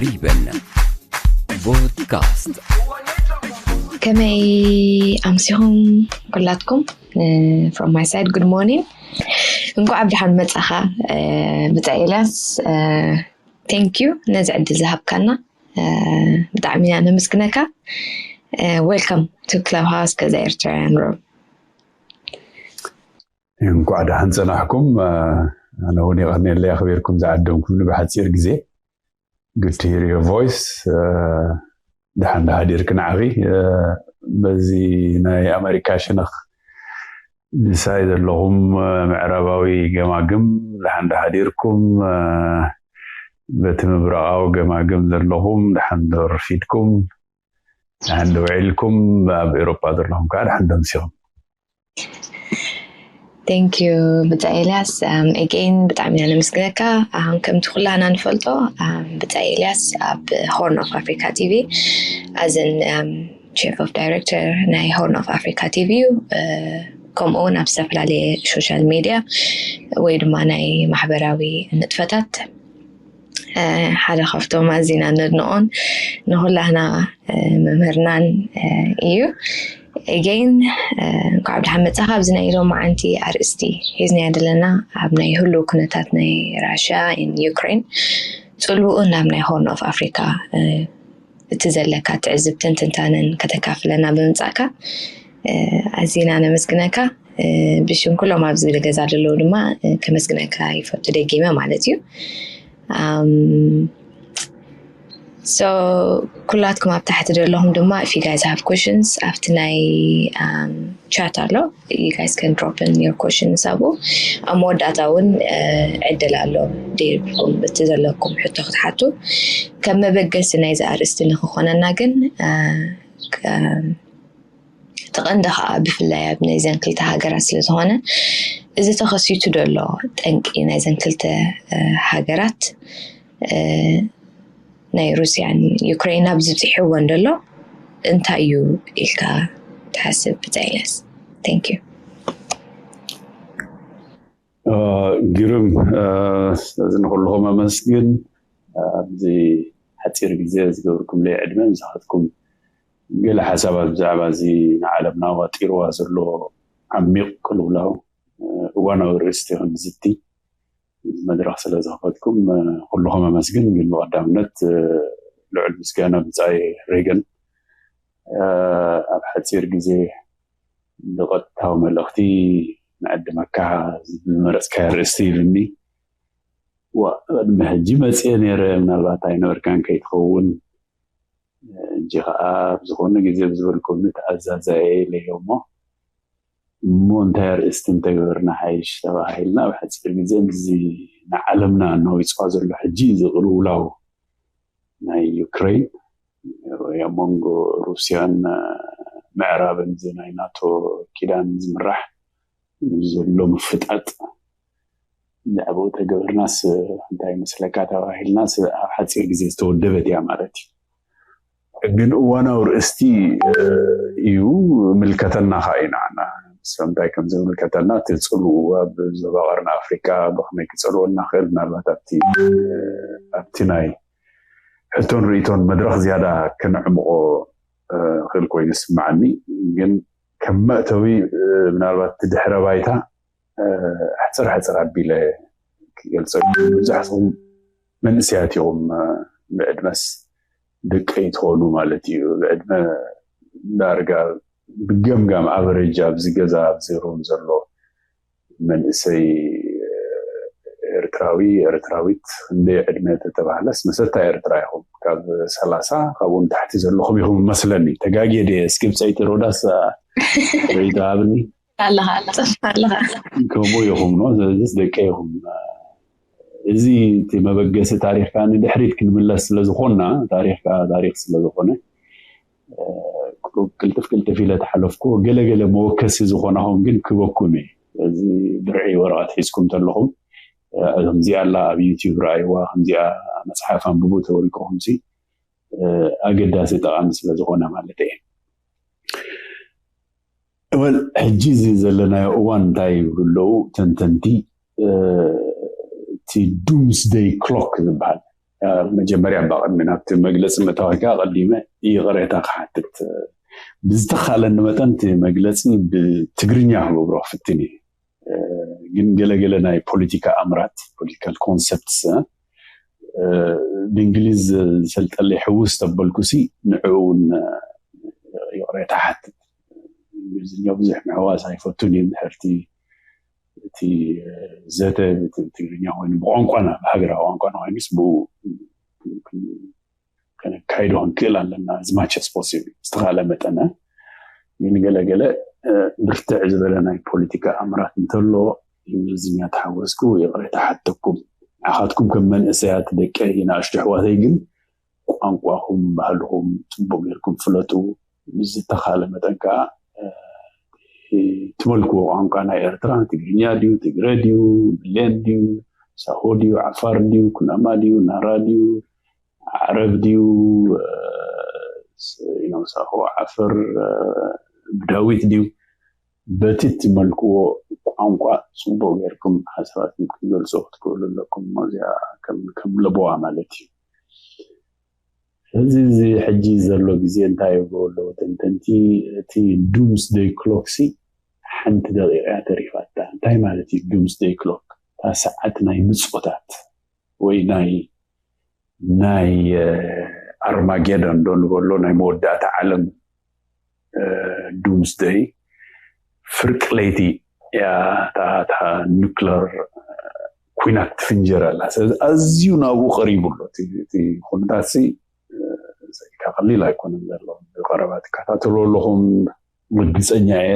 ሪበን ፖድካስት። ከመይ ኣምሲኹም ኩላትኩም? From my side, good morning. እንኳዕ ብደሓን መጻኻ ብጻይ ኤልያስ። Thank you ነዚ ዕድል ዝሃብካና። ብጣዕሚ ኢና ነመስግነካ። Welcome to Clubhouse ገዛ ኤርትራውያን ሩም። እንኳዕ ደሓን ጸናሕኩም። ኣነ እውን የቐንየለይ ኣኽቢርኩም ዝዓደምኩምኒ ብሓጺር ግዜ። Good to hear your voice. ደሓን ዶ ሓዲርኪ ንዓኺ? በዚ ናይ ኣመሪካ ሸነኽ ምሳይ ዘለኹም ምዕራባዊ ገማግም ደሓን ዶ ሓዲርኩም? በቲ ምብራቓዊ ገማግም ዘለኹም ደሓን ዶ ረፊድኩም? ደሓን ዶ ውዒልኩም? ኣብ ኤውሮጳ ዘለኹም ከዓ ደሓን ዶ ኣምሲኹም? Thank you ብጻይ ኤልያስ። Again ብጣዕሚ ኢና ነመስግነካ። ኣሁን ከምቲ ኩላና ንፈልጦ ብጻይ ኤልያስ ኣብ Horn of Africa TV as in Chief of Director ናይ Horn of Africa TV እዩ። ከምኡ እውን ኣብ ዝተፈላለየ ሶሻል ሚድያ ወይ ድማ ናይ ማሕበራዊ ንጥፈታት ሓደ ካብቶም ኣዚና ነድንቖን ንኹላህና መምህርናን እዩ። Again እንኳዕ ብደሓን መጻኻ። ኣብዚ ናይ ሎማዓንቲ ኣርእስቲ ሒዝናዮ ዘለና ኣብ ናይ ህሉው ኩነታት ናይ ራሽያ ን ዩክሬን ጽልውኡ ናብ ናይ Horn of Africa እቲ ዘለካ ትዕዝብትን ትንታነን ከተካፍለና ብምምጻእካ ኣዚና ነመስግነካ። ብሽም ኩሎም ኣብዚ ገዛ ዘለዉ ድማ ከመስግነካ ይፈቱ ደጊመ ማለት እዩ። So ኩላትኩም ኣብ ታሕቲ ዘለኹም ድማ if you guys have questions ኣብቲ ናይ chat ኣሎ, you guys can drop in your questions ኣብኡ። ኣብ መወዳእታ እውን ዕድል ኣሎ ደይብልኩም እቲ ዘለኩም ሕቶ ክትሓቱ። ከም መበገሲ ናይዚ ኣርእስቲ ንክኾነና ግን እቲ ቀንዲ ከዓ ብፍላይ ኣብ ናይዘን ክልተ ሃገራት ስለዝኾነ እዚ ተኸሲቱ ዘሎ ጠንቂ ናይዘን ክልተ ሃገራት ናይ ሩስያን ዩክሬን ኣብዚ ብፂሕወን ዘሎ እንታይ እዩ ኢልካ ትሓስብ ብፃይነስ? Thank you። ግርም። ስለዚ ንኩልኹም ኣመስግን። ኣብዚ ሓፂር ግዜ ዝገብርኩምለይ ዕድመ ንስኻትኩም ገለ ሓሳባት ብዛዕባ እዚ ንዓለምና ዋጢርዋ ዘሎ ዓሚቕ ቅልውላው እዋናዊ ርእስቲ ክንዝቲ መድረኽ ስለ ዝኸፈትኩም ኩልኹም ኣመስግን። ግን ብቐዳምነት ልዑል ምስጋና ብጻይ ሬገን ኣብ ሓጺር ግዜ ብቐጥታዊ መልእኽቲ ንዕድመካ ዝመረጽካዮ ርእስቲ ኢሉኒ። ዋ ቅድሚ ሕጂ መጽየ ነይረ ምናልባት ኣይነበርካን ከይትኸውን እንጂ ከዓ ብዝኾነ ግዜ ብዝበልኩኒ ተኣዛዛየ ኢለዮ እሞ እሞ እንታይ ኣርእስቲ እንተገበርና ሓይሽ ተባሂልና ኣብ ሓፂር ግዜ ምስዚ ንዓለምና እናወፅዋ ዘሎ ሕጂ ዝቕልውላው ናይ ዩክሬን ኣብ መንጎ ሩስያን ምዕራብን እዚ ናይ ናቶ ኪዳን ዝምራሕ ዘሎ ምፍጣጥ ብዛዕባኡ ተገበርናስ እንታይ ይመስለካ ተባሂልናስ ኣብ ሓፂር ግዜ ዝተወደበት እያ ማለት እዩ። ግን እዋናዊ ርእስቲ እዩ ምልከተና ከዓ እዩ ንዓና ስለምንታይ ከም ዝምልከተና እቲ ፅልኡ ኣብ ዞባ ቀርኒ ኣፍሪካ ብከመይ ክፀልወና ክእል ምናልባት ኣብቲ ኣብቲ ናይ ሕቶን ርእቶን መድረክ ዝያዳ ከነዕምቆ ክእል ኮይኑ ይስማዓኒ። ግን ከም መእተዊ ምናልባት ድሕረ ባይታ ሕፅር ሕፅር ኣቢለ ክገልፀ ብዙሓትኩም መንእሰያት ኢኹም ብዕድመስ ደቀይ ትኾኑ ማለት እዩ። ብዕድመ ዳርጋ ብገምጋም ኣቨሬጅ ኣብዚ ገዛ ኣብዚ ሩም ዘሎ መንእሰይ ኤርትራዊ ኤርትራዊት ክንደይ ዕድመ ተተባህለስ መሰታ ኤርትራ ኢኹም ካብ ሰላሳ ካብኡ ንታሕቲ ዘለኹም ኢኹም መስለኒ። ተጋግየ ድየ? እስኪ ብፀይቲ ሮዳስ ርእይቶ ሃብኒ። ኣለኻ ኣለኻ ከምኡ ኢኹም ኖ ስለዚስ ደቀ ኢኹም። እዚ እቲ መበገሲ ታሪኽካ ንድሕሪት ክንምለስ ስለዝኾንና ታሪኽካ ታሪኽ ስለዝኾነ ቁሩብ ቅልጥፍ ቅልጥፍ ኢለ ተሓለፍኩ። ገለገለ መወከሲ ዝኾናኹም ግን ክበኩም እየ። እዚ ብርዒ ወረቐት ሒዝኩም ተለኹም ከምዚኣ ኣላ ኣብ ዩቲዩብ ረኣይዋ ከምዚኣ መፅሓፍ ኣንብቡ ተበልኩኹም ሲ ኣገዳሲ ጠቓሚ ስለዝኾነ ማለት እየ። ወል ሕጂ እዚ ዘለናዮ እዋን እንታይ ይብሉ ኣለዉ ተንተንቲ እቲ ዱምስደይ ክሎክ ዝበሃል መጀመርያ ባቐድሚ ናብቲ መግለፂ ምእታወካ ቀዲመ ይቕሬታ ክሓትት ብዝተኻለኒ መጠን እቲ መግለፂ ብትግርኛ ክገብሮ ክፍትን እዩ። ግን ገለገለ ናይ ፖለቲካ ኣምራት፣ political concepts፣ ብእንግሊዝ ዝሰልጠለይ ሕውስ ተበልኩሲ ንዕኡ እውን ይቕሬታ ሓትት። እንግሊዝኛ ብዙሕ ምሕዋስ ኣይፈቱን እዩ። ድሕርቲ እቲ ዘተ ትግርኛ ኮይኑ ብቋንቋና ብሃገራዊ ቋንቋና ኮይኑስ ብኡ ከነካይዶ ክንክእል ኣለና። ዝማቸስ ፖሲብል ዝተኻለ መጠነ ግን ገለገለ ብርትዕ ዝበለ ናይ ፖለቲካ ኣምራት እንተሎ እንግሊዝኛ ተሓወስኩ ይቕሬታ ሓተኩም። ንዓኻትኩም ከም መንእሰያት ደቀይ ንኣሽቱ ኣሕዋተይ ግን ቋንቋኹም ባህልኹም ፅቡቅ ጌርኩም ፍለጡ። ምስ ዝተኻለ መጠን ከዓ ትመልክዎ ቋንቋ ናይ ኤርትራ ትግርኛ ድዩ ትግረ ድዩ ብሌን ድዩ ሳሆ ድዩ ዓፋር ድዩ ኩናማ ድዩ ናራ ድዩ ዓረብ ድዩ ሳሆ ዓፈር ብዳዊት ድዩ በቲ ትመልክዎ ቋንቋ ፅቡቅ ጌርኩም ሓሳባትኩም ክትገልፁ ክትክእሉ ኣለኩም። እዚኣ ከም ለበዋ ማለት እዩ። እዚ እዚ ሕጂ ዘሎ ግዜ እንታይ ይብሉ ኣለዉ ተንተንቲ? እቲ ዱምስደይ ክሎክ ሲ ሓንቲ ደቂቃ እያ ተሪፋታ። እንታይ ማለት እዩ ዱምስደይ ክሎክ? እታ ሰዓት ናይ ምጾታት ወይ ናይ ናይ ኣርማጌዶን ዶ ንበሎ ናይ መወዳእታ ዓለም ዱምስደይ ፍርቂ ለይቲ እያ እታ ኑክለር ኩናት ትፍንጀር ኣላ። ስለዚ ኣዝዩ ናብኡ ቀሪቡ ኣሎ እቲ ኩነታት ሲ ቀሊል ኣይኮነን ዘሎ። ብቀረባ ትከታተሉ ኣለኹም ርግፀኛ እየ።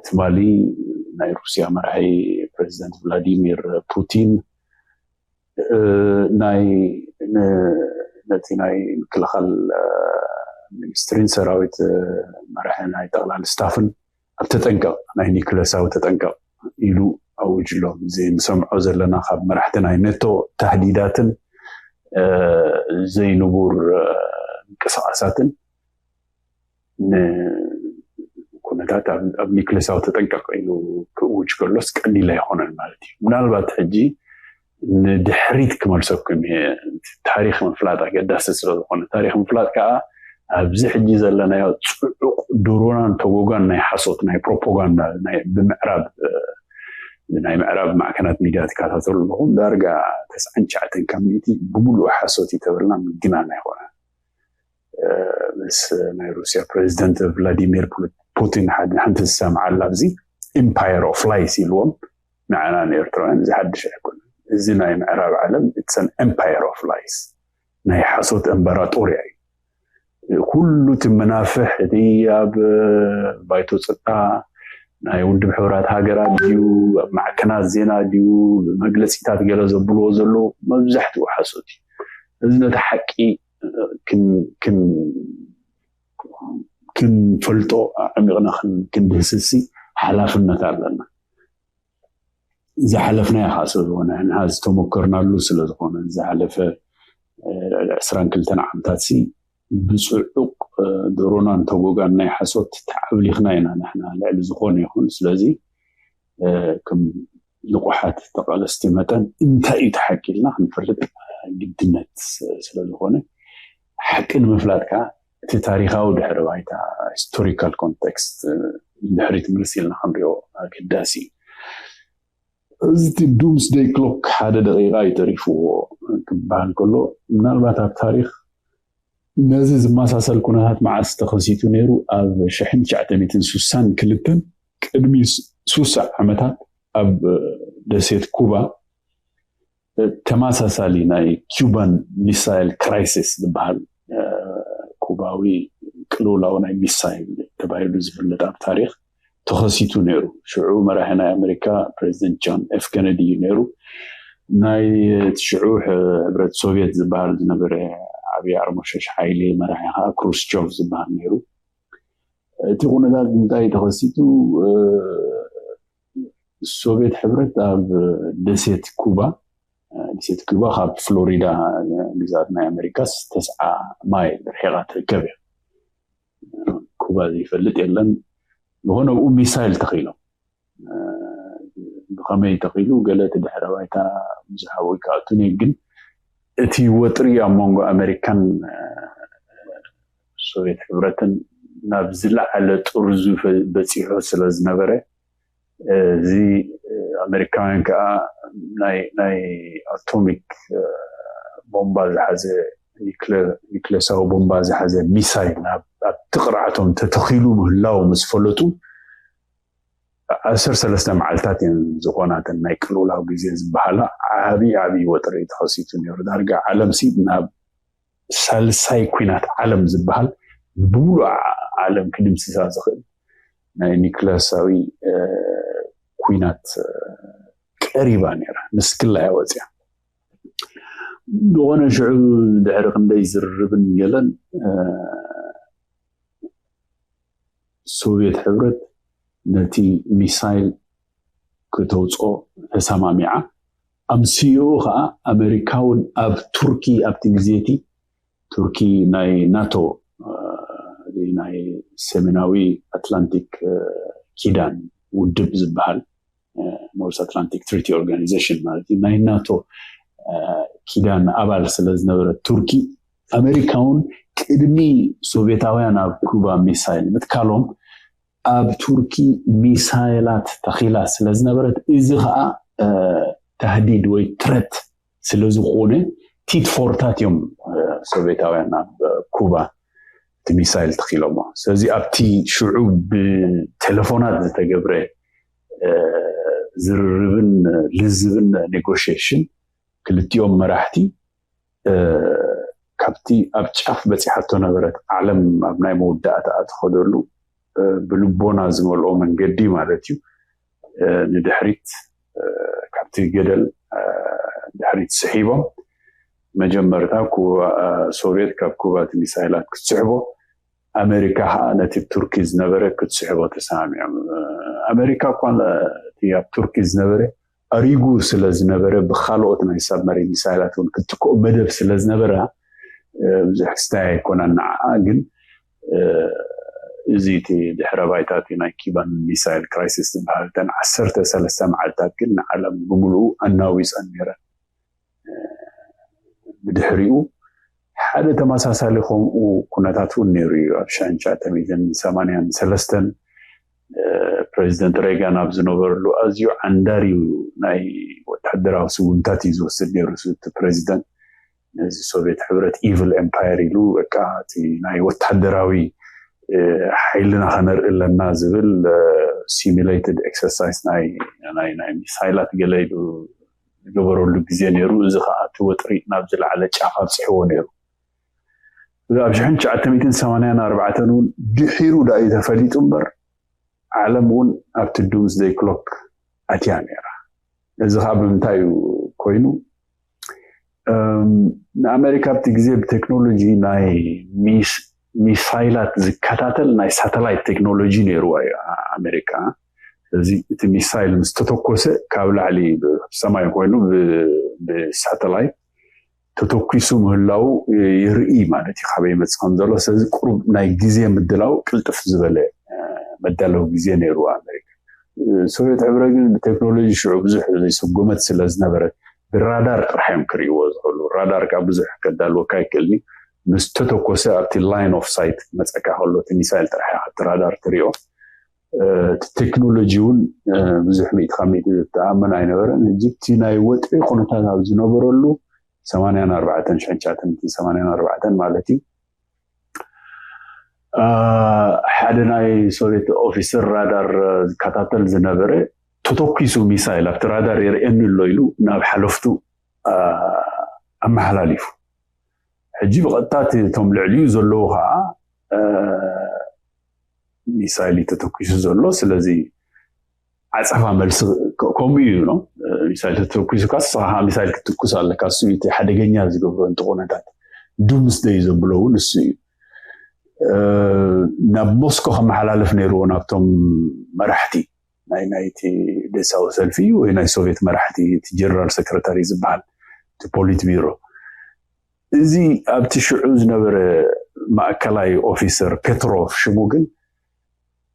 ትማሊ ናይ ሩስያ መራሒ ፕሬዚደንት ቭላዲሚር ፑቲን ናይ ነቲ ናይ ምክልኻል ሚኒስትሪን ሰራዊት መራሒ ናይ ጠቕላል ስታፍን ኣብ ተጠንቀቕ ናይ ኒክለሳዊ ተጠንቀቕ ኢሉ ኣውጅሎም። እዚ ንሰምዖ ዘለና ካብ መራሕቲ ናይ ኔቶ ታህዲዳትን ዘይንቡር ምንቅስቃሳትን ኩነታት ኣብ ኒክለሳዊ ተጠንቀቕ ኢሉ ክእውጅ ከሎስ ቀሊል ኣይኮነን ማለት እዩ። ምናልባት ሕጂ ንድሕሪት ክመልሰኩም እየ። ታሪክ ምፍላጥ ኣገዳሲ ስለዝኮነ ታሪክ ምፍላጥ ከዓ ኣብዚ ሕጂ ዘለናዮ ፅዑቅ ድሮናን ተጎጋን ናይ ሓሶት ናይ ፕሮፓጋንዳ ብምዕራብ ናይ ምዕራብ ማዕከናት ሚድያ ትከታተሉ ኣለኹም ዳርጋ ተስዓን ትሽዓተን ካብ ሚእቲ ብምሉእ ሓሶት እዩ ተበልና ምግናን ኣይኮነ። ምስ ናይ ሩስያ ፕሬዚደንት ቭላዲሚር ፑቲን ሓንቲ ዝሰምዓላ ኣብዚ empire of lies ኢልዎም ንዓና ንኤርትራውያን እዚ ሓድሽ ኣይኮነ። እዚ ናይ ምዕራብ ዓለም it's an empire of lies ናይ ሓሶት እምበራጦርያ እዩ። ኩሉ እቲ መናፍሕ እቲ ኣብ ባይቶ ፀጥታ ናይ ውድብ ሕቡራት ሃገራት ድዩ ኣብ ማዕከናት ዜና ድዩ መግለፂታት ገለ ዘብልዎ ዘለዉ መብዛሕትኡ ሓሶት እዩ። እዚ ነቲ ሓቂ ክንፈልጦ ዓሚቕና ክንድህስሲ ሓላፍነት ኣለና። ዝሓለፍናዮ ከዓ ስለዝኾነ ንሓ ዝተመከርናሉ ስለዝኾነ ዝሓለፈ ዕስራን ክልተን ዓመታት ሲ ብፅዑቅ ድሮናን ተጎጋን ናይ ሓሶት ተዓብሊኽና ኢና ንሕና ልዕሊ ዝኾነ ይኹን። ስለዚ ከም ንቑሓት ተቓለስቲ መጠን እንታይ እዩ ተሓቂ ኢልና ክንፈልጥ ግድነት ስለዝኾነ ሓቂ ንምፍላጥ ከዓ እቲ ታሪካዊ ድሕሪ ባይታ historical context ድሕሪት ምልስ ኢልና ክንሪኦ ኣገዳሲ እዩ። እዚ እቲ ዱምስደይ ክሎክ ሓደ ደቂቃ እዩ ተሪፍዎ ክበሃል ከሎ ምናልባት ኣብ ታሪክ ነዚ ዝመሳሰል ኩነታት መዓስ ተኸሲቱ ነይሩ ኣብ ሽሕን ትሽዓተ ሚእትን ስሳን ክልተን ቅድሚ ሱሳ ዓመታት ኣብ ደሴት ኩባ ተመሳሳሊ ናይ cuban missile crisis ዝበሃል ኩባዊ ቅልውላው ናይ ሚሳይል ተባሂሉ ዝፍለጥ ኣብ ታሪክ ተኸሲቱ ነይሩ። ሽዑ መራሒ ናይ ኣሜሪካ ፕሬዚደንት ጆን ኤፍ ኬነዲ እዩ ነይሩ። ናይ ሽዑ ሕብረት ሶቪየት ዝበሃል ዝነበረ ዓብዪ ኣርሞሸሽ ሓይሊ መራሒ ከዓ ክሩስቾቭ ዝበሃል ነይሩ። እቲ ኩነታት እንታይ ተኸሲቱ ሶቪየት ሕብረት ኣብ ደሴት ኩባ ደሴት ኩባ ካብ ፍሎሪዳ ግዛት ናይ ኣሜሪካስ ተስዓ ማይል ርሒቓ ትርከብ እያ። ኩባ ዘይፈልጥ የለን። ዝኾነ ብኡ ሚሳይል ተኺሎም ብኸመይ ተኺሉ ገለ እቲ ድሕረ ባይታ ብዙሕ ኣብኡ ይከኣቱን እዩ ግን እቲ ወጥሪ ኣብ መንጎ ኣሜሪካን ሶቪየት ሕብረትን ናብ ዝለዓለ ጥርዙ በፂሑ ስለ ዝነበረ፣ እዚ ኣሜሪካውያን ከዓ ናይ ኣቶሚክ ቦምባ ዝሓዘ፣ ኒክለሳዊ ቦምባ ዝሓዘ ሚሳይል ኣብቲ ቅርዓቶም ተተኺሉ ምህላው ምስ ፈለጡ፣ ዓሰርተ ሰለስተ መዓልታት እየን ዝኾናተን ናይ ቅልውላው ግዜ ዝበሃላ። ዓብዪ ዓብዪ ወጥሪ ተኸሲቱ ነይሩ። ዳርጋ ዓለም ሲ ናብ ሳልሳይ ኩናት ዓለም ዝበሃል ብሙሉእ ዓለም ክድምስሳ ዝኽእል ናይ ኒክለሳዊ ኩናት ቀሪባ ነይራ፣ ንስክላ እያ ወፅያ። ዝኾነ ሽዑ ድሕሪ ክንደይ ዝርርብን ገለን ሶቪየት ሕብረት ነቲ ሚሳይል ክተውፅኦ ተሰማሚዓ። ኣምስኡ ከዓ ኣሜሪካ እውን ኣብ ቱርኪ፣ ኣብቲ ግዜ እቲ ቱርኪ ናይ ናቶ፣ ናይ ሰሜናዊ ኣትላንቲክ ኪዳን ውድብ ዝበሃል፣ ኖርስ ኣትላንቲክ ትሪቲ ኦርጋኒዜሽን ማለት እዩ፣ ናይ ናቶ ኪዳን ኣባል ስለ ዝነበረት ቱርኪ፣ ኣሜሪካ እውን ቅድሚ ሶቪየታውያን ኣብ ኩባ ሚሳይል ምትካሎም ኣብ ቱርኪ ሚሳይላት ተኺላ ስለ ዝነበረት፣ እዚ ከዓ ታህዲድ ወይ ትረት ስለ ዝኾነ፣ ቲት ፎርታት እዮም ሶቪየታውያን ኣብ ኩባ እቲ ሚሳይል ተኺሎሞ። ስለዚ ኣብቲ ሽዑ ብቴሌፎናት ዝተገብረ ዝርርብን ልዝብን ኔጎሽሽን ክልቲኦም መራሕቲ ካብቲ ኣብ ጫፍ በፂሓቶ ነበረት ዓለም ኣብ ናይ መወዳእታ ትኸደሉ ብልቦና ዝመልኦ መንገዲ ማለት እዩ፣ ንድሕሪት፣ ካብቲ ገደል ድሕሪት ስሒቦም፣ መጀመርታ ሶቪየት ካብ ኩባ እቲ ሚሳይላት ክትስሕቦ፣ ኣሜሪካ ከዓ ነቲ ቱርኪ ዝነበረ ክትስሕቦ ተሰማሚዖም። ኣሜሪካ እኳ እቲ ኣብ ቱርኪ ዝነበረ ኣሪጉ ስለ ዝነበረ፣ ብካልኦት ናይ ሳብመሪን ሚሳይላት እውን ክትክኦ መደብ ስለ ዝነበራ ብዙሕ ክስታይ ኣይኮነን ንዓኣ። ግን እዚ እቲ ድሕረ ባይታ እቲ ናይ ኪባን ሚሳይል ክራይሲስ ዝበሃል፣ እተን ዓሰርተ ሰለስተ መዓልታት ግን ንዓለም ብምሉኡ ኣናዊፀን ነይረን። ብድሕሪኡ ሓደ ተመሳሳሊ ከምኡ ኩነታት እውን ነይሩ እዩ። ኣብ ሻንሻ ተሚትን ሰማንያን ሰለስተን ፕሬዚደንት ሬጋን ኣብ ዝነበረሉ ኣዝዩ ዓንዳሪ ናይ ወታደራዊ ስጉምታት እዩ ዝወስድ ነይሩ። እቲ ፕሬዚደንት ነዚ ሶቪየት ሕብረት ኢቭል ኤምፓየር ኢሉ፣ በቃ እቲ ናይ ወታደራዊ ሓይልና ከነርኢ ኣለና ዝብል ሲሚሌትድ ኤክሰርሳይዝ ናይ ሚሳይላት ገለ ኢሉ ዝገበረሉ ግዜ ነይሩ። እዚ ከዓ እቲ ወጥሪ ናብ ዝለዓለ ጫፍ ኣብፅሕዎ ነይሩ። ኣብ ሽሕን ትሽዓተ ሚእትን ሰማንያን ኣርባዕተን እውን ድሒሩ ዳእዩ ተፈሊጡ እምበር፣ ዓለም እውን ኣብቲ ዱምስደይ ክሎክ ኣትያ ነይራ። እዚ ከዓ ብምንታይ እዩ ኮይኑ? ንኣሜሪካ ኣብቲ ግዜ ብቴክኖሎጂ ናይ ሚሳይላት ዝከታተል ናይ ሳተላይት ቴክኖሎጂ ነይርዋ እዩ ኣሜሪካ። ስለዚ እቲ ሚሳይል ምስ ተተኮሰ ካብ ላዕሊ ሰማይ ኮይኑ ብሳተላይት ተተኪሱ ምህላው ይርኢ ማለት እዩ፣ ካበይ ይመፅእ ከም ዘሎ። ስለዚ ቁሩብ ናይ ግዜ ምድላው ቅልጥፍ ዝበለ መዳለዊ ግዜ ነይሩ ኣሜሪካ። ሶቪየት ሕብረ ግን ብቴክኖሎጂ ሽዑ ብዙሕ ዘይሰጎመት ስለ ዝነበረት ብራዳር ጥራሕ እዮም ክርእይዎ ዝኽእሉ። ራዳር ከዓ ብዙሕ ከዳልወካ ኣይክእልኒ። ምስ ተተኮሰ ኣብቲ ላይን ኦፍ ሳይት መፀካ ከሎ እቲ ሚሳይል ጥራሕ ኢኻ እቲ ራዳር ትሪኦ። እቲ ቴክኖሎጂ እውን ብዙሕ ሚእቲ ካብ ሚእቲ ዝተኣመን ኣይነበረን። ሕጂ እቲ ናይ ወጥሪ ኩነታት ኣብ ዝነበረሉ ሰማንያን ኣርባዕተን ሽሕን ትሽዓተ ሚእትን ሰማንያን ኣርባዕተን ማለት እዩ፣ ሓደ ናይ ሶቪየት ኦፊሰር ራዳር ዝከታተል ዝነበረ ተተኪሱ ሚሳይል ኣብቲ ራዳር የርእየኒ ኣሎ ኢሉ ናብ ሓለፍቱ ኣመሓላሊፉ። ሕጂ ብቐጥታ እቶም ልዕሊኡ ዘለዉ ከዓ ሚሳይል ተተኪሱ ዘሎ፣ ስለዚ ዓፀፋ መልሲ ከምኡ እዩ ነው። ሚሳይል ተተኪሱ ካስ ሚሳይል ክትትኩስ ኣለካ፣ እሱ እቲ ሓደገኛ ዝገብሮ እንተ ኩነታት ዱምስደይ ዘብሎ እውን እሱ እዩ። ናብ ሞስኮ ከመሓላለፍ ነይርዎ ናብቶም መራሕቲ ናይ ናይቲ ደሳዊ ሰልፊ ወይ ናይ ሶቪየት መራሕቲ፣ እቲ ጀነራል ሰክረታሪ ዝበሃል እቲ ፖሊት ቢሮ። እዚ ኣብቲ ሽዑ ዝነበረ ማእከላይ ኦፊሰር ፔትሮቭ ሽሙ ግን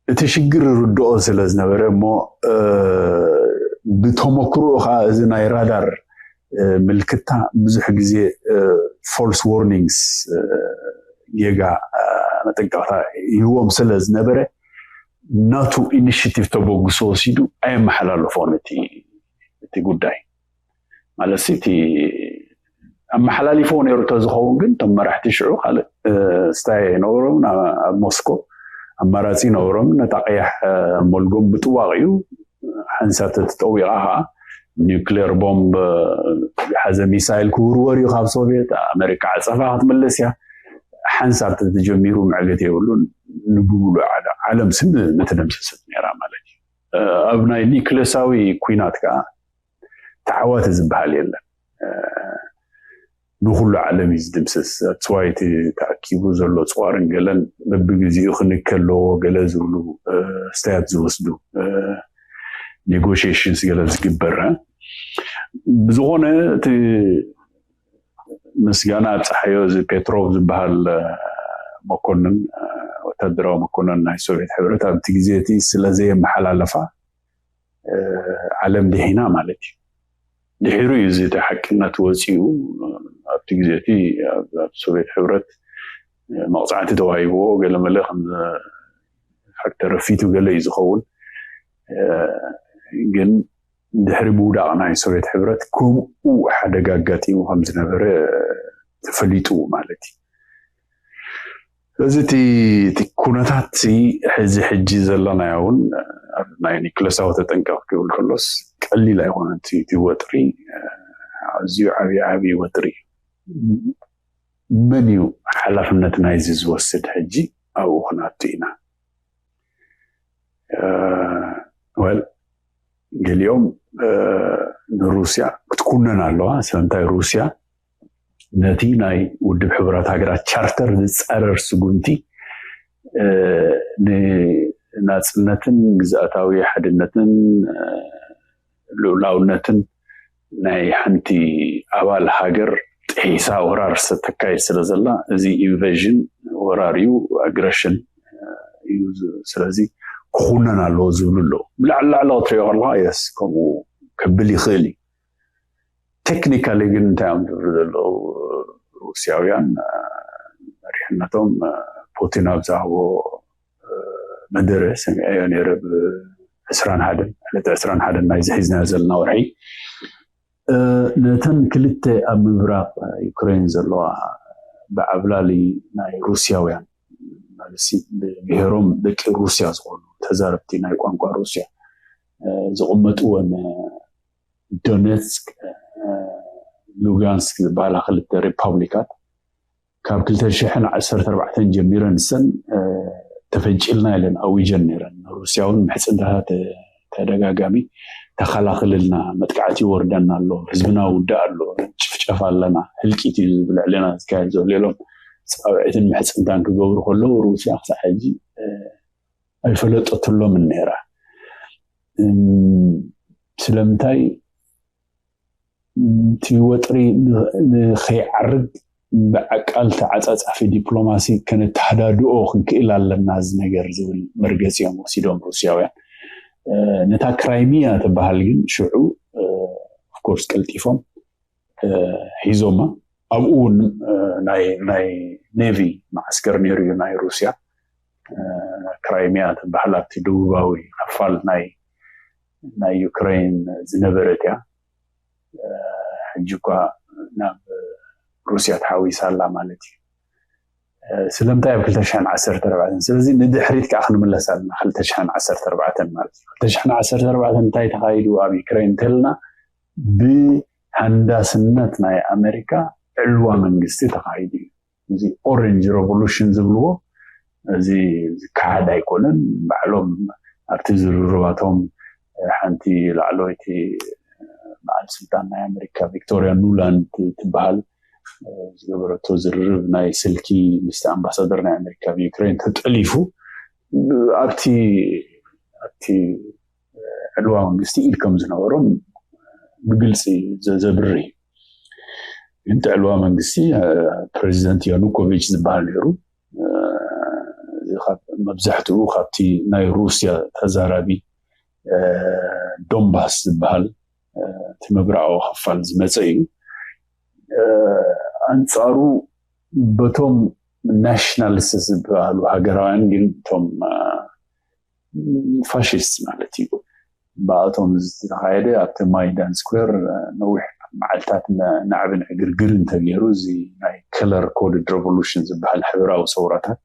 እቲ ሽግር ርድኦ ስለ ዝነበረ እሞ ብተመክሮ ከዓ እዚ ናይ ራዳር ምልክታ ብዙሕ ግዜ false warnings፣ ጌጋ መጠንቀቕታ ይህዎም ስለ ዝነበረ፣ ናቱ ኢኒሽቲቭ ተበግሶ ወሲዱ ኣየመሓላለፎን እቲ ጉዳይ። ማለት እቲ ኣመሓላሊፎ ነይሩ ተዝኸውን ግን፣ እቶም መራሕቲ ሽዑ ካልእ ስታይ ነበሮም። ኣብ ሞስኮ ኣማራፂ ነበሮም። ነታ ቀያሕ ሞልጎም ብጥዋቕ እዩ ሓንሳብ ተትጠዊቓ ከዓ ኒውክሌር ቦምብ ዝሓዘ ሚሳይል ክውርወር እዩ ካብ ሶቪየት። ኣመሪካ ዓፀፋ ክትምልስ እያ። ሓንሳብ ተተጀሚሩ መዕገት የብሉን። ንብሙሉ ዓለም ስም ምትደምሰሰት ነይራ ማለት እዩ። ኣብ ናይ ኒክለሳዊ ኩናት ከዓ ተዓዋቲ ዝበሃል የለን። ንኩሉ ዓለም እዩ ዝድምስስ። ኣፅዋይቲ ተኣኪቡ ዘሎ ፅዋርን ገለን በብግዜኡ ክንከለዎ ገለ ዝብሉ ስታያት ዝወስዱ ኔጎሽሽንስ ገለ ዝግበር። ብዝኾነ እቲ ምስጋና ኣብፀሓዮ፣ እዚ ፔትሮቭ ዝበሃል መኮንን፣ ወታደራዊ መኮንን ናይ ሶቪየት ሕብረት፣ ኣብቲ ግዜ እቲ ስለ ዘየመሓላለፋ ዓለም ድሒና ማለት እዩ። ድሒሩ እዩ እዚ ሓቅነት ወፂኡ። ኣብቲ ግዜ እቲ ኣብ ሶቪየት ሕብረት መቕፃዕቲ ተዋሂብዎ፣ ገለመለ ከም ፋክተር ፊቱ ገለ እዩ ዝኸውን። ግን ድሕሪ ምውዳቕ ናይ ሶቪየት ሕብረት ከምኡ ሓደጋ ኣጋጢሙ ከም ዝነበረ ተፈሊጡ ማለት እዩ። እዚ እቲ ኩነታት እዚ ሕጂ ዘለናዮ እውን ናይ ኒክለሳዊ ተጠንቀቕ ክብል ከሎስ ቀሊል ኣይኮነን። እቲ ወጥሪ ኣዝዩ ዓብዪ ዓብዪ ወጥሪ እዩ። መን እዩ ሓላፍነት ናይዚ ዝወስድ? ሕጂ ኣብኡ ክንኣቱ ኢና። ወል ገሊኦም ንሩስያ ክትኩነን ኣለዋ። ስለምንታይ ሩስያ ነቲ ናይ ውድብ ሕቡራት ሃገራት ቻርተር ዝፃረር ስጉምቲ ንናፅነትን ግዝኣታዊ ሓድነትን ልኡላውነትን ናይ ሓንቲ ኣባል ሃገር ጥሒሳ ወራር ተካይድ ስለ ዘላ፣ እዚ ኢንቨዥን ወራር እዩ፣ ኣግረሽን እዩ። ስለዚ ክኹነን ኣለዎ ዝብሉ ኣለዉ። ብላዕሊ ላዕሊ ክትሪኦ ከለካ የስ ከምኡ ከብል ይኽእል እዩ። ቴክኒካሊ ግን እንታይ እዮም ዝብሉ ዘለዉ ሩስያውያን? መሪሕነቶም ፑቲን ኣብ ዝሃቦ መደረ ሰሚዐዮ ነይረ። ብዕስራን ሓደን ዕለት ዕስራን ሓደን ናይ ዝሒዝናዮ ዘለና ወርሒ፣ ነተን ክልተ ኣብ ምብራቕ ዩክሬን ዘለዋ ብዓብላሊ ናይ ሩስያውያን፣ ማለት ብብሄሮም ደቂ ሩስያ ዝኾኑ ተዛረብቲ ናይ ቋንቋ ሩስያ ዝቕመጥወን ዶኔትስክ፣ ሉጋንስክ ዝበሃላ ክልተ ሪፓብሊካት ካብ ክልተ ሽሕን ዓሰርተ ኣርባዕተን ጀሚረን ንሰን ተፈንጭልና ኢለን ኣዊጀን ነይረን። ሩስያ እውን ምሕፅንታታት ተደጋጋሚ ተኸላኽልልና፣ መጥቃዕቲ ይወርደና ኣሎ፣ ህዝብና ውዳእ ኣሎ፣ ጭፍጨፍ ኣለና፣ ህልቂት እዩ ብልዕልና ዝካየድ ዘሎ ኢሎም ፃውዒትን ምሕፅንታን ክገብሩ ከለዉ ሩስያ ክሳዕ ሕጂ ኣይፈለጠትሎምን ነይራ። ስለምንታይ እቲ ወጥሪ ንኸይዓርግ ብዓቃል ተዓፃፃፊ ዲፕሎማሲ ከነተሃዳድኦ ክንክእል ኣለና እዚ ነገር ዝብል መርገፂ እዮም ወሲዶም ሩስያውያን። ነታ ክራይሚያ ትበሃል ግን ሽዑ ኦፍኮርስ ቀልጢፎም ሒዞማ። ኣብኡ እውን ናይ ኔቪ መዓስከር ነይሩ እዩ ናይ ሩስያ። ክራይሚያ ትበሃል ኣብቲ ደቡባዊ ክፋል ናይ ናይ ዩክሬን ዝነበረት እያ። ሕጂ እኳ ናብ ሩስያ ተሓዊሳ ኣላ ማለት እዩ። ስለምንታይ ኣብ ክልተ ሽሕን ዓሰርተ ኣርባዕተን? ስለዚ ንድሕሪት ከዓ ክንምለስ ኣለና። ክልተ ሽሕን ዓሰርተ ኣርባዕተን ማለት እዩ። ክልተ ሽሕን ዓሰርተ ኣርባዕተን እንታይ ተኻይዱ ኣብ ዩክሬን እንተልና፣ ብሃንዳስነት ናይ ኣሜሪካ ዕልዋ መንግስቲ ተኻይዱ እዩ። እዚ ኦሬንጅ ሬቮሉሽን ዝብልዎ እዚ ዝከሓድ ኣይኮነን። ባዕሎም ኣብቲ ዝርርባቶም ሓንቲ ላዕለወይቲ በዓል ስልጣን ናይ ኣሜሪካ ቪክቶሪያ ኑላንድ ትበሃል ዝገበረቶ ዝርርብ ናይ ስልኪ ምስቲ ኣምባሳደር ናይ ኣሜሪካ ኣብ ዩክሬን ተጠሊፉ ኣብቲ ኣብቲ ዕልዋ መንግስቲ ኢድ ከም ዝነበሮም ብግልፂ ዘብርህ እዩ። ግን እቲ ዕልዋ መንግስቲ ፕሬዚደንት ያኑኮቪች ዝበሃል ነይሩ። መብዛሕትኡ ካብቲ ናይ ሩስያ ተዛራቢ ዶንባስ ዝበሃል እቲ ምብራቓዊ ክፋል ዝመፀ እዩ። ኣንፃሩ በቶም ናሽናሊስት ዝበሃሉ ሃገራውያን ግን እቶም ፋሽስት ማለት እዩ። ብኣቶም ዝተኻየደ ኣብቲ ማይዳን ስኩዌር ነዊሕ መዓልታት ናዕብን ዕግርግርን ተገይሩ፣ እዚ ናይ ከለር ኮድድ ሬቮሉሽን ዝበሃል ሕብራዊ ሰውራታት።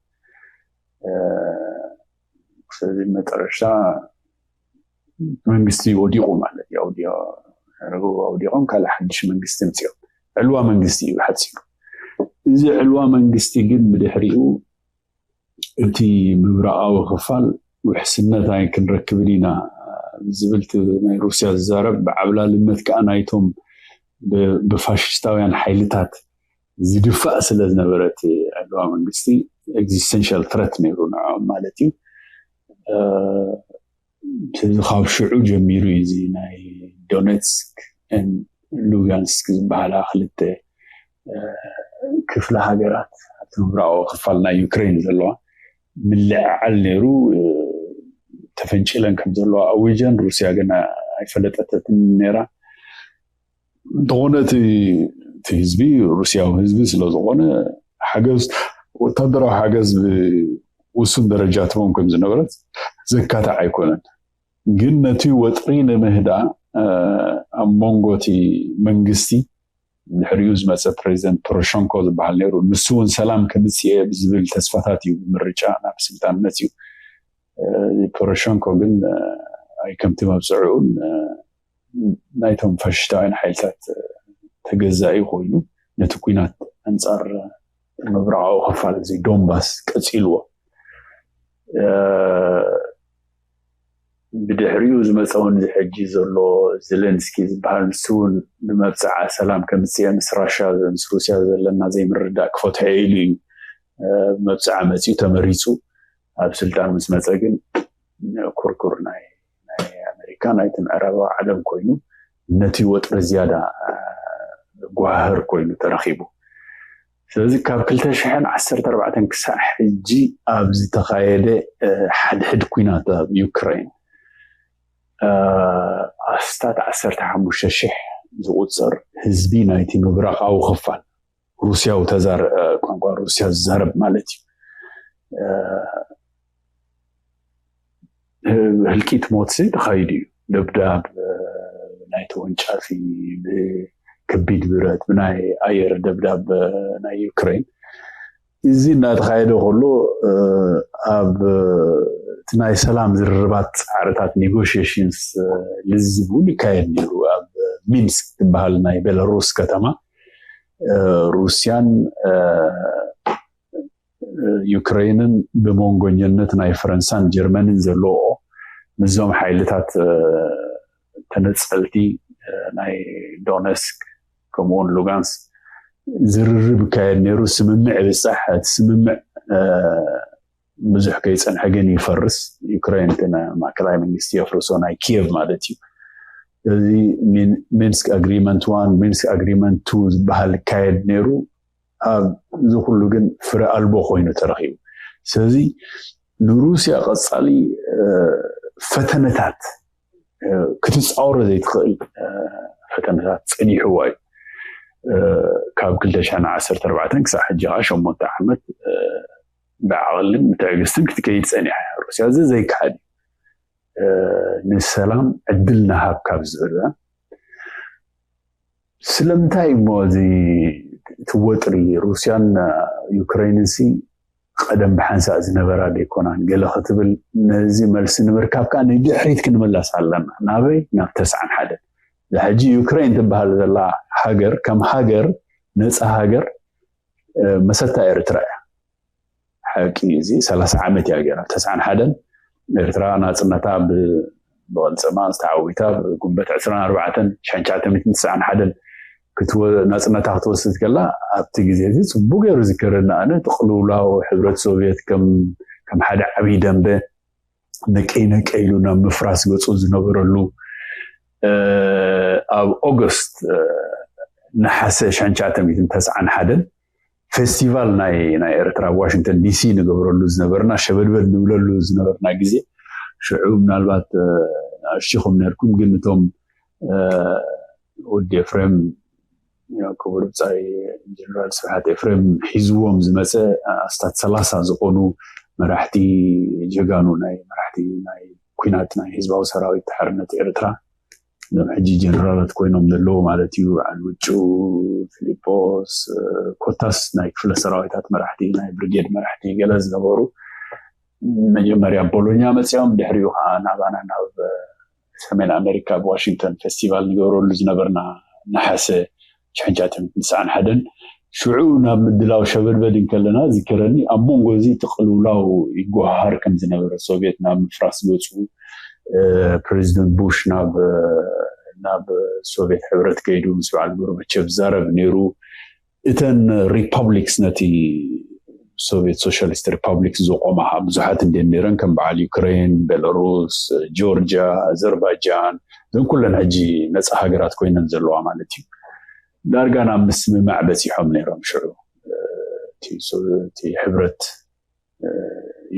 ስለዚ መጠረሻ መንግስቲ ወዲቑ ማለት እዩ። ኣውዲቖም ካልእ ሓድሽ መንግስቲ ምፅኦም። ዕልዋ መንግስቲ እዩ ሓፂሩ። እዚ ዕልዋ መንግስቲ ግን ብድሕሪኡ እቲ ምብራቓዊ ክፋል ውሕስነት ኣይክንረክብን ኢና ዝብል ናይ ሩስያ ዝዛረብ፣ ብዓብላልነት ከዓ ናይቶም ብፋሽስታውያን ሓይልታት ዝድፋእ ስለ ዝነበረ እቲ ዕልዋ መንግስቲ ኤግዚስተንሻል ትረት ነይሩ ንዕኦም ማለት እዩ። ስለዚ ካብ ሽዑ ጀሚሩ እዩ እዚ ናይ ዶኔትስክ ሉጋንስክ ዝበሃላ ክልተ ክፍለ ሃገራት ኣብቲ ምብራቓዊ ክፋል ናይ ዩክሬን ዘለዋ ምልዕዓል ነይሩ። ተፈንጭለን ከም ዘለዋ ኣዊጀን፣ ሩስያ ግን ኣይፈለጠተትን ነይራ። እንተኾነ እቲ ህዝቢ ሩስያዊ ህዝቢ ስለዝኾነ ሓገዝ፣ ወታደራዊ ሓገዝ ብውሱን ደረጃ ትቦም ከም ዝነበረት ዘካትዕ ኣይኮነን። ግን ነቲ ወጥሪ ንምህዳእ ኣብ መንጎ እቲ መንግስቲ ድሕሪኡ ዝመፀ ፕሬዚደንት ፖሮሸንኮ ዝበሃል ነይሩ። ንሱ እውን ሰላም ከምፅእ እየ ብዝብል ተስፋታት እዩ ብምርጫ ናብ ስልጣን መፅዩ። ፖሮሸንኮ ግን ኣይ ከምቲ መብፅዕኡን ናይቶም ፋሽስታውያን ሓይልታት ተገዛኢ ኮይኑ ነቲ ኲናት ኣንፃር ምብራቓዊ ክፋል እዚ ዶንባስ ቀፂልዎ። ብድሕሪኡ ዝመፀ እውን እዚ ሕጂ ዘሎ ዜሌንስኪ ዝበሃል ንሱ እውን ብመብፅዓ ሰላም ከምፅእ ምስ ራሻ ምስ ሩስያ ዘለና ዘይምርዳእ ክፈትሖ ኢሉ እዩ መብፅዓ መፂኡ ተመሪፁ። ኣብ ስልጣን ምስ መፀ ግን ኩርኩር ናይ ኣሜሪካ ናይቲ ምዕራባዊ ዓለም ኮይኑ ነቲ ወጥሪ ዝያዳ ጓህር ኮይኑ ተረኪቡ። ስለዚ ካብ ክልተ ሽሕን ዓሰርተ ኣርባዕተን ክሳዕ ሕጂ ኣብ ዝተኻየደ ሓድሕድ ኲናት ኣብ ዩክሬን ኣስታት ዓሰርተ ሓሙሽተ ሽሕ ዝቁፀር ህዝቢ ናይቲ ምብራቃዊ ክፋል ሩስያዊ ተዛር ቋንቋ ሩስያ ዝዛረብ ማለት እዩ ህልቂት ሞትሲ ተኻይዱ እዩ። ደብዳብ ናይ ተወንጫፊ ብከቢድ ብረት ብናይ ኣየር ደብዳብ ናይ ዩክሬን እዚ እናተኻየደ ከሎ ኣብ እቲ ናይ ሰላም ዝርርባት ፃዕርታት ኔጎሽሽንስ ልዝብ እውን ይካየድ ነይሩ። ኣብ ሚንስክ ትበሃል ናይ ቤላሩስ ከተማ ሩስያን ዩክሬንን ብመንጎኘነት ናይ ፈረንሳን ጀርመንን ዘለዎ ምስዞም ሓይልታት ተነፀልቲ ናይ ዶነስክ ከምኡውን ሉጋንስ ዝርርብ ይካየድ ነይሩ። ስምምዕ ብፃሕ እቲ ስምምዕ ብዙሕ ከይፀንሐ ግን ይፈርስ። ዩክሬን ማእከላይ መንግስቲ የፍርሶ ናይ ኪየቭ ማለት እዩ። እዚ ሚንስክ ኣግሪመንት ዋን ሚንስክ ኣግሪመንት ቱ ዝበሃል ይካየድ ነይሩ። ኣብዚ ኩሉ ግን ፍረ ኣልቦ ኮይኑ ተረኪቡ። ስለዚ ንሩስያ ቀፃሊ ፈተነታት ክትፃወሮ ዘይትኽእል ፈተነታት ፀኒሕዋ እዩ። ካብ ክልተ ሽሕን ዓሰርተ ኣርባዕተን ክሳብ ሕጂ ከዓ ሸሞንተ ዓመት ብዓቕልን ብትዕግስትን ክትከይድ ፀኒሓ። ሩስያ እዚ ዘይከሓድ እዩ። ንሰላም ዕድል ንሃብ ካብ ዝብል ስለምንታይ እሞ እዚ ትወጥሪ ሩስያን ዩክሬንን ሲ ቀደም ብሓንሳእ ዝነበራ ዘይኮናን ገለ ክትብል ነዚ መልሲ ንምርካብ ከዓ ንድሕሪት ክንመለስ ኣለና። ናበይ? ናብ ተስዓን ሓደን። ሕጂ ዩክሬን ትበሃል ዘላ ሃገር ከም ሃገር ነፃ ሃገር መሰታ ኤርትራ እያ። ሓቂ እዚ ሰላሳ ዓመት እያ ገይራ። ተስዓን ሓደን ኤርትራ ናፅነታ ብቐልፀማ ዝተዓዊታ ብጉንበት ዕስራን ኣርባዕተን ሽሕን ትሽዓተ ሚእትን ተስዓን ሓደን ናፅነታ ክትወስድ ከላ ኣብቲ ግዜ እዚ ፅቡቅ ገይሩ ዝከረና ኣነ ጥቅልውላው ሕብረት ሶቪየት ከም ሓደ ዓብይ ደንበ ነቀይ ነቀይ ኢሉ ናብ ምፍራስ ገፁ ዝነበረሉ ኣብ ኦገስት ነሓሰ ሽሕን ትሽዓተ ሚእትን ተስዓን ሓደን ፌስቲቫል ናይ ናይ ኤርትራ ኣብ ዋሽንግተን ዲሲ ንገብረሉ ዝነበርና ሸበድበድ ንብለሉ ዝነበርና ግዜ ሽዑ ምናልባት ኣሽኹም ነርኩም ግን እቶም ወዲ ኤፍሬም፣ ክቡር ብፃይ ጀነራል ስብሓት ኤፍሬም ሒዝዎም ዝመፀ ኣስታት ሰላሳ ዝኾኑ መራሕቲ፣ ጀጋኑ ናይ መራሕቲ ናይ ኩናት ናይ ህዝባዊ ሰራዊት ሓርነት ኤርትራ፣ እዞም ሕጂ ጀነራላት ኮይኖም ዘለዉ ማለት እዩ። በዓል ውጩ፣ ፊሊጶስ፣ ኮታስ ናይ ክፍለ ሰራዊታት መራሕቲ፣ ናይ ብርጌድ መራሕቲ ገለ ዝነበሩ መጀመርያ ቦሎኛ መፅኦም፣ ድሕሪኡ ከዓ ናባና ናብ ሰሜን ኣሜሪካ ኣብ ዋሽንግተን ፌስቲቫል ንገብረሉ ዝነበርና ነሓሰ ሽሕን ትሽዓን ሓደን፣ ሽዑ ናብ ምድላው ሸበድበድ እንከለና ዝከረኒ ኣብ መንጎ እዚ እቲ ቅልውላው ይጓሃር ከም ዝነበረ፣ ሶቪየት ናብ ምፍራስ ገፁ፣ ፕሬዚደንት ቡሽ ናብ ናብ ሶቪየት ሕብረት ከይዱ ምስ በዓል ጎርበቸቭ ዛረብ ነይሩ። እተን ሪፐብሊክስ፣ ነቲ ሶቪየት ሶሻሊስት ሪፐብሊክስ ዘቆማ ብዙሓት እንዴን ነይረን፣ ከም በዓል ዩክሬን፣ ቤላሩስ፣ ጆርጂያ፣ ኣዘርባይጃን፣ እዘን ኩለን ሕጂ ነፃ ሃገራት ኮይነን ዘለዋ ማለት እዩ። ዳርጋ ናብ ምስምማዕ በፂሖም ነይሮም። ሽዑ እቲ ሶ- እቲ ሕብረት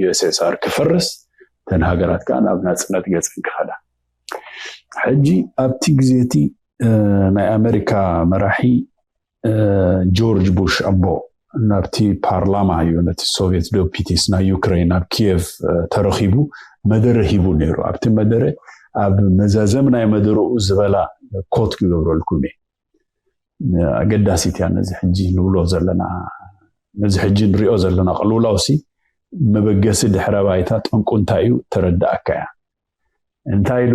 ዩኤስኤስኣር ክፈርስ፣ እተን ሃገራት ከዓ ናብ ናፅነት ገፀን ክኸዳ። ሕጂ ኣብቲ ግዜ እቲ ናይ ኣሜሪካ መራሒ ጆርጅ ቡሽ ኣቦ ናብቲ ፓርላማ እዩ፣ ነቲ ሶቪየት ዶፒቲስ ናይ ዩክሬን ኣብ ኪየቭ ተረኺቡ መደረ ሂቡ ነይሩ። ኣብቲ መደረ፣ ኣብ መዛዘም ናይ መደረኡ ዝበላ ኮት ክገብረልኩም እየ። ኣገዳሲት እያ ነዚ ሕጂ ንብሎ ዘለና፣ ነዚ ሕጂ ንሪኦ ዘለና ቅልውላውሲ መበገሲ ድሕረ ባይታ ጠንቁ እንታይ እዩ ተረዳእካ እያ። እንታይ ኢሉ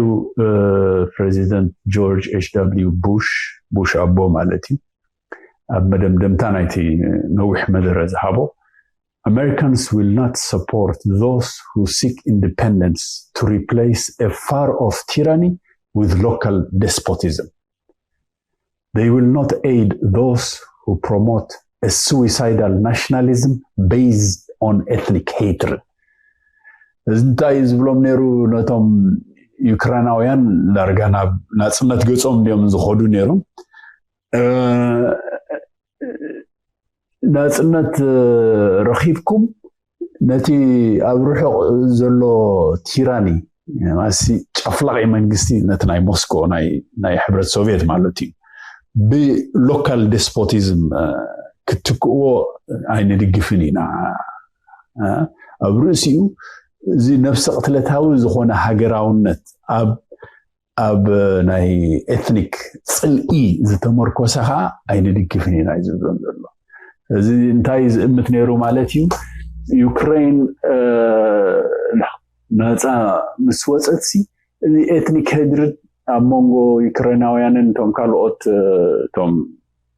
ፕሬዚደንት ጆርጅ ኤች ደብሊው ቡሽ፣ ቡሽ ኣቦ ማለት እዩ፣ ኣብ መደምደምታ ናይቲ ነዊሕ መደረ ዝሃቦ፣ Americans will not support those who seek independence to replace a far-off tyranny with local despotism. They will not aid those who promote a suicidal nationalism based on ethnic hatred. እዚ እንታይ እዩ ዝብሎም ነይሩ? ነቶም ዩክራናውያን ዳርጋ ናብ ናፅነት ገፆም እንዲዮም ዝኸዱ ነይሮም። ናፅነት ረኺብኩም ነቲ ኣብ ርሑቕ ዘሎ ቲራኒ፣ ማሲ ጨፍላቂ መንግስቲ፣ ነቲ ናይ ሞስኮ ናይ ናይ ሕብረት ሶቪየት ማለት እዩ፣ ብሎካል ዴስፖቲዝም ክትክእዎ ኣይንድግፍን ኢና። ኣብ ርእሲኡ እዚ ነብሰ ቅትለታዊ ዝኾነ ሃገራውነት ኣብ ኣብ ናይ ኤትኒክ ፅልኢ ዝተመርኮሰ ከዓ ኣይንድግፍን ኢና እዩ ዝብሎም ዘሎ። እዚ እንታይ ዝእምት ነይሩ ማለት እዩ? ዩክሬን ናፃ ምስ ወፀትሲ፣ እዚ ኤትኒክ ሄድርድ ኣብ መንጎ ዩክሬናውያንን እቶም ካልኦት፣ እቶም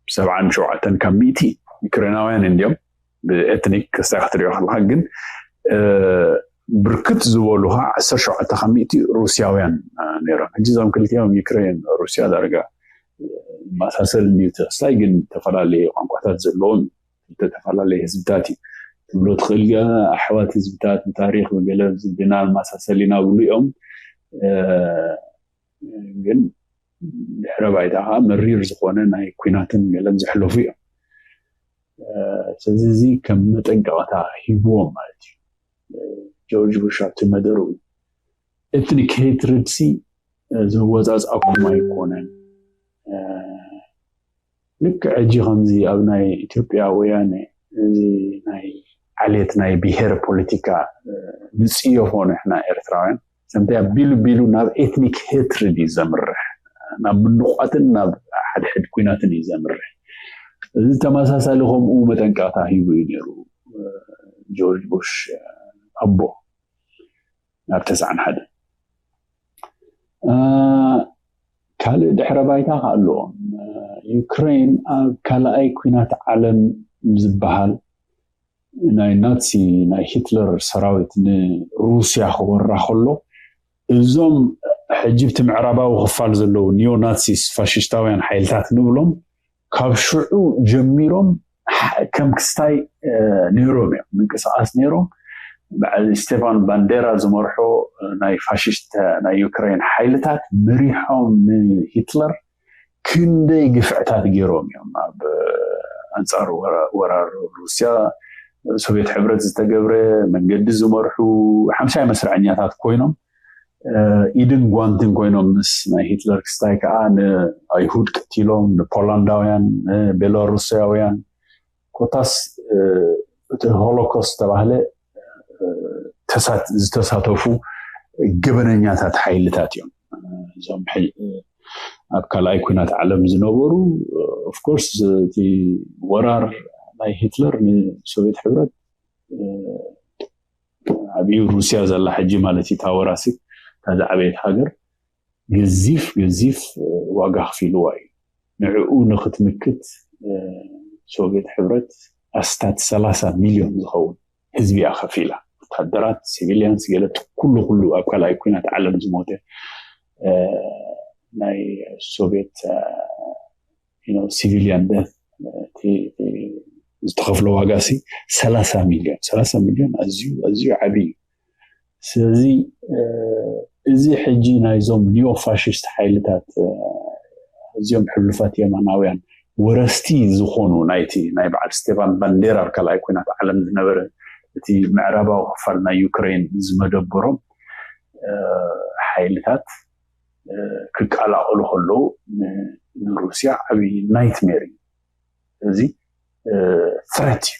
ሰብዓን ሸውዓተን ካብ ሚእቲ ዩክሬናውያን እንዲዮም ብኤትኒክ ክስታይ ክትሪኦ ከለካ፣ ግን ብርክት ዝበሉ ከዓ ዓሰርተ ሸውዓተ ካብ ሚእቲ ሩስያውያን ነይሮም። ሕጂ እዞም ክልቲኦም ዩክሬን ሩስያ ዳርጋ መሳሰል እንዲዩ ተክስታይ፣ ግን ዝተፈላለዩ ቋንቋታት ዘለዎም ዝተፈላለዩ ህዝብታት እዩ ትብሎ ትኽእል። ኣሕዋት ህዝብታት ብታሪክ ብገለ ዝብና መሳሰል ኢና ብሉ እዮም። ግን ድሕረ ባይታ ከዓ መሪር ዝኾነ ናይ ኩናትን ገለን ዘሕለፉ እዮም። ስለዚ እዚ ከም መጠንቀቕታ ሂብዎም ማለት እዩ። ጆርጅ ቡሽ ኣብቲ መደሩ ኤትኒክ ሄትርድ ሲ ዝወፃፃኩም ኣይኮነን። ልክዕ ሕጂ ከምዚ ኣብ ናይ ኢትዮጵያ ወያነ እዚ ናይ ዓሌት ናይ ብሄር ፖለቲካ ንፅየፎ ንሕና ኤርትራውያን ሰምተያ ቢሉ ቢሉ ናብ ኤትኒክ ሄትርድ እዩ ዘምርሕ፣ ናብ ምንቋትን ናብ ሓድሕድ ኩናትን እዩ ዘምርሕ። እዚ ተመሳሳሊ ከምኡ መጠንቀቕታ ሂቡ እዩ ነይሩ ጆርጅ ቡሽ ኣቦ ኣብ ተስዓን ሓደ። ካልእ ድሕረ ባይታ ከ ኣለዎም። ዩክሬን ኣብ ካልኣይ ኩናት ዓለም ዝበሃል ናይ ናዚ ናይ ሂትለር ሰራዊት ንሩስያ ክወራ ከሎ፣ እዞም ሕጂ ብቲ ምዕራባዊ ክፋል ዘለዉ ኒዮ ናዚስ ፋሽስታውያን ሓይልታት ንብሎም ካብ ሽዑ ጀሚሮም ከም ክስታይ ነይሮም እዮም ምንቅስቃስ ነይሮም። በዓል ስቴፋን ባንዴራ ዝመርሖ ናይ ፋሽስት ናይ ዩክሬን ሓይልታት መሪሖም ንሂትለር ክንደይ ግፍዕታት ገይሮም እዮም ኣብ ኣንፃር ወራር ሩስያ። ሶቪየት ሕብረት ዝተገብረ መንገዲ ዝመርሑ ሓምሳይ መስርዐኛታት ኮይኖም ኢድን ጓንትን ኮይኖም ምስ ናይ ሂትለር ክስታይ ከዓ ንኣይሁድ ቀቲሎም፣ ንፖላንዳውያን፣ ንቤላሩሳውያን፣ ኮታስ እቲ ሆሎኮስት ዝተባህለ ዝተሳተፉ ገበነኛታት ሓይልታት እዮም። እዞም ኣብ ካልኣይ ኩናት ዓለም ዝነበሩ፣ ኦፍኮርስ እቲ ወራር ናይ ሂትለር ንሶቪየት ሕብረት፣ ዓብዩ ሩስያ ዘላ ሕጂ ማለት እዩ፣ እታ ወራሲት፣ እታ ዝዓበየት ሃገር፣ ገዚፍ ገዚፍ ዋጋ ከፊልዋ እዩ። ንዕኡ ንክትምክት ሶቪየት ሕብረት ኣስታት ሰላሳ ሚሊዮን ዝኸውን ህዝቢ እያ ከፊላ። ወታደራት፣ ሲቪሊያንስ፣ ገለ፣ ኩሉ ኩሉ ኣብ ካልኣይ ኩናት ዓለም ዝሞተ ናይ ሶቪየት ሲቪሊያን ደት ዝተኸፍለ ዋጋ ሲ ሰላሳ ሚሊዮን፣ ሰላሳ ሚሊዮን ኣዝዩ ኣዝዩ ዓብዩ እዩ። ስለዚ እዚ ሕጂ ናይዞም ኒዮ ፋሽስት ሓይልታት፣ እዚኦም ሕሉፋት የማናውያን ወረስቲ ዝኾኑ ናይቲ ናይ በዓል ስቴፋን ባንዴራ ኣብ ካልኣይ ኩናት ዓለም ዝነበረ እቲ ምዕራባዊ ክፋል ናይ ዩክሬን ዝመደበሮም ሓይልታት ክቀላቐሉ ከለዉ ንሩስያ ዓብዪ ናይትሜር እዩ። እዚ ትረት እዩ።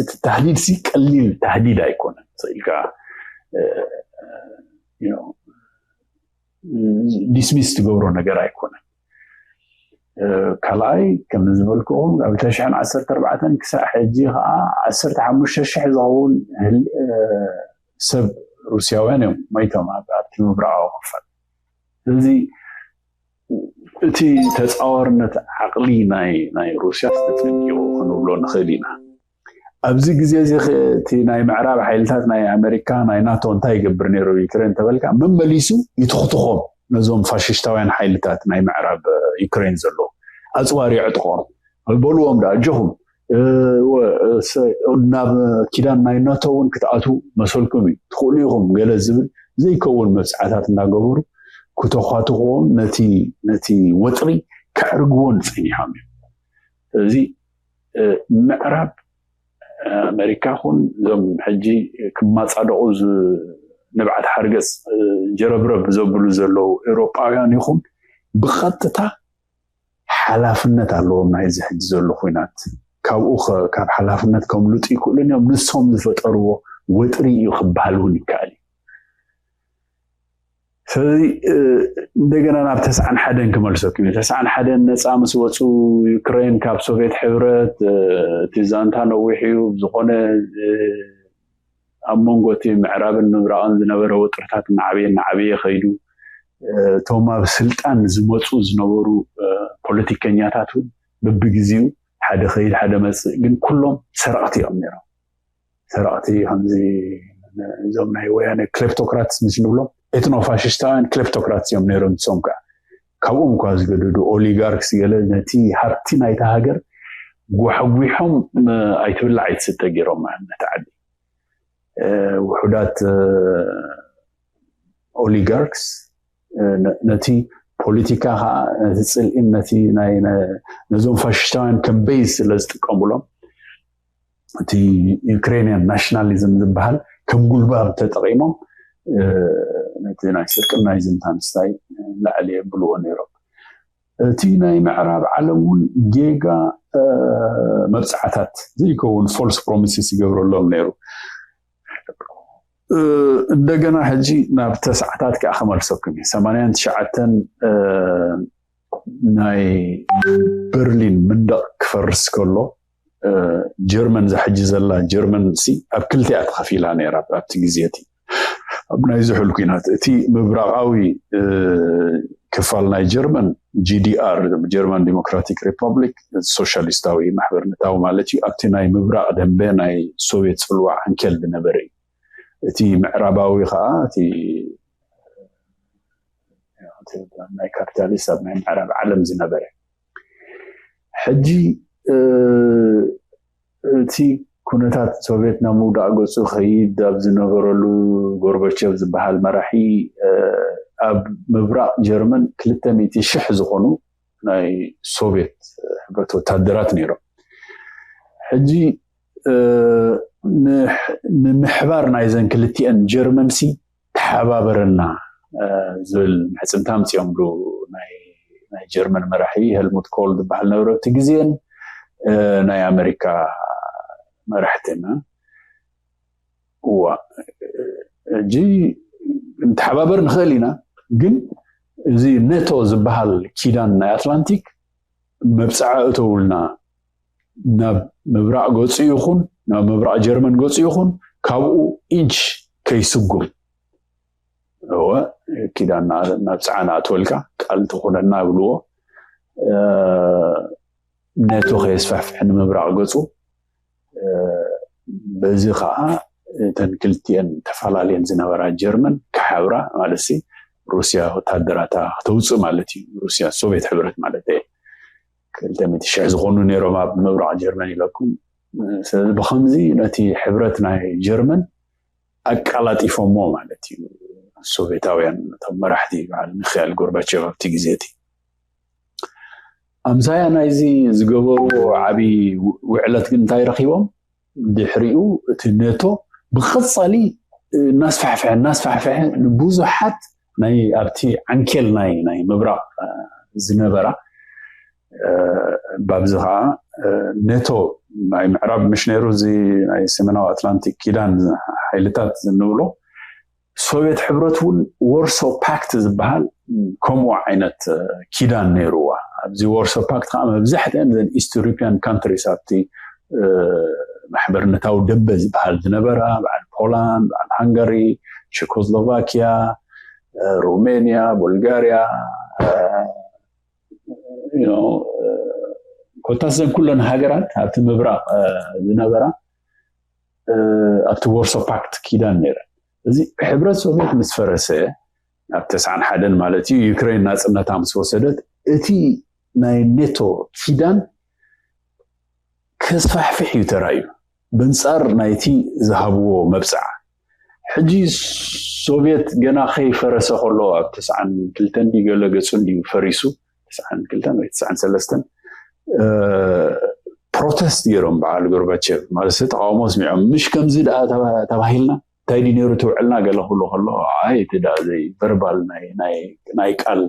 እቲ ታህዲድ ሲ ቀሊል ታህዲድ ኣይኮነን። ኢልካ ዲስሚስ ትገብሮ ነገር ኣይኮነን። ካልኣይ ከም ዝበልክኹም ካብ ተሽሕን ዓሰርተ ኣርባዕተን ክሳዕ ሕጂ ከዓ ዓሰርተ ሓሙሽተ ሽሕ ዝኸውን ሰብ ሩስያውያን እዮም መይቶም ኣብቲ ምብራቃዊ ክፋል። ስለዚ እቲ ተፃዋርነት ዓቕሊ ናይ ናይ ሩስያ ዝተፀንቂቑ ክንብሎ ንኽእል ኢና። ኣብዚ ግዜ እዚ እቲ ናይ ምዕራብ ሓይልታት ናይ ኣሜሪካ ናይ ናቶ እንታይ ይገብር ነይሩ ዩክሬን ተበልካ፣ መመሊሱ ይትኽትኾም ነዞም ፋሽስታውያን ሓይልታት ናይ ምዕራብ ዩክሬን ዘለዉ ኣፅዋር ይዕጥቖም። በልዎም ዳ ኣጆኹም ናብ ኪዳን ናይ ናቶ እውን ክትኣትዉ መሰልኩም እዩ፣ ትኽእሉ ኢኹም ገለ ዝብል ዘይከውን መብፅዓታት እናገበሩ ክተኳትኽዎም፣ ነቲ ነቲ ወጥሪ ከዕርግዎን ፀኒሖም እዮም። ስለዚ ምዕራብ ኣሜሪካ ኹን እዞም ሕጂ ክማፃደቑ ንብዓት ሓርገፅ ጀረብረብ ዘብሉ ዘለዉ ኤውሮጳውያን ይኹን ብቐጥታ ሓላፍነት ኣለዎም ናይዚ ሕጂ ዘሎ ኩናት። ካብኡ ካብ ሓላፍነት ከምልጡ ይክእሉን እዮም። ንሶም ዝፈጠርዎ ወጥሪ እዩ ክበሃል እውን ይከኣል እዩ። ስለዚ እንደገና ናብ ተስዓን ሓደን ክመልሰኩም እዩ። ተስዓን ሓደን ነፃ ምስ ወፁ ዩክሬን ካብ ሶቪየት ሕብረት እቲ ዛንታ ነዊሕ እዩ። ብዝኾነ ኣብ መንጎ እቲ ምዕራብን ምብራቕን ዝነበረ ወጥርታት እናዓበየ እናዓበየ ከይዱ፣ እቶም ኣብ ስልጣን ዝመፁ ዝነበሩ ፖለቲከኛታት እውን በብግዜኡ ሓደ ከይድ ሓደ መፅእ፣ ግን ኩሎም ሰረቕቲ እዮም ነይሮም። ሰረቕቲ ከምዚ እዞም ናይ ወያነ ክሌፕቶክራትስ ምስ ንብሎም ኤትኖ ፋሽስታውያን ክሌፕቶክራትስ እዮም ነይሮም። ንሶም ከዓ ካብኦም እኳ ዝገደዱ ኦሊጋርክስ ገለ ነቲ ሃብቲ ናይታ ሃገር ጓሕጒሖም ኣይትብላዕ ኣይትስተ ገይሮም ነቲ ዓዲ። ውሑዳት ኦሊጋርክስ ነቲ ፖለቲካ ከዓ ነቲ ፅልኢን ነቲ ነዞም ፋሽስታውያን ከም ቤዝ ስለ ዝጥቀሙሎም እቲ ዩክሬንያን ናሽናሊዝም ዝበሃል ከም ጉልባብ ተጠቂሞም ነቲ ናይ ስርቅን ናይ ዝምታን ስታይ ላዕሊ የብልዎ ነይሮም። እቲ ናይ ምዕራብ ዓለም እውን ጌጋ መብፅዓታት ዘይከውን ፎልስ ፕሮሚስስ ይገብረሎም ነይሩ። እንደገና ሕጂ ናብ ተስዓታት ከዓ ክመልሰኩም እዩ። ሰማንያን ትሽዓተን ናይ በርሊን መንደቕ ክፈርስ ከሎ ጀርመን ዛሕጂ ዘላ ጀርመን ሲ ኣብ ክልቲኣ ተኸፊላ ነይራ ኣብቲ ግዜ እቲ ኣብ ናይ ዝሑል ኩናት። እቲ ምብራቓዊ ክፋል ናይ ጀርመን ጂ ዲ ኣር፣ ጀርመን ዲሞክራቲክ ሪፐብሊክ፣ ሶሻሊስታዊ ማሕበርነታዊ ማለት እዩ። ኣብቲ ናይ ምብራቕ ደንበ ናይ ሶቪየት ፅልዋ ዓንኬል ዝነበረ እዩ። እቲ ምዕራባዊ ከዓ እቲ ናይ ካፒታሊስት ኣብ ናይ ምዕራብ ዓለም ዝነበረ። ሕጂ እቲ ኩነታት ሶቪየት ናብ ምውዳቕ ገፁ ከይድ ኣብ ዝነበረሉ፣ ጎርባቸቭ ዝበሃል መራሒ ኣብ ምብራቕ ጀርመን ክልተ ሚእቲ ሽሕ ዝኾኑ ናይ ሶቪየት ሕብረት ወታደራት ነይሮም። ሕጂ ንምሕባር ናይዘን ክልቲአን ጀርመን ሲ ተሓባበረና ዝብል ምሕፅንታ ኣምፂኦምሉ። ናይ ጀርመን መራሒ ሄልሙት ኮል ዝበሃል ነበረ ኣብቲ ግዜን ናይ ኣሜሪካ መራሕትን። እዋ ሕጂ ንተሓባበር ንኽእል ኢና፣ ግን እዚ ኔቶ ዝበሃል ኪዳን ናይ ኣትላንቲክ መብፅዓ እተውልና ናብ ምብራቕ ገፁ ይኹን ናብ ምብራቕ ጀርመን ገፁ ይኹን ካብኡ ኢንች ከይስጉም እወ ኪዳን ናብፅዓ ንኣትወልካ ቃል ትኹነና ይብልዎ። ኔቶ ከየስፋሕፍሕ ንምብራቕ ገፁ በዚ ከዓ እተን ክልቲኤን ተፈላለየን ዝነበራ ጀርመን ክሓብራ ማለት ሲ ሩስያ ወታደራታ ክተውፅእ ማለት እዩ። ሩስያ ሶቪየት ሕብረት ማለት እየ። ክልተ ሚእቲ ሽሕ ዝኾኑ ነይሮም ኣብ ምብራቕ ጀርመን ኢለኩም። ስለዚ ብከምዚ ነቲ ሕብረት ናይ ጀርመን ኣቀላጢፎሞ ማለት እዩ። ሶቪየታውያን እቶም መራሕቲ በዓል ሚካኤል ጎርባቸቭ ኣብቲ ግዜ እቲ ኣምሳያ ናይዚ ዝገበርዎ ዓብዪ ውዕለት ግን እንታይ ረኺቦም? ድሕሪኡ እቲ ኔቶ ብቐፃሊ እናስፋሕፍሐ እናስፋሕፍሐ ንብዙሓት ናይ ኣብቲ ዓንኬል ናይ ናይ ምብራቕ ዝነበራ ባብዚ ከዓ ኔቶ ናይ ምዕራብ ምሽ ነይሩ እዚ ናይ ሰሜናዊ ኣትላንቲክ ኪዳን ሓይልታት ንብሎ ሶቪየት ሕብረት እውን ወርሶ ፓክት ዝበሃል ከምኡ ዓይነት ኪዳን ነይርዋ። ኣብዚ ወርሶ ፓክት ከዓ መብዛሕትአን ዘን ኢስት ዩሮፒያን ካንትሪስ ኣብቲ ማሕበርነታዊ ደንበ ዝበሃል ዝነበራ በዓል ፖላንድ፣ በዓል ሃንጋሪ፣ ቸኮስሎቫኪያ፣ ሩሜንያ፣ ቡልጋሪያ ኮታስ ዘን ኩለን ሃገራት ኣብቲ ምብራቕ ዝነበራ ኣብቲ ወርሶ ፓክት ኪዳን ነይረን። እዚ ሕብረት ሶቪየት ምስ ፈረሰ ኣብ ተስዓን ሓደን ማለት እዩ ዩክሬን ናፅነታ ምስ ወሰደት እቲ ናይ ኔቶ ኪዳን ከስፋሕፍሕ እዩ ተራዩ ብንፃር ናይቲ ዝሃብዎ መብፅዓ። ሕጂ ሶቪየት ገና ከይፈረሰ ከሎ ኣብ ተስዓን ክልተን ድዩ ገለ ገፁ እንድዩ ፈሪሱ ተስዓን ክልተን ወይ ተስዓን ሰለስተን ፕሮቴስት ገይሮም በዓል ጎርባቸቭ ማለት ተቃውሞ ስሚዖም ምሽ ከምዚ ደኣ ተባሂልና እንታይ ድዩ ነይሩ ትውዕልና ገለ ክብሎ ከሎ ኣይ እቲ ደኣ ዘይ ቨርባል ናይ ቃል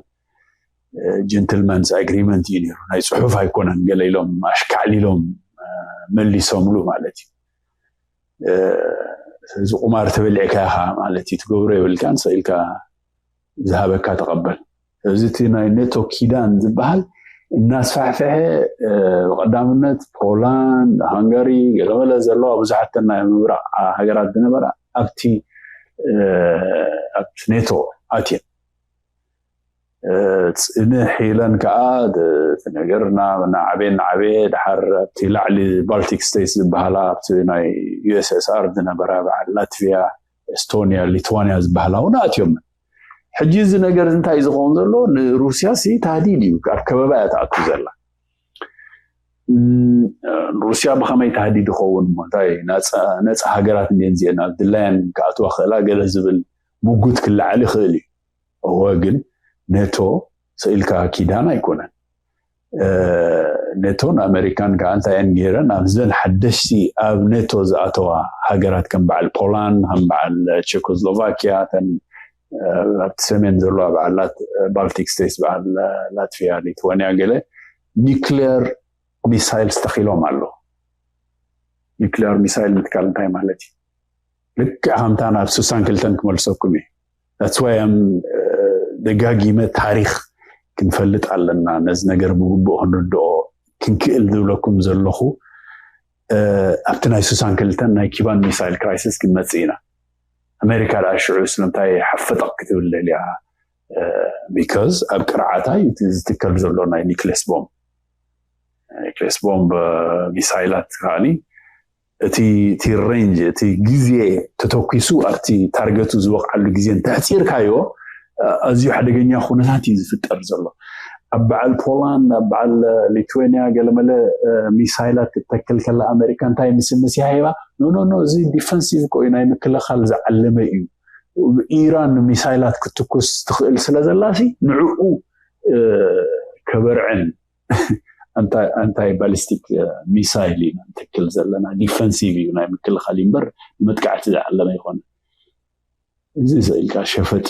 ጀንትልመንስ ኣግሪመንት እዩ ነይሩ ናይ ፅሑፍ ኣይኮነን ገለ ኢሎም ኣሽካዕሊሎም መሊሶምሉ ማለት እዩ። እዚ ቁማር ተበሊዕካ ኢኻ ማለት እዩ ትገብሮ የብልካን ስኢልካ ዝሃበካ ተቐበል። እዚ እቲ ናይ ኔቶ ኪዳን ዝበሃል እናስፋሕፍሐ ብቀዳምነት ፖላንድ ሃንጋሪ ገለመለ ዘለዋ ብዙሓት ናይ ምብራቕ ሃገራት ዝነበራ ኣብቲ ኣብቲ ኔቶ ኣትየን ፅንሕ ኢለን ከዓ እቲ ነገር እናዓበየ እናዓበየ ድሓር ኣብቲ ላዕሊ ባልቲክ ስቴትስ ዝበሃላ ኣብቲ ናይ ዩኤስኤስኣር ዝነበራ በዓል ላትቪያ ኤስቶኒያ ሊትዋንያ ዝበሃላ እውን ኣትዮም። ሕጂ እዚ ነገር እንታይ ዝኸውን ዘሎ ንሩስያ ሲ ታህዲድ እዩ ኣብ ከበባ እያ ትኣቱ ዘላ። ሩስያ ብኸመይ ታህዲድ ይኸውን እሞ እንታይ ነፃ ሃገራት እንዲን እዚአን ኣብ ድላያን ክኣትዋ ክእላ ገለ ዝብል ምጉት ክለዓል ይኽእል እዩ። እወ ግን ኔቶ ስኢልካ ኪዳን ኣይኮነን። ኔቶን ኣሜሪካን ከዓ እንታይ እየን ገይረን ኣብዘን ሓደሽቲ ኣብ ኔቶ ዝኣተዋ ሃገራት ከም በዓል ፖላንድ ከም በዓል ቸኮስሎቫኪያ ተን ኣብቲ ሰሜን ዘለዋ በዓላት ባልቲክ ስቴትስ በዓል ላትቪያ ሊትዋንያ ገለ ኒክሌር ሚሳይል ዝተኺሎም ኣሎ። ኒክሌር ሚሳይል ምትካል እንታይ ማለት እዩ? ልክዕ ከምታ ናብ ሱሳን ክልተን ክመልሰኩም እዩ። ዳትስዋይ ደጋጊመ ታሪክ ክንፈልጥ ኣለና ነዚ ነገር ብግቡእ ክንርድኦ ክንክእል ዝብለኩም ዘለኹ ኣብቲ ናይ ሱሳን ክልተን ናይ ኪባን ሚሳይል ክራይሲስ ክንመፅእ ኢና። ኣሜሪካ ደኣ ሽዑ ስለምንታይ ሓፈጠቕ ክትብል ደልያ? ቢካዝ ኣብ ቅርዓታ እዩ ዝትከል ዘሎ ናይ ኒክሌስ ቦምብ። ኒክሌስ ቦምብ ሚሳይላት ከዓኒ እቲ እቲ ሬንጅ እቲ ግዜ ተተኪሱ ኣብቲ ታርገቱ ዝወቕዓሉ ግዜ እንተሕፂርካዮ ኣዝዩ ሓደገኛ ኩነታት እዩ ዝፍጠር ዘሎ። ኣብ በዓል ፖላንድ ኣብ በዓል ሊትዌንያ ገለመለ ሚሳይላት ክትተክል ከላ ኣሜሪካ እንታይ ምስምስ ይሃይባ ኖኖኖ እዚ ዲፈንሲቭ እኮ እዩ ናይ ምክልኻል ዝዓለመ እዩ። ኢራን ሚሳይላት ክትትኩስ ትኽእል ስለ ዘላ ሲ ንዕኡ ከበርዕን ኣንታይ ባሊስቲክ ሚሳይል ኢና ንተክል ዘለና ዲፈንሲቭ እዩ ናይ ምክልኻል እምበር ንመጥቃዕቲ ዝዓለመ ይኮነ። እዚ ዘኢልካ ሸፈጥ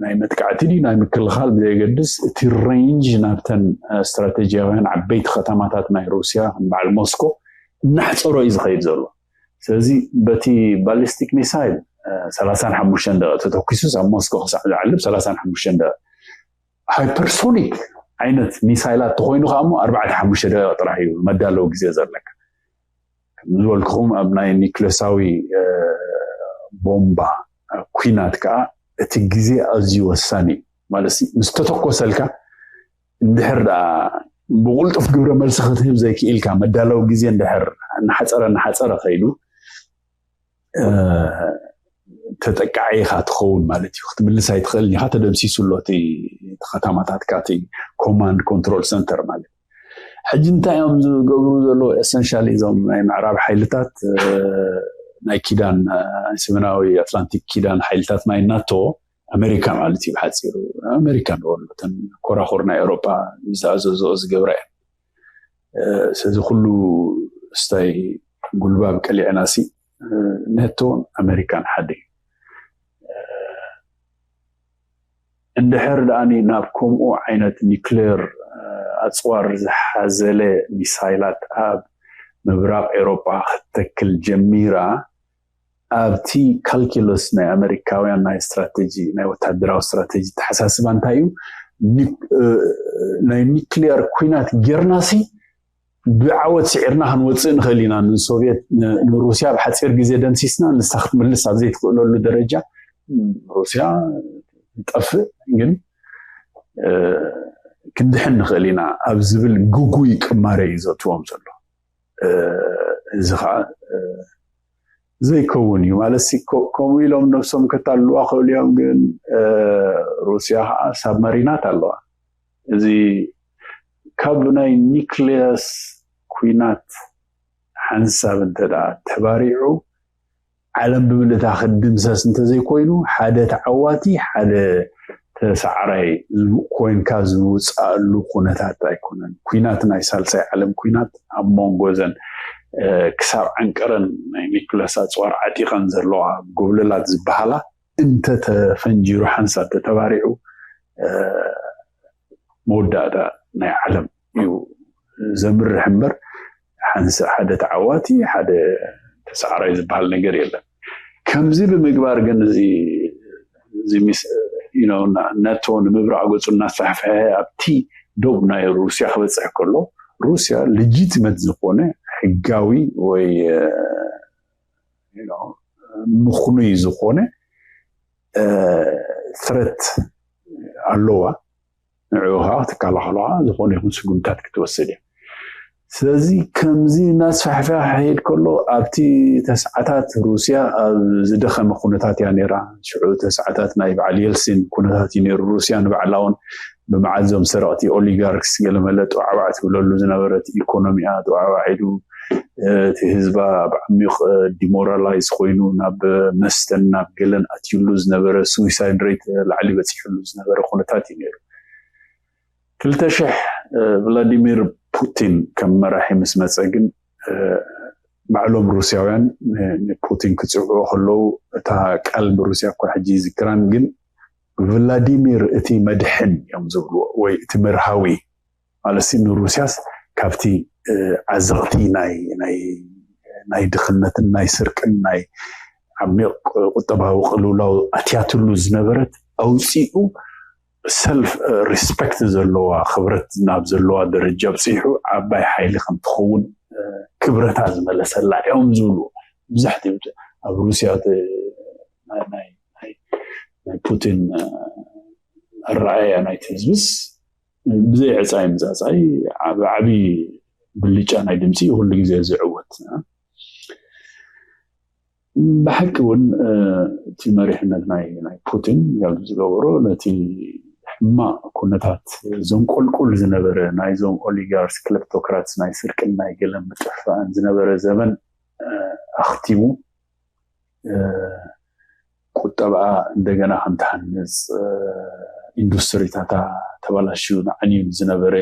ናይ መጥቃዕቲ ድዩ ናይ ምክልኻል ብዘየገድስ፣ እቲ ሬንጅ ናብተን ስትራቴጂያውያን ዓበይቲ ከተማታት ናይ ሩስያ ከም በዓል ሞስኮ እናሕፀሮ እዩ ዝኸይድ ዘሎ። ስለዚ በቲ ባሊስቲክ ሚሳይል ሰላሳን ሓሙሽተን ደቂቕ ተተኪሱስ ኣብ ሞስኮ ክሳዕ ዝዓልብ ሰላሳን ሓሙሽተን ደቂቕ፣ ሃይፐርሶኒክ ዓይነት ሚሳይላት ተኮይኑ ከዓ እሞ ኣርባዕተ ሓሙሽተ ደቂቕ ጥራሕ እዩ መዳለዊ ግዜ ዘለካ። ከም ዝበልኩኹም ኣብ ናይ ኒክለሳዊ ቦምባ ኩናት ከዓ እቲ ግዜ ኣዝዩ ወሳኒ እዩ። ማለት ምስ ተተኮሰልካ እንድሕር ደኣ ብቁልጡፍ ግብረ መልሲ ክትህብ ዘይክኢልካ፣ መዳለዊ ግዜ እንድሕር እናሓፀረ እናሓፀረ ከይዱ ተጠቃዒ ኢኻ ትኸውን ማለት እዩ። ክትምልስ ኣይትኽእልን ኢኻ። ተደምሲሱ ኣሎ እቲ ከተማታትካ፣ እቲ ኮማንድ ኮንትሮል ሰንተር ማለት። ሕጂ እንታይ እዮም ዝገብሩ ዘለዉ? ኤሰንሻሊ እዞም ናይ ምዕራብ ሓይልታት ናይ ኪዳን፣ ሰሜናዊ ኣትላንቲክ ኪዳን ሓይልታት ናይ ናቶ፣ ኣሜሪካ ማለት እዩ ብሓፂሩ። ኣሜሪካ ንበሎ፣ እተን ኮራኹር ናይ ኤውሮጳ ዝኣዘዞ ዝገብራ እየን። ስለዚ ኩሉ ስታይ ጉልባብ ቀሊዕና ሲ፣ ኔቶን ኣሜሪካን ሓደ እዩ። እንድሕር ደኣኒ ናብ ከምኡ ዓይነት ኒክሌር ኣፅዋር ዝሓዘለ ሚሳይላት ኣብ ምብራቕ ኤውሮጳ ክትተክል ጀሚራ፣ ኣብቲ ካልኪሎስ ናይ ኣሜሪካውያን ናይ ስትራቴጂ፣ ናይ ወታደራዊ ስትራቴጂ ተሓሳስባ እንታይ እዩ? ናይ ኒክሊየር ኩናት ጌርናሲ ብዓወት ስዒርና ክንወፅእ ንኽእል ኢና። ንሶቪየት ንሩስያ ብሓፂር ግዜ ደምሲስና ንሳ ክትምልስ ኣብ ዘይትኽእለሉ ደረጃ ሩስያ ትጠፍእ። ግን ክንድሕን ንኽእል ኢና ኣብ ዝብል ግጉይ ቅማረ እዩ ዘእትዎም ዘሎ። እዚ ከዓ ዘይከውን እዩ ማለት፣ ከምኡ ኢሎም ነብሶም ከታልዋ ክእሉ እዮም። ግን ሩስያ ከዓ ሳብማሪናት ኣለዋ። እዚ ካብ ናይ ኒክሌስ ኩናት ሓንሳብ እንተ ተባሪዑ ዓለም ብምልእታ ክድምሰስ እንተዘይኮይኑ፣ ሓደ ተዓዋቲ ሓደ ተሳዕራይ ኮይንካ ዝውፃእሉ ኩነታት ኣይኮነን። ኩናት ናይ ሳልሳይ ዓለም ኩናት ኣብ መንጎ ዘን ክሳብ ዓንቀረን ናይ ኒኩለስ ኣፅዋር ዓጢቐን ዘለዋ ጎብለላት ዝበሃላ እንተተፈንጂሩ ሓንሳብ ተተባሪዑ መወዳእታ ናይ ዓለም እዩ ዘምርሕ እምበር፣ ሓንስ ሓደ ተዓዋቲ ሓደ ተሳዕራይ ዝበሃል ነገር የለን። ከምዚ ብምግባር ግን እዚ ነቶ ንምብራቕ ገፁ እናስፋሕፈሐ ኣብቲ ዶብ ናይ ሩስያ ክበፅሕ ከሎ፣ ሩስያ ልጂቲመት ዝኾነ ሕጋዊ ወይ ምኽኑይ ዝኾነ ትረት ኣለዋ። ንዕኡ ከዓ ክትከላኸሎ ከዓ ዝኾነ ይኹን ስጉምታት ክትወስድ እያ። ስለዚ ከምዚ እናስፋሕፈሐ ክኸይድ ከሎ ኣብቲ ተስዓታት ሩስያ ኣብ ዝደኸመ ኩነታት እያ ነይራ። ሽዑ ተስዓታት ናይ በዓል የልሲን ኩነታት እዩ ነይሩ። ሩስያ ንባዕላ እውን ብመዓት እዞም ሰረቕቲ ኦሊጋርክስ ገለመለ ጥዋዕዋዕ ትብለሉ ዝነበረት ኢኮኖሚኣ ጥዋዕዋዕ ኢሉ፣ እቲ ህዝባ ብዓሚቕ ዲሞራላይዝ ኮይኑ ናብ መስተን ናብ ገለን ኣትዩሉ ዝነበረ፣ ስዊሳይድ ሬት ላዕሊ በፂሑሉ ዝነበረ ኩነታት እዩ ነይሩ። ክልተ ሽሕ ቭላዲሚር ፑቲን ከም መራሒ ምስ መፀ ግን ባዕሎም ሩስያውያን ንፑቲን ክፅውዑ ከለዉ እታ ቃል ብሩስያ እኳ ሕጂ ይዝክራን፣ ግን ቭላዲሚር እቲ መድሕን እዮም ዝብልዎ ወይ እቲ መርሃዊ ማለት ንሩስያስ ካብቲ ዓዘቕቲ ናይ ድኽነትን ናይ ስርቅን ናይ ዓሚቕ ቁጠባዊ ቅልውላው ኣትያትሉ ዝነበረት ኣውፂኡ ሰልፍ ሪስፐክት ዘለዋ ክብረት ናብ ዘለዋ ደረጃ ኣብፂሑ ዓባይ ሓይሊ ከም ትኸውን ክብረታ ዝመለሰላ እዮም ዝብሉ ብዙሕቲ ኣብ ሩስያ ናይ ፑቲን ኣረኣያ ናይቲ ህዝብስ ብዘይ ዕፃይ ምፃፃይ ዓብ ዓብዪ ብልጫ ናይ ድምፂ ኩሉ ግዜ ዝዕወት። ብሓቂ እውን እቲ መሪሕነት ናይ ናይ ፑቲን ዝገበሮ ነቲ ሕማቕ ኩነታት ዘንቆልቁል ዝነበረ ናይዞም ኦሊጋርስ ክለፕቶክራትስ ናይ ስርቅን ናይ ገለን ምጥፍፋእን ዝነበረ ዘመን ኣኽቲሙ ቁጠባኣ እንደገና ከም ትሃንፅ ኢንዱስትሪታታ ተባላሽዩ ንዓንዩ ዝነበረ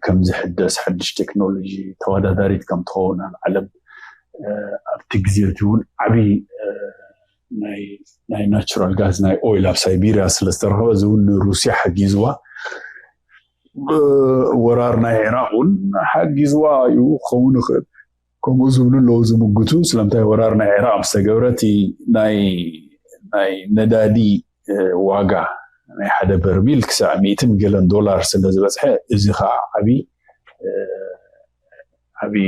ከም ዝሕደስ ሓድሽ ቴክኖሎጂ ተወዳዳሪት ከም ትኸውን ኣብ ዓለም ኣብቲ ግዜ እቲ እውን ዓብዪ ናይ ናቹራል ጋዝ ናይ ኦይል ኣብ ሳይቤሪያ ስለ ዝተረኸበ፣ እዚ እውን ንሩስያ ሓጊዝዋ። ወራር ናይ ዒራቅ እውን ሓጊዝዋ እዩ ክኸውን ይኽእል። ከምኡ ዝብሉ ኣለዉ ዝምግቱ። ስለምንታይ ወራር ናይ ዒራቅ ምስ ተገብረ እቲ ናይ ነዳዲ ዋጋ ናይ ሓደ በርሚል ክሳዕ ሚእትን ገለን ዶላር ስለ ዝበፅሐ፣ እዚ ከዓ ዓብዪ ዓብዪ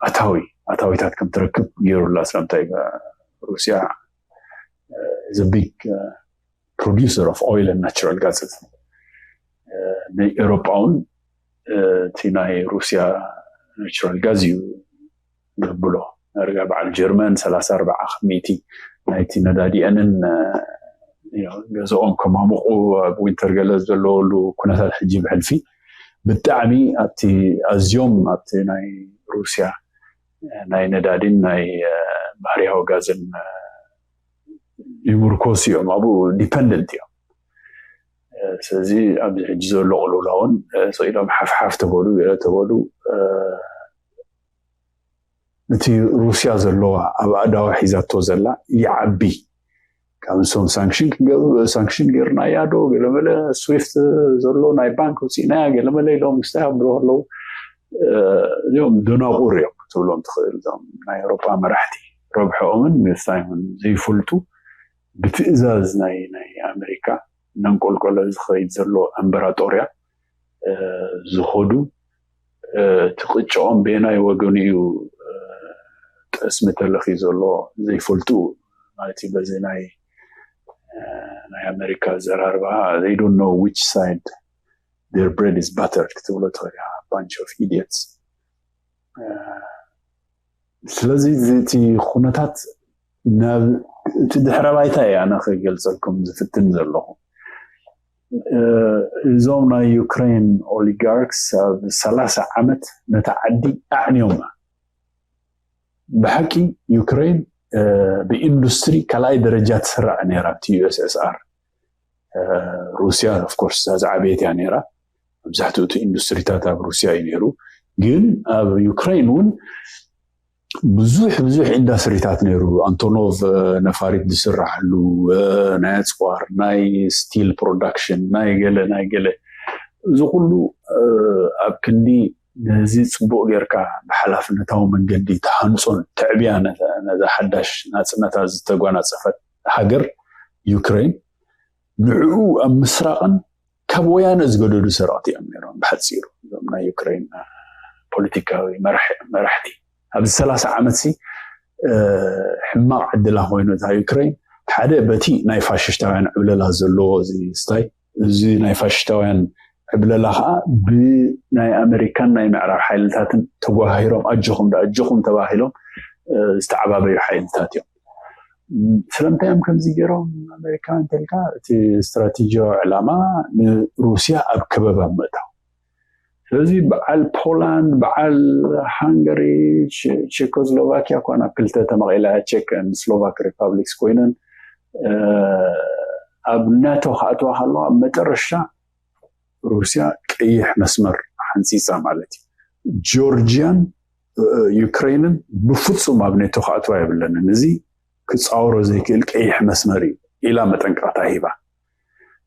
ኣታዊ ኣታዊታት ከም ትረክብ ገይሩላ። ስለምንታይ ሩስያ is a big producer of oil and natural gases። ንኤሮጳ እውን እቲ ናይ ሩስያ ናቹራል ጋዝ እዩ ዝብሎ። ዳርጋ በዓል ጀርመን ሰላሳ ኣርባዓ ከሚቲ ናይቲ ነዳዲአንን ገዛኦም ከማሙቁ ኣብ ዊንተር ገለ ዘለወሉ ኩነታት ሕጂ ብሕልፊ ብጣዕሚ ኣብቲ ኣዝዮም ኣብቲ ናይ ሩስያ ናይ ነዳዲን ናይ ባህርያዊ ጋዝን ይምርኮስ እዮም፣ ኣብኡ ዲፐንደንት እዮም። ስለዚ ኣብዚ ሕጂ ዘሎ ቅልውላውን ስኢሎም ሓፍሓፍ ተበሉ ገለ ተበሉ እቲ ሩስያ ዘለዋ ኣብ ኣእዳዋ ሒዛቶ ዘላ ይዓቢ። ካብ ንሶም ሳንክሽን ሳንክሽን ገይርናያ ዶ ገለመለ፣ ስዊፍት ዘሎ ናይ ባንክ ውፅእናያ ገለመለ ኢሎም ምስታይ ኣብሎ ኣለዉ። እዚኦም ደናቁር እዮም ክትብሎም ትኽእል። እዞም ናይ ኤውሮጳ መራሕቲ ረብሐኦምን ምስታይምን ዘይፈልጡ ብትእዛዝ ናይ ናይ ኣሜሪካ እናንቆልቆለ ዝኸይድ ዘሎ ኣምበራጦርያ ዝኸዱ፣ እቲ ቅጭኦም በየናይ ወገኑ እዩ ጠስሚ ተለኽዩ ዘሎ ዘይፈልጡ ማለት እዩ። በዚ ናይ ናይ ኣሜሪካ ኣዘራርባ they don't know which side their bread is buttered ክትብሎ ትኽእል ኢኻ። Bunch of idiots። ስለዚ እቲ ኩነታት ናብ እቲ ድሕረ ባይታ እየ ኣነ ክገልፀልኩም ዝፍትን ዘለኹ። እዞም ናይ ዩክሬን ኦሊጋርክስ ኣብ ሰላሳ ዓመት ነታ ዓዲ ኣዕንዮማ። ብሓቂ ዩክሬን ብኢንዱስትሪ ካልኣይ ደረጃ ትስራዕ ነይራ ኣብቲ ዩኤስኤስኣር። ሩስያ ኦፍኮርስ እዛ ዝዓበየት እያ ነይራ። መብዛሕትኡ እቲ ኢንዱስትሪታት ኣብ ሩስያ እዩ ነይሩ። ግን ኣብ ዩክሬን እውን ብዙሕ ብዙሕ ኢንዳስትሪታት ነይሩ። ኣንቶኖቭ ነፋሪት ዝስራሕሉ፣ ናይ ኣፅዋር፣ ናይ ስቲል ፕሮዳክሽን፣ ናይ ገለ ናይ ገለ፣ እዚ ኩሉ ኣብ ክንዲ ነዚ ፅቡቅ ጌርካ ብሓላፍነታዊ መንገዲ ተሃንፆን ተዕብያ ነዛ ሓዳሽ ናፅነታ ዝተጓናፀፈት ሃገር ዩክሬን፣ ንዕኡ ኣብ ምስራቅን ካብ ወያነ ዝገደዱ ሰረቕቲ እዮም ነይሮም። ብሓፂሩ እዞም ናይ ዩክሬን ፖለቲካዊ መራሕቲ ኣብዚ ሰላሳ ዓመት ሲ ሕማቕ ዕድላ ኮይኑ እታ ዩክሬን ሓደ በቲ ናይ ፋሽስታውያን ዕብለላ ዘለዎ እዚ ስታይ እዚ ናይ ፋሽስታውያን ዕብለላ ከዓ ብናይ ኣሜሪካን ናይ ምዕራብ ሓይልታትን ተጓሂሮም ኣጆኹም ዳ ኣጆኹም ተባሂሎም ዝተዓባበዩ ሓይልታት እዮም። ስለምንታይ እዮም ከምዚ ገይሮም ኣሜሪካ እንተልካ እቲ ስትራቴጂያዊ ዕላማ ንሩስያ ኣብ ከበባ ምእታው። ስለዚ በዓል ፖላንድ በዓል ሃንጋሪ፣ ቼኮስሎቫኪያ እኳ ናብ ክልተ ተመቒላ ቼክ ስሎቫክ ሪፓብሊክስ ኮይነን ኣብ ናቶ ክኣትዋ ከለዋ መጨረሻ ሩስያ ቀይሕ መስመር ሓንፂፃ ማለት እዩ። ጆርጂያን ዩክሬንን ብፍፁም ኣብ ኔቶ ክኣትዋ የብለንን፣ እዚ ክፃወሮ ዘይክእል ቀይሕ መስመር እዩ ኢላ መጠንቀቕታ ሂባ።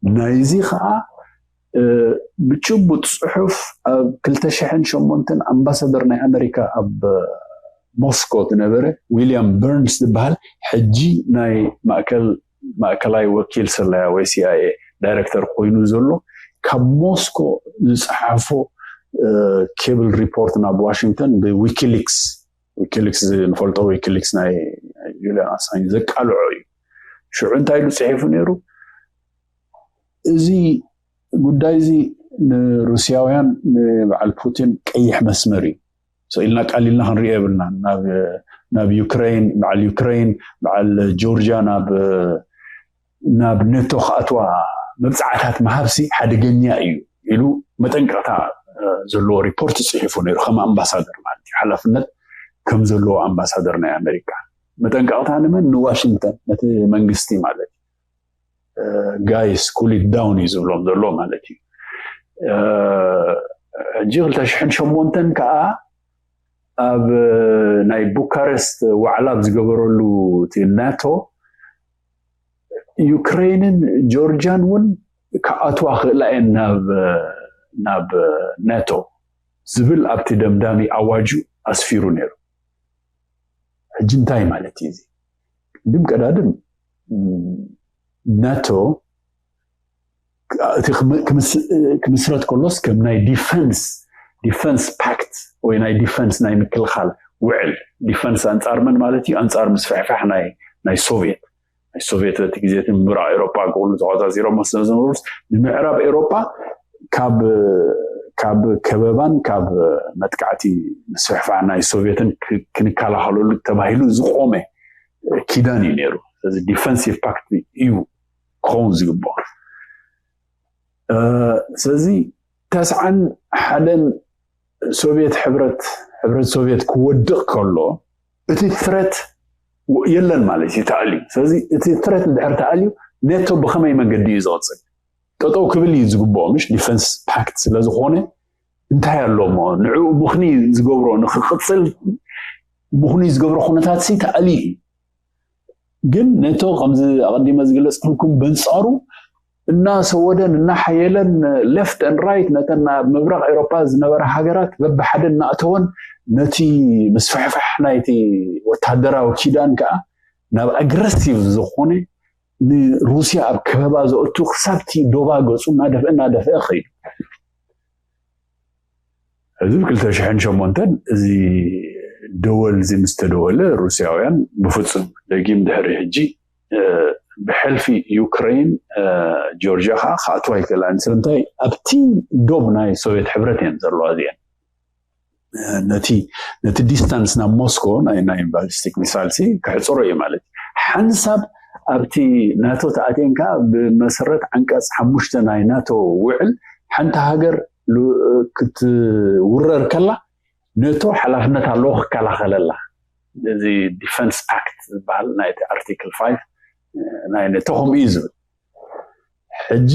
ናይዚ ከዓ ብጭቡጥ ፅሑፍ ኣብ ክልተ ሽሕን ሸሞንተን ኣምባሳደር ናይ ኣሜሪካ ኣብ ሞስኮ ዝነበረ ዊልያም በርንስ ዝበሃል ሕጂ ናይ ማእከል ማእከላይ ወኪል ስለያ ወይ ሲኣይኤ ዳይረክተር ኮይኑ ዘሎ ካብ ሞስኮ ዝፀሓፎ ኬብል ሪፖርት ናብ ዋሽንግተን ብዊኪሊክስ ዊኪሊክስ ንፈልጦ ዊኪሊክስ ናይ ጁሊያን ኣሳንጅ ዘቃልዖ እዩ። ሽዑ እንታይ ኢሉ ፅሒፉ ነይሩ? እዚ ጉዳይ እዚ ንሩስያውያን ንበዓል ፑቲን ቀይሕ መስመር እዩ። ኢልና ቃሊልና ክንሪኦ የብልና። ናብ ዩክሬን በዓል ዩክሬን በዓል ጆርጂያ ናብ ናብ ኔቶ ክኣትዋ መብፃዕታት ምሃብሲ ሓደገኛ እዩ ኢሉ መጠንቀቕታ ዘለዎ ሪፖርት ፅሒፉ ነይሩ። ከም ኣምባሳደር ማለት እዩ፣ ሓላፍነት ከም ዘለዎ ኣምባሳደር ናይ ኣሜሪካ። መጠንቀቕታ ንመን? ንዋሽንግተን፣ ነቲ መንግስቲ ማለት እዩ። ጋይስ ኩል ኢት ዳውን እዩ ዝብሎም ዘሎ ማለት እዩ። ሕጂ ክልተ ሽሕን ሸሞንተን ከዓ ኣብ ናይ ቡካረስት ዋዕላ ኣብ ዝገበረሉ እቲ ናቶ፣ ዩክሬንን ጆርጂያን እውን ክኣትዋ ክእላ እየን ናብ ናብ ናቶ ዝብል ኣብቲ ደምዳሚ ኣዋጁ ኣስፊሩ ነይሩ። ሕጂ እንታይ ማለት እዩ እዚ? ቅድም ቀዳድም ናቶ እቲ ክምስረት ከሎስ ከም ናይ ዲፈንስ ዲፈንስ ፓክት ወይ ናይ ዲፈንስ ናይ ምክልኻል ውዕል፣ ዲፈንስ ኣንጻር መን ማለት እዩ? ኣንጻር ምስፍሕፋሕ ናይ ናይ ሶቪየት ናይ ሶቪየት በቲ ግዜ እቲ ምብራቕ ኤሮጳ ክብሉ ተቆጻጺሮሞ ስለ ዝነበሩስ፣ ንምዕራብ ኤሮጳ ካብ ካብ ከበባን ካብ መጥቃዕቲ ምስፍሕፋሕ ናይ ሶቪየትን ክንከላኸለሉ ተባሂሉ ዝቆመ ኪዳን እዩ ነይሩ። ስለዚ ዲፈንሲቭ ፓክት እዩ ክኸውን ዝግብኦ። ስለዚ ተስዓን ሓደን ሶቪየት ሕብረት ሕብረት ሶቪየት ክወድቕ ከሎ፣ እቲ ትረት የለን ማለት እዩ፣ ተኣልዩ። ስለዚ እቲ ትረት እንድሕር ተኣልዩ፣ ኔቶ ብኸመይ መንገዲ እዩ ዝቕፅል? ጠጠው ክብል እዩ ዝግብኦ፣ ምሽ ዲፈንስ ፓክት ስለዝኾነ እንታይ ኣሎ እሞ ንዕኡ ምኽኒ ዝገብሮ ንክቕፅል ምኽኒ ዝገብሮ ኩነታት ሲ ተኣልዩ እዩ። ግን ኔቶ ከምዚ ኣቐዲመ ዝገለፅኩልኩም በንፃሩ እናሰወደን እናሓየለን ሌፍት ን ራይት ነተን ኣብ ምብራቕ ኤሮፓ ዝነበራ ሃገራት በብሓደ እናእተወን ነቲ ምስፍሕፋሕ ናይቲ ወታደራዊ ኪዳን ከዓ ናብ ኣግረሲቭ ዝኾነ ንሩስያ ኣብ ከበባ ዘእቱ ክሳብቲ ዶባ ገፁ እናደፍአ እናደፍአ ከይዱ። እዚ ብ ክልተ ሽሕን ሸሞንተን እዚ ደወል እዚ ምስ ተደወለ ሩስያውያን ብፍፁም ደጊም ድሕሪ ሕጂ ብሕልፊ ዩክሬን ጆርጂያ ከዓ ክኣትዋ ይክእላ። ስለምንታይ ኣብቲ ዶብ ናይ ሶቪየት ሕብረት እየን ዘለዋ እዚአን። ነቲ ነቲ ዲስታንስ ናብ ሞስኮ ናይ ናይ ባሊስቲክ ሚሳይል ሲ ክሕፅሮ እዩ ማለት እዩ። ሓንሳብ ኣብቲ ናቶ ተኣትየን ከዓ ብመሰረት ዓንቀፅ ሓሙሽተ ናይ ናቶ ውዕል ሓንቲ ሃገር ክትውረር ከላ ኔቶ ሓላፍነት ኣለዎ ክከላኸለላ። እዚ ዲፈንስ ፓክት ዝበሃል ናይቲ ኣርቲክል ፋይቭ ናይ ኔቶ ከምኡ እዩ ዝብል። ሕጂ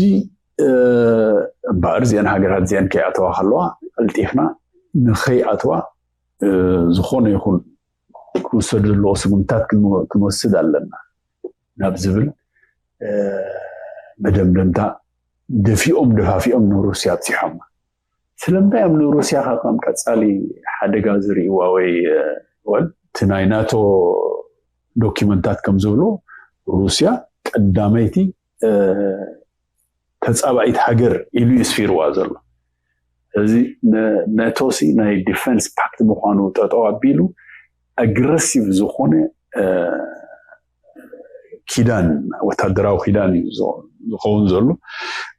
እምበኣር እዚአን ሃገራት እዚአን ከይኣተዋ ከለዋ ቀልጢፍና ንኸይኣትዋ ዝኾነ ይኹን ክውሰዱ ዘለዎ ስጉምታት ክንወስድ ኣለና ናብ ዝብል መደምደምታ ደፊኦም ደፋፊኦም ንሩስያ ኣብፂሖማ። ስለምንታይ እዮም ንሩስያ ካብ ከም ቀፃሊ ሓደጋ ዝርእይዋ? ወይ ወል እቲ ናይ ናቶ ዶኪመንታት ከም ዝብሎ ሩስያ ቀዳመይቲ ተፃባኢት ሃገር ኢሉ እዩ ስፊርዋ ዘሎ። እዚ ኔቶ ሲ ናይ ዲፈንስ ፓክት ምዃኑ ጠጠው ኣቢሉ ኣግረሲቭ ዝኾነ ኪዳን ወታደራዊ ኪዳን እዩ ዝኸውን ዘሎ።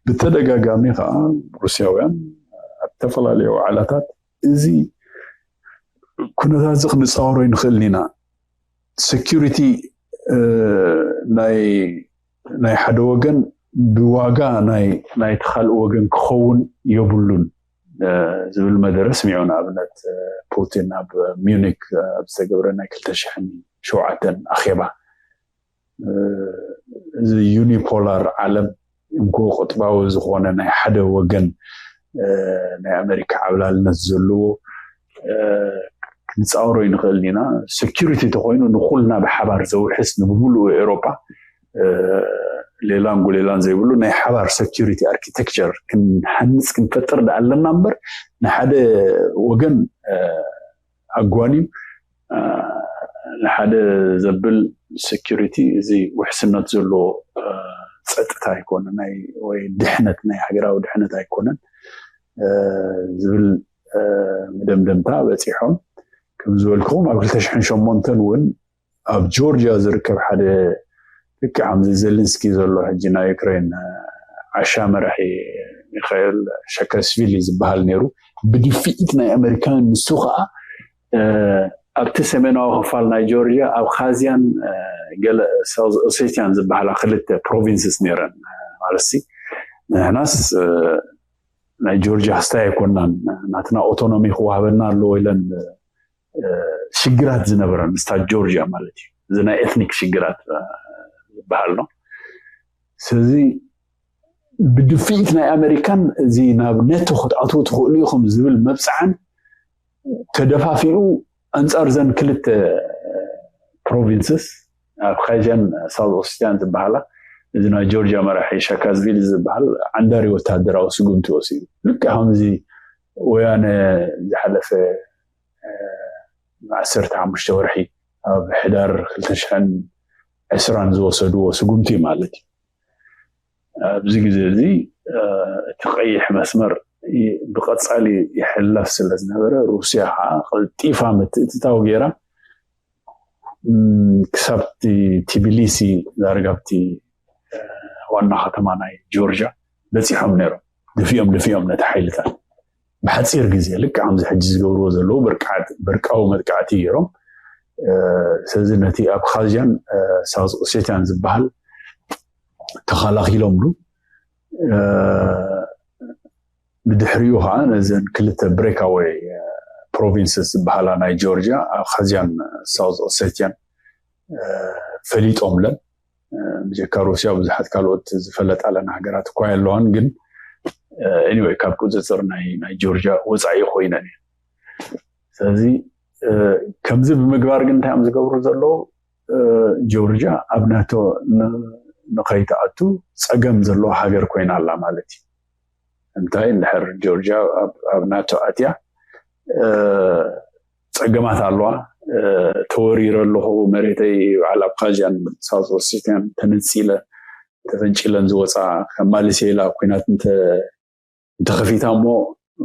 ብተደጋጋሚ ከዓ ሩስያውያን ኣብ ዝተፈላለዩ ዋዕላታት እዚ ኩነታት እዚ ክንፃወሮ ይንኽእል ኢና፣ ሴኪሪቲ ናይ ናይ ሓደ ወገን ብዋጋ ናይ ናይቲ ካልእ ወገን ክኸውን የብሉን ዝብል መደረ ስሚዑ። ንኣብነት ፑቲን ኣብ ሚዩኒክ ኣብ ዝተገብረ ናይ ክልተ ሽሕን ሸውዓተን ኣኼባ እዚ ዩኒፖላር ዓለም እንኮ ቁጥባዊ ዝኾነ ናይ ሓደ ወገን ናይ ኣሜሪካ ዓብላልነት ዘለዎ ክንፃወሮ ይንኽእል ኢና። ሴኪሪቲ ተኮይኑ ንኩልና ብሓባር ዘውሕስ ንብምሉኡ ኤሮፓ ሌላን ጉሌላን ዘይብሉ ናይ ሓባር ሴኪሪቲ ኣርኪቴክቸር ክንሃንፅ ክንፈጥር ኣለና እምበር ንሓደ ወገን ኣጓንዩ ንሓደ ዘብል ሴኪሪቲ እዚ ውሕስነት ዘለዎ ፀጥታ ኣይኮነን፣ ወይ ድሕነት ናይ ሃገራዊ ድሕነት ኣይኮነን ዝብል መደምደምታ በፂሖም። ከም ዝበልኩም ኣብ ክልተ ሽሕን ሸሞንተን እውን ኣብ ጆርጂያ ዝርከብ ሓደ ልክዕ ከምዚ ዜሌንስኪ ዘሎ ሕጂ ናይ ዩክሬን ዓሻ መራሒ ሚካኤል ሻካሽቪሊ ዝበሃል ነይሩ። ብድፍኢት ናይ ኣሜሪካን ንሱ ከዓ ኣብቲ ሰሜናዊ ክፋል ናይ ጆርጂያ ኣብ ካዝያን ገለ ሳውዝ ኦሴቲያን ዝበሃላ ክልተ ፕሮቪንስስ ነይረን። ማለት ንሕናስ ናይ ጆርጂያ ክስታይ ኣይኮናን፣ ናትና ኦቶኖሚ ክዋሃበና ኣለዎ ኢለን ሽግራት ዝነበረን ስታት ጆርጂያ ማለት እዩ። እዚ ናይ ኤትኒክ ሽግራት ዝበሃል ነው። ስለዚ ብድፍኢት ናይ ኣሜሪካን እዚ ናብ ኔቶ ክትኣትዉ ትኽእሉ ኢኹም ዝብል መብፅዓን ኣንጻር ዘን ክልተ ፕሮቪንስስ፣ ኣብኻዝያን ሳውዝ ኦስቲያን ዝበሃላ፣ እዚ ናይ ጆርጂያ መራሒ ሻካዝቪሊ ዝበሃል ዓንዳሪ ወታደራዊ ስጉምቲ ወሲዱ። ልክዕ ከምዚ ወያነ ዝሓለፈ ዓሰርተ ሓሙሽተ ወርሒ ኣብ ሕዳር ክልተ ሽሕን ዕስራን ዝወሰድዎ ስጉምቲ ማለት እዩ። ኣብዚ ግዜ እዚ እቲ ቀይሕ መስመር ብቐጻሊ ይሕለፍ ስለ ዝነበረ፣ ሩስያ ከዓ ቀልጢፋ ምትእትታው ገይራ ክሳብ ቲቢሊሲ፣ ዳርጋ ኣብቲ ዋና ከተማ ናይ ጆርጂያ በፂሖም ነይሮም። ድፊኦም ድፊኦም ነቲ ሓይልታት ብሓፂር ግዜ፣ ልክዕ ከምዚ ሕጂ ዝገብርዎ ዘለዉ በርቃዊ መጥቃዕቲ ገይሮም። ስለዚ ነቲ ኣብኻዝያን ሳውዝ ኦሴቲያን ዝበሃል ተኸላኺሎምሉ። ብድሕሪኡ ከዓ ነዘን ክልተ ብሬካወይ ፕሮቪንስስ ዝበሃላ ናይ ጆርጂያ፣ ኣብኻዝያን ሳውዝ ኦሴቲያን ፈሊጦምለን። ብጀካ ሩስያ ብዙሓት ካልኦት ዝፈለጣለን ሃገራት እኳ የለዋን፣ ግን ኤኒወይ ካብ ቁፅፅር ናይ ጆርጂያ ወፃኢ ኮይነን እየን። ስለዚ ከምዚ ብምግባር ግን እንታይ እዮም ዝገብሩ ዘለዉ? ጆርጂያ ኣብ ናቶ ንኸይትኣቱ ፀገም ዘለዋ ሃገር ኮይና ኣላ ማለት እዩ። እንታይ እንድሕር ጆርጂያ ኣብ ናቶ ኣትያ ፀገማት ኣለዋ። ተወሪረ ኣለኹ፣ መሬተይ በዓል ኣብኻዝያን ሳውዝ ኦሴቲያን ተነፂለ፣ ተፈንጪለን ዝወፃ፣ ከም ማሊሴላ ኩናት እንተኸፊታ እሞ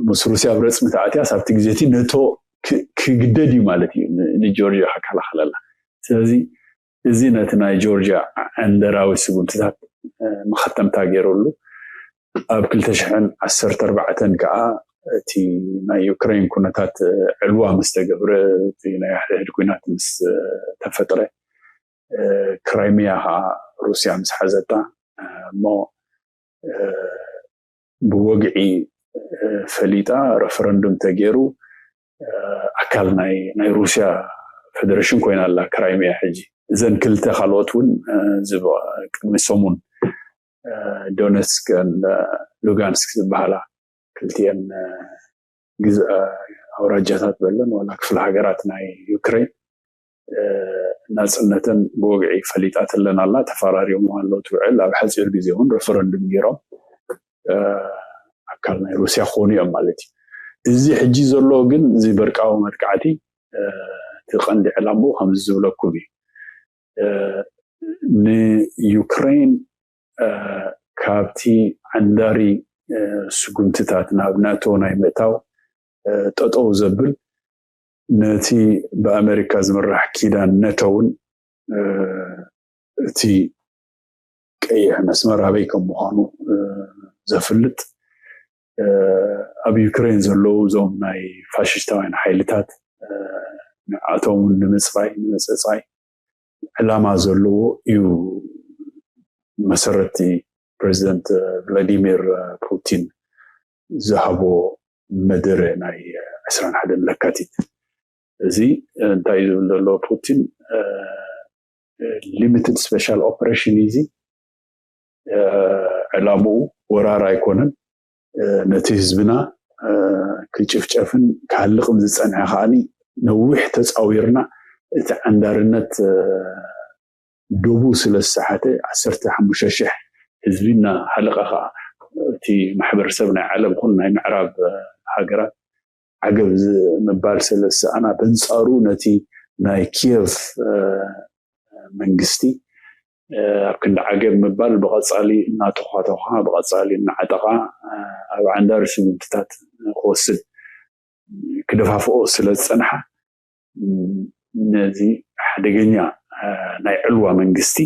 ምስ ሩስያ ኣብ ረፅሚ ተኣትያ፣ ሳብቲ ግዜ እቲ ነቶ ክግደድ እዩ ማለት እዩ ንጆርጂያ ከከላኸለላ። ስለዚ እዚ ነቲ ናይ ጆርጂያ ዓንደራዊ ስጉምትታት መኸተምታ ገይረሉ። ኣብ ክልተ ሽሕን ዓሰርተ ኣርባዕተን ከዓ እቲ ናይ ዩክሬን ኩነታት ዕልዋ ምስ ተገብረ፣ እቲ ናይ ሕድሕድ ኩናት ምስ ተፈጥረ፣ ክራይሚያ ከዓ ሩስያ ምስ ሓዘታ እሞ ብወግዒ ፈሊጣ፣ ረፈረንዱም ተገይሩ፣ ኣካል ናይ ሩስያ ፌደሬሽን ኮይና ኣላ ክራይሚያ። ሕጂ እዘን ክልተ ካልኦት እውን ቅድሚ ሰሙን ዶነስክ ሉጋንስክ ዝበሃላ ክልቲኤን ግዝ ኣውራጃታት በለን ዋላ ክፍለ ሃገራት ናይ ዩክሬን ናፅነተን ብወግዒ ፈሊጣትለን ኣላ። ተፈራሪሙ ኣሎ ትውዕል። ኣብ ሓፂር ግዜ እውን ረፈረንዱም ገይሮም ኣካል ናይ ሩስያ ክኾኑ እዮም ማለት እዩ። እዚ ሕጂ ዘሎ ግን እዚ በርቃዊ መጥቃዕቲ እቲ ቀንዲ ዕላምኡ ከምዚ ዝብለኩም እዩ። ንዩክሬን ካብቲ ዓንዳሪ ስጉምትታት ናብ ናቶ ናይ ምእታው ጠጠው ዘብል፣ ነቲ ብኣመሪካ ዝምራሕ ኪዳን ነቶ እውን እቲ ቀይሕ መስመር ኣበይ ከም ምዃኑ ዘፍልጥ፣ ኣብ ዩክሬን ዘለዉ እዞም ናይ ፋሽስታውያን ሓይልታት ንዓቶም እውን ንምፅራይ ንምፅፃይ ዕላማ ዘለዎ እዩ። መሰረቲ ፕሬዚደንት ቭላዲሚር ፑቲን ዝሃቦ መደረ ናይ ዕስራን ሓደን ለካቲት። እዚ እንታይ ዝብል ዘሎ ፑቲን፣ ሊሚትድ ስፔሻል ኦፕሬሽን እዩ። እዚ ዕላምኡ ወራር ኣይኮነን። ነቲ ህዝብና ክጭፍጨፍን ክሃልቕን ዝፀንሐ ከዓኒ ነዊሕ ተፃዊርና፣ እቲ ዓንዳርነት ዶቡ ስለ ዝሰሓተ፣ ዓሰርተ ሓሙሽተ ሽሕ ህዝቢ እናሃለቐ ከዓ፣ እቲ ማሕበረሰብ ናይ ዓለም ኹን ናይ ምዕራብ ሃገራት ዓገብ ምባል ስለ ዝሰኣና፣ በንፃሩ ነቲ ናይ ኪየቭ መንግስቲ ኣብ ክንዲ ዓገብ ምባል ብቐፃሊ እናተዃተዃ፣ ብቐፃሊ እናዓጠቓ፣ ኣብ ዓንዳሪ ስጉምትታት ክወስድ ክደፋፍኦ ስለ ዝፀንሓ፣ ነዚ ሓደገኛ ናይ ዕልዋ መንግስቲ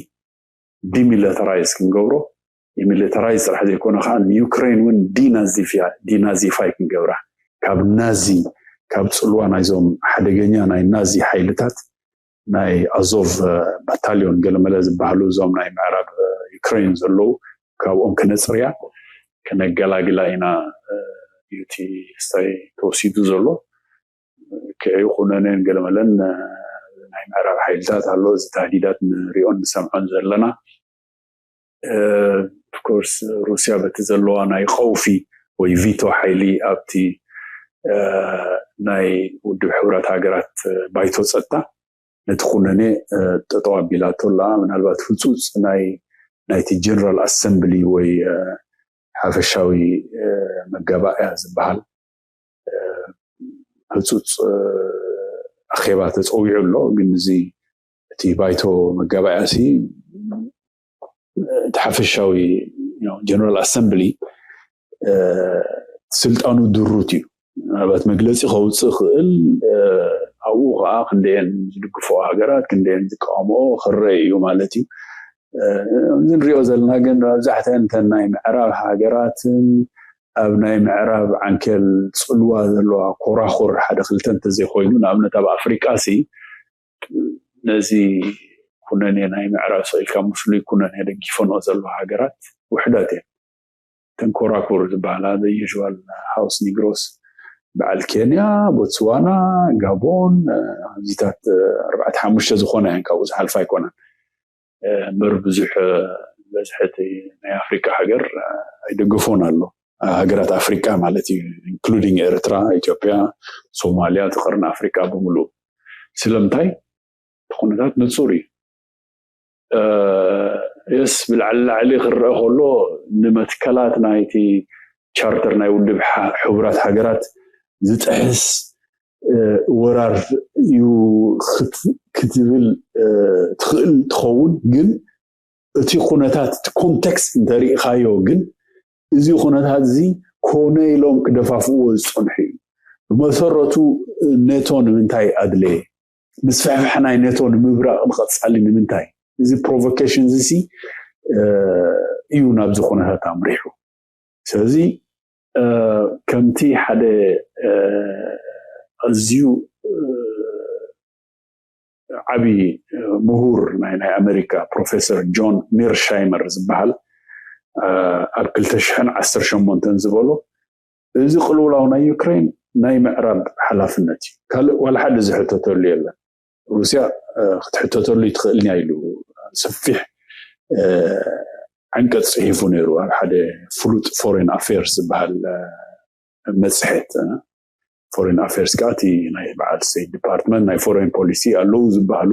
ዲሚሊተራይዝ ክንገብሮ፣ ዲሚሊተራይዝ ጥራሕ ዘይኮነ ከዓ ንዩክሬን እውን ዲናዚፊያ-፣ ዲናዚፋይ ክንገብራ፣ ካብ ናዚ፣ ካብ ፅልዋ ናይዞም ሓደገኛ ናይ ናዚ ሓይልታት፣ ናይ ኣዞቭ ባታሊዮን ገለመለ ዝበሃሉ፣ እዞም ናይ ምዕራብ ዩክሬን ዘለዉ፣ ካብኦም ክነፅርያ፣ ክነገላግላ ኢና እዩ እቲ ስታይ ተወሲዱ ዘሎ። ክዕዩ ኩነኔን ገለመለን ናይ ምዕራብ ሓይልታት ኣሎ፣ እዚ ታህዲዳት ንሪኦን ንሰምዖን ዘለና። ኦፍኮርስ ሩስያ በቲ ዘለዋ ናይ ቀውፊ ወይ ቪቶ ሓይሊ ኣብቲ ናይ ውድብ ሕቡራት ሃገራት ባይቶ ጸጥታ ነቲ ኩነኔ ጠጠው ኣቢላቶ ኣላ። ምናልባት ህፁፅ ናይ ናይቲ ጀነራል ኣሰምብሊ ወይ ሓፈሻዊ መጋባእያ ዝበሃል ህፁፅ ኣኼባ ተፀዊዑ ኣሎ። ግን እዚ እቲ ባይቶ መጋባእያ ሲ እቲ ሓፈሻዊ ጀነራል ኣሰምብሊ ስልጣኑ ድሩት እዩ። ምናልባት መግለፂ ከውፅእ ክእል ኣብኡ ከዓ ክንደየን ዝድግፎ ሃገራት ክንደየን ዝቃወሞ ክረአ እዩ ማለት እዩ። እዚ ንሪኦ ዘለና ግን መብዛሕተን እተን ናይ ምዕራብ ሃገራትን ኣብ ናይ ምዕራብ ዓንኬል ፅልዋ ዘለዋ ኮራኹር ሓደ ክልተ እንተዘይኮይኑ ንኣብነት ኣብ ኣፍሪቃ ሲ ነዚ ኩነኔ ናይ ምዕራብ ስኢልካ ምስሉይ ኩነኔ ደግፈንኦ ዘለዋ ሃገራት ውሕዳት እየን። ተንኮራኩር ዝበሃላ the usual house Negroes በዓል ኬንያ፣ ቦትስዋና፣ ጋቦን እዚታት ኣርባዕተ ሓሙሽተ ዝኾና እየን። ካብኡ ዝሓልፋ ኣይኮነን። እምበር ብዙሕ ዝበዝሐ እቲ ናይ ኣፍሪቃ ሃገር ኣይደገፎን ኣሎ። ሃገራት ኣፍሪቃ ማለት እዩ፣ including ኤርትራ፣ ኢትዮጵያ፣ ሶማልያ፣ እቲ ቀርኒ ኣፍሪቃ ብምሉእ። ስለምንታይ? እቲ ኩነታት ንፁር እዩ። የስ ብላዕሊ ላዕሊ ክረአ ከሎ ንመትከላት ናይቲ ቻርተር ናይ ውድብ ሕቡራት ሃገራት ዝጥሕስ ወራር እዩ ክትብል ትኽእል ትኸውን። ግን እቲ ኩነታት እቲ ኮንቴክስት እንተሪኢኻዮ ግን እዚ ኩነታት እዚ ኮነ ኢሎም ክደፋፍእዎ ዝፀንሑ እዩ። ብመሰረቱ ኔቶ ንምንታይ ኣድለየ? ምስፍሕፋሕ ናይ ኔቶ ንምብራቕ ንቐፃሊ ንምንታይ? እዚ ፕሮቮኬሽን እዚ ሲ እዩ ናብዚ ኩነታት ኣምሪሑ። ስለዚ ከምቲ ሓደ ኣዝዩ ዓብዪ ምሁር ናይ ናይ ኣሜሪካ ፕሮፌሰር ጆን ሜርሻይመር ዝበሃል ኣብ ክልተ ሽሕን ዓሰርተ ሸሞንተን ዝበሎ እዚ ቅልውላው ናይ ዩክሬን ናይ ምዕራብ ሓላፍነት እዩ። ካልእ ዋላ ሓደ ዝሕተተሉ የለን። ሩስያ ክትሕተተሉ ይትኽእልን እያ ኢሉ ሰፊሕ ዓንቀፅ ፅሒፉ ነይሩ ኣብ ሓደ ፍሉጥ ፎሬን ኣፌርስ ዝበሃል መፅሄት። ፎሬን ኣፌርስ ከዓ እቲ ናይ በዓል ስቴት ዲፓርትመንት ናይ ፎሬን ፖሊሲ ኣለዉ ዝበሃሉ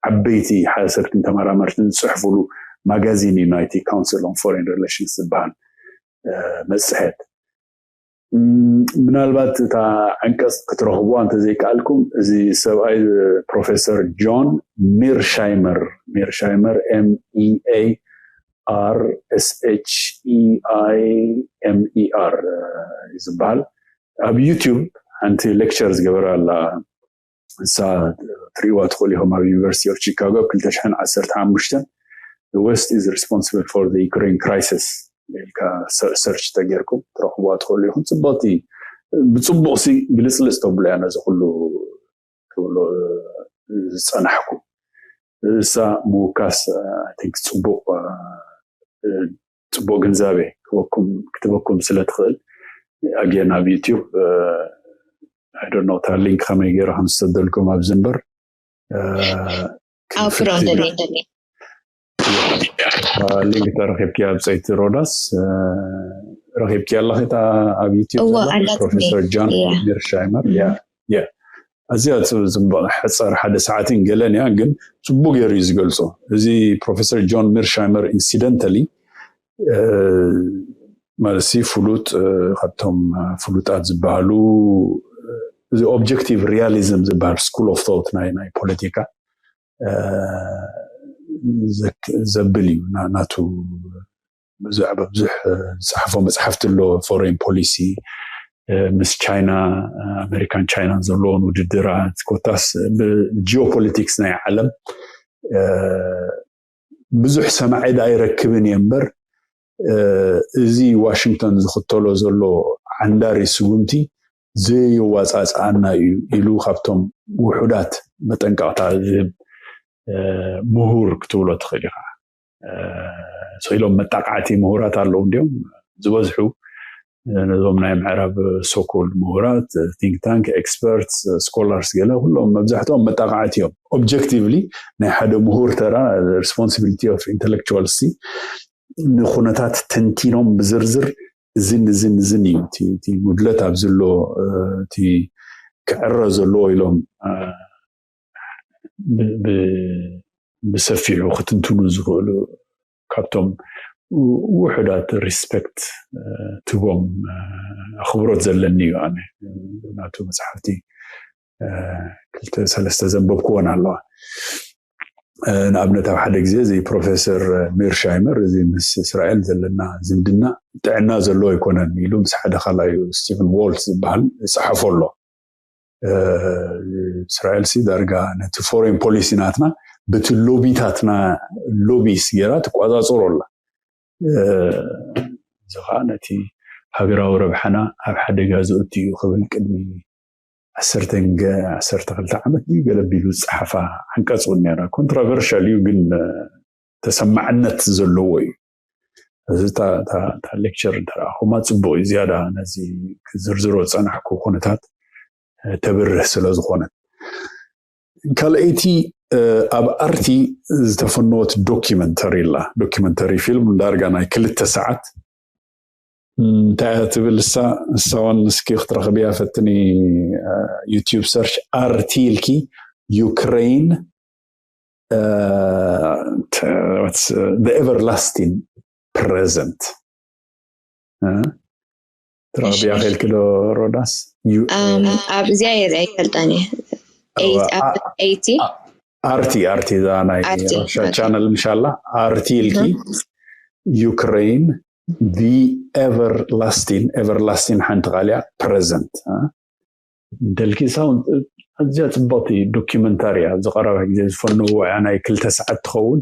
ዓበይቲ ሓሰብትን ተመራመርትን ዝፅሕፉሉ ማጋዚን እዩ ናይቲ ካውንስል ኦን ፎሬን ሪሌሽንስ ዝበሃል መፅሄት። ምናልባት እታ ዓንቀፅ ክትረኽቡዋ እንተዘይከኣልኩም እዚ ሰብኣይ ፕሮፌሰር ጆን ሚርሻይመር ሚርሻይመር M E A R S H E I M E R ዝበሃል ኣብ ዩቲዩብ ሓንቲ ሌክቸር ዝገበረ ኣላ። ንሳ ትሪእዋ ትኽእሉ ኢኹም ኣብ ዩኒቨርሲቲ ኦፍ ቺካጎ ኣብ ክልተ ሽሕን ዓሰርተ ሓሙሽተን the West is responsible for the Ukraine crisis ኢልካ ሰርች ተጌርኩም ትረኽብዋ ትኽእሉ ኢኹም። ፅብቕቲ ብፅቡቕ ሲ ግልፅልፅ ተብሎ እያ ነዚ ኩሉ ክብሎ ዝፀናሕኩ። እሳ ምውካስ ቲንክ ፅቡቕ ፅቡቕ ግንዛቤ ክበኩም ክትበኩም ስለ ትኽእል ኣጌን ኣብ ዩቲዩብ ኣይዶኖ እታ ሊንክ ከመይ ገይረ ከም ዝሰደልኩም ኣብዚ እምበር ኣውፍሮ እንደለይ እንደለይ ሊንክ ተረኪብኪ ኣብ ፀይቲ ሮዳስ ረኪብኪ ኣለኺ እታ ኣብ ዩቲዩብ እወ ዘላ ኣላትኒ ፕሮፌሰር ጃን እያ ሚርሻይመር ያ ያ ኣዝያ ጽ- ጽቡቕ ሕፀር ሓደ ሰዓትን ገለን እያ ግን ጽቡቅ ገይሩ እዩ ዝገልጾ እዚ ፕሮፌሰር ጆን ሚርሻይመር ኢንሲደንታሊ ማለት ሲ ፍሉጥ እ፣ ካብቶም እ፣ ፍሉጣት ዝበሃሉ እ፣ እዚ ኦብጀክቲቭ ሪያሊዝም ዝበሃል ስኩል ኦፍ ቶት ናይ ናይ ፖለቲካ እ፣ ዘክ- ዘብል እዩ ና- ናቱ ብዛዕባ ብዙሕ እ፣ ዝፀሓፎ መፅሓፍቲ ኣሎ ፎሬን ፖሊሲ እ፣ ምስ ቻይና እ፣ ኣሜሪካን ቻይናን ዘለዎን ውድድራት ኮታስ ብጂኦፖለቲክስ ናይ ዓለም እ፣ ብዙሕ ሰማዒ ዳ ኣይረክብን እየ እምበር እ፣ እዚ ዋሽንግተን ዝኽተሎ ዘሎ ዓንዳሪ ስጉምቲ ዘየዋፃፅኣና እዩ ኢሉ ካብቶም ውሑዳት መጠንቀቕታ ዝህብ እ፣ ምሁር ክትብሎ ትኽእል ኢኻ። እ፣ ስኢሎም መጣቃዕቲ ምሁራት ኣለዉ እንዲዮም ዝበዝሑ እ፣ ነዞም ናይ ምዕራብ ሶኮልድ ምሁራት ቲንክ ታንክ ኤክስፐርትስ ስኮላርስ ገለ ኩሎም መብዛሕትኦም መጣቃዕቲ እዮም። ኦብጀክቲቭሊ ናይ ሓደ ምሁር ተራ ሪስፖንሲቢሊቲ ኦፍ ኢንተሌክቹዋልስ ንኩነታት ተንቲኖም ብዝርዝር እዝን እዝን እዝን እዩ እቲ ጉድለት ኣብ ዘሎ እቲ ክዕረ ዘለዎ ኢሎም ብሰፊሑ ክትንትኑ ዝኽእሉ ካብቶም ውሑዳት ሪስፐክት ትቦም ኣኽብሮት ዘለኒ እዩ። ኣነ ናቱ መፅሓፍቲ ክልተ ሰለስተ ዘንበብክዎን ኣለዋ። ንኣብነት ኣብ ሓደ ግዜ እዚ ፕሮፌሰር ሜርሻይመር እዚ ምስ እስራኤል ዘለና ዝምድና ጥዕና ዘለዎ ኣይኮነን ኢሉ ምስ ሓደ ካልኣዩ ስቲቨን ዎልት ዝበሃል ይፅሓፎ ኣሎ። እስራኤል ሲ ዳርጋ ነቲ ፎሬን ፖሊሲ ናትና በቲ ሎቢታትና ሎቢስ ገይራ ትቋፃፀሮ ኣላ። እዚ ከዓ ነቲ ሃገራዊ ረብሓና ኣብ ሓደጋ ዘእቱ እዩ ክብል ቅድሚ ዓሰርተ ዓሰርተ ክልተ ዓመት ድዩ ገለ ቢሉ ዝፀሓፋ ዓንቀፅ እውን ነራ። ኮንትራቨርሻል እዩ ግን ተሰማዕነት ዘለዎ እዩ። እዚ እታ ሌክቸር እንተረኣኹማ ፅቡቅ እዩ። ዝያዳ ነዚ ክዝርዝሮ ዝፀናሕኩ ኩነታት ተብርህ ስለ ዝኾነት። ካልኣይቲ ኣብ ኣርቲ ዝተፈነወት ዶኪመንተሪ ኣላ። ዶኪመንተሪ ፊልም ዳርጋ ናይ ክልተ ሰዓት እንታይ እያ ትብል እሳ እሳውን እስኪ ክትረኽብያ ፈትኒ። ዩቲብ ሰርች ኣርቲ ኢልኪ ዩክሬን everlasting present ትረኽብያ ኸልኪ ዶ ሮዳስ? ኣብዚኣ የርኢ ኣይፈልጣን እየ። ኣይቲ ኣርቲ ኣርቲ እዛ ናይ ቻነል ምሻላ ኣርቲ ኢልኪ ዩክሬን everlasting everlasting ሓንቲ ቃልያ present እንተልኪ ሳውን ኣዝያ ፅብቕቲ ዶኪመንታሪ እያ። ኣብዚ ቀረባ ግዜ ዝፈነዎ እያ ናይ ክልተ ሰዓት ትኸውን።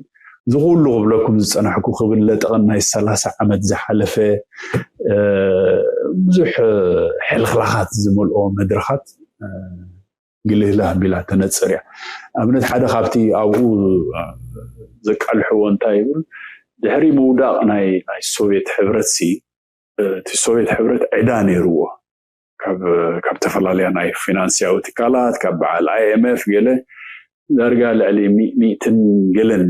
ዝኩሉ ክብለኩም ዝፀናሕኩ ክብል ለጠቐን ናይ ሰላሳ ዓመት ዝሓለፈ ብዙሕ ሕልኽላኻት ዝመልኦ መድረኻት ግልህላህ ቢላ ተነፅር እያ። ኣብነት ሓደ ካብቲ ኣብኡ ዘቃልሕዎ እንታይ ይብል ድሕሪ ምውዳቕ ናይ ሶቪየት ሕብረት ሲ እቲ ሶቪየት ሕብረት ዕዳ ነይርዎ ካብ ተፈላለያ ናይ ፊናንስያዊ ትካላት ካብ በዓል ኣይኤምኤፍ ገለ ዳርጋ ልዕሊ ሚእትን ገለን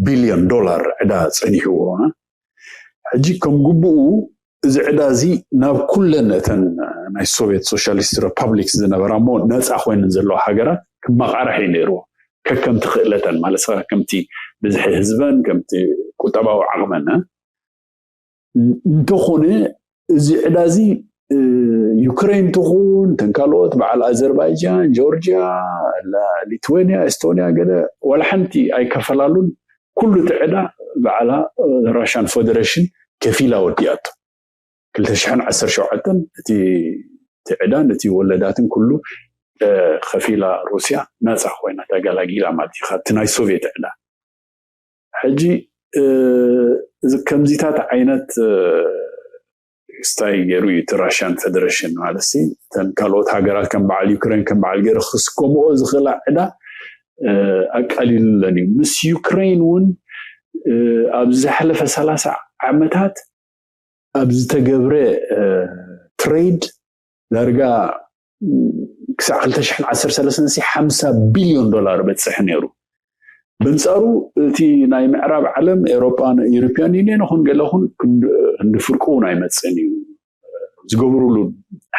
ቢልዮን ዶላር ዕዳ ፀኒሕዎ። ሕጂ ከም ግቡኡ እዚ ዕዳ እዚ ናብ ኩለን እተን ናይ ሶቪየት ሶሻሊስት ሪፓብሊክስ ዝነበራ እሞ ነፃ ኮይነን ዘለዋ ሃገራት ክመቃራሕ እዩ ነይርዎ። ከከምቲ ክእለተን ማለት ከምቲ ብዝሒ ህዝበን ከምቲ ቁጠባዊ ዓቕመን እንተኾነ እዚ ዕዳ እዚ ዩክሬን ትኹን ተን ካልኦት በዓል ኣዘርባይጃን ጆርጂያ ሊትዌኒያ ኤስቶኒያ ገለ ዋላ ሓንቲ ኣይከፈላሉን። ኩሉ እቲ ዕዳ በዓላ ራሽያን ፌደሬሽን ከፊላ ወዲኣቶ። ክልተ ሽሕን ዓሰርተ ሸውዓተን እቲ ዕዳን እቲ ወለዳትን ኩሉ ከፊላ ሩስያ ናፃ ኮይና ተገላጊላ ማለት እዩ ካብቲ ናይ ሶቪየት ዕዳ። ሕጂ እዚ ከምዚታት ዓይነት ስታይ ገይሩ እዩ እቲ ራሽያን ፌደሬሽን ማለት እተን ካልኦት ሃገራት ከም በዓል ዩክሬን ከም በዓል ገይሩ ክስከምኦ ዝኽእላ ዕዳ ኣቃሊሉለን እዩ። ምስ ዩክሬን እውን ኣብ ዝሓለፈ ሰላሳ ዓመታት ኣብ ዝተገብረ ትሬድ ዳርጋ ክሳዕ ክልተ ሽሕን ዓሰርተ ሰለስተን ሓምሳ ቢልዮን ዶላር በፅሕ ነይሩ። በንፃሩ እቲ ናይ ምዕራብ ዓለም ኤሮጳ ዩሮፒያን ዩኒየን ይኹን ገለ ኹን ክንዲ ፍርቁ እውን ኣይመፅእን እዩ። ዝገብሩሉ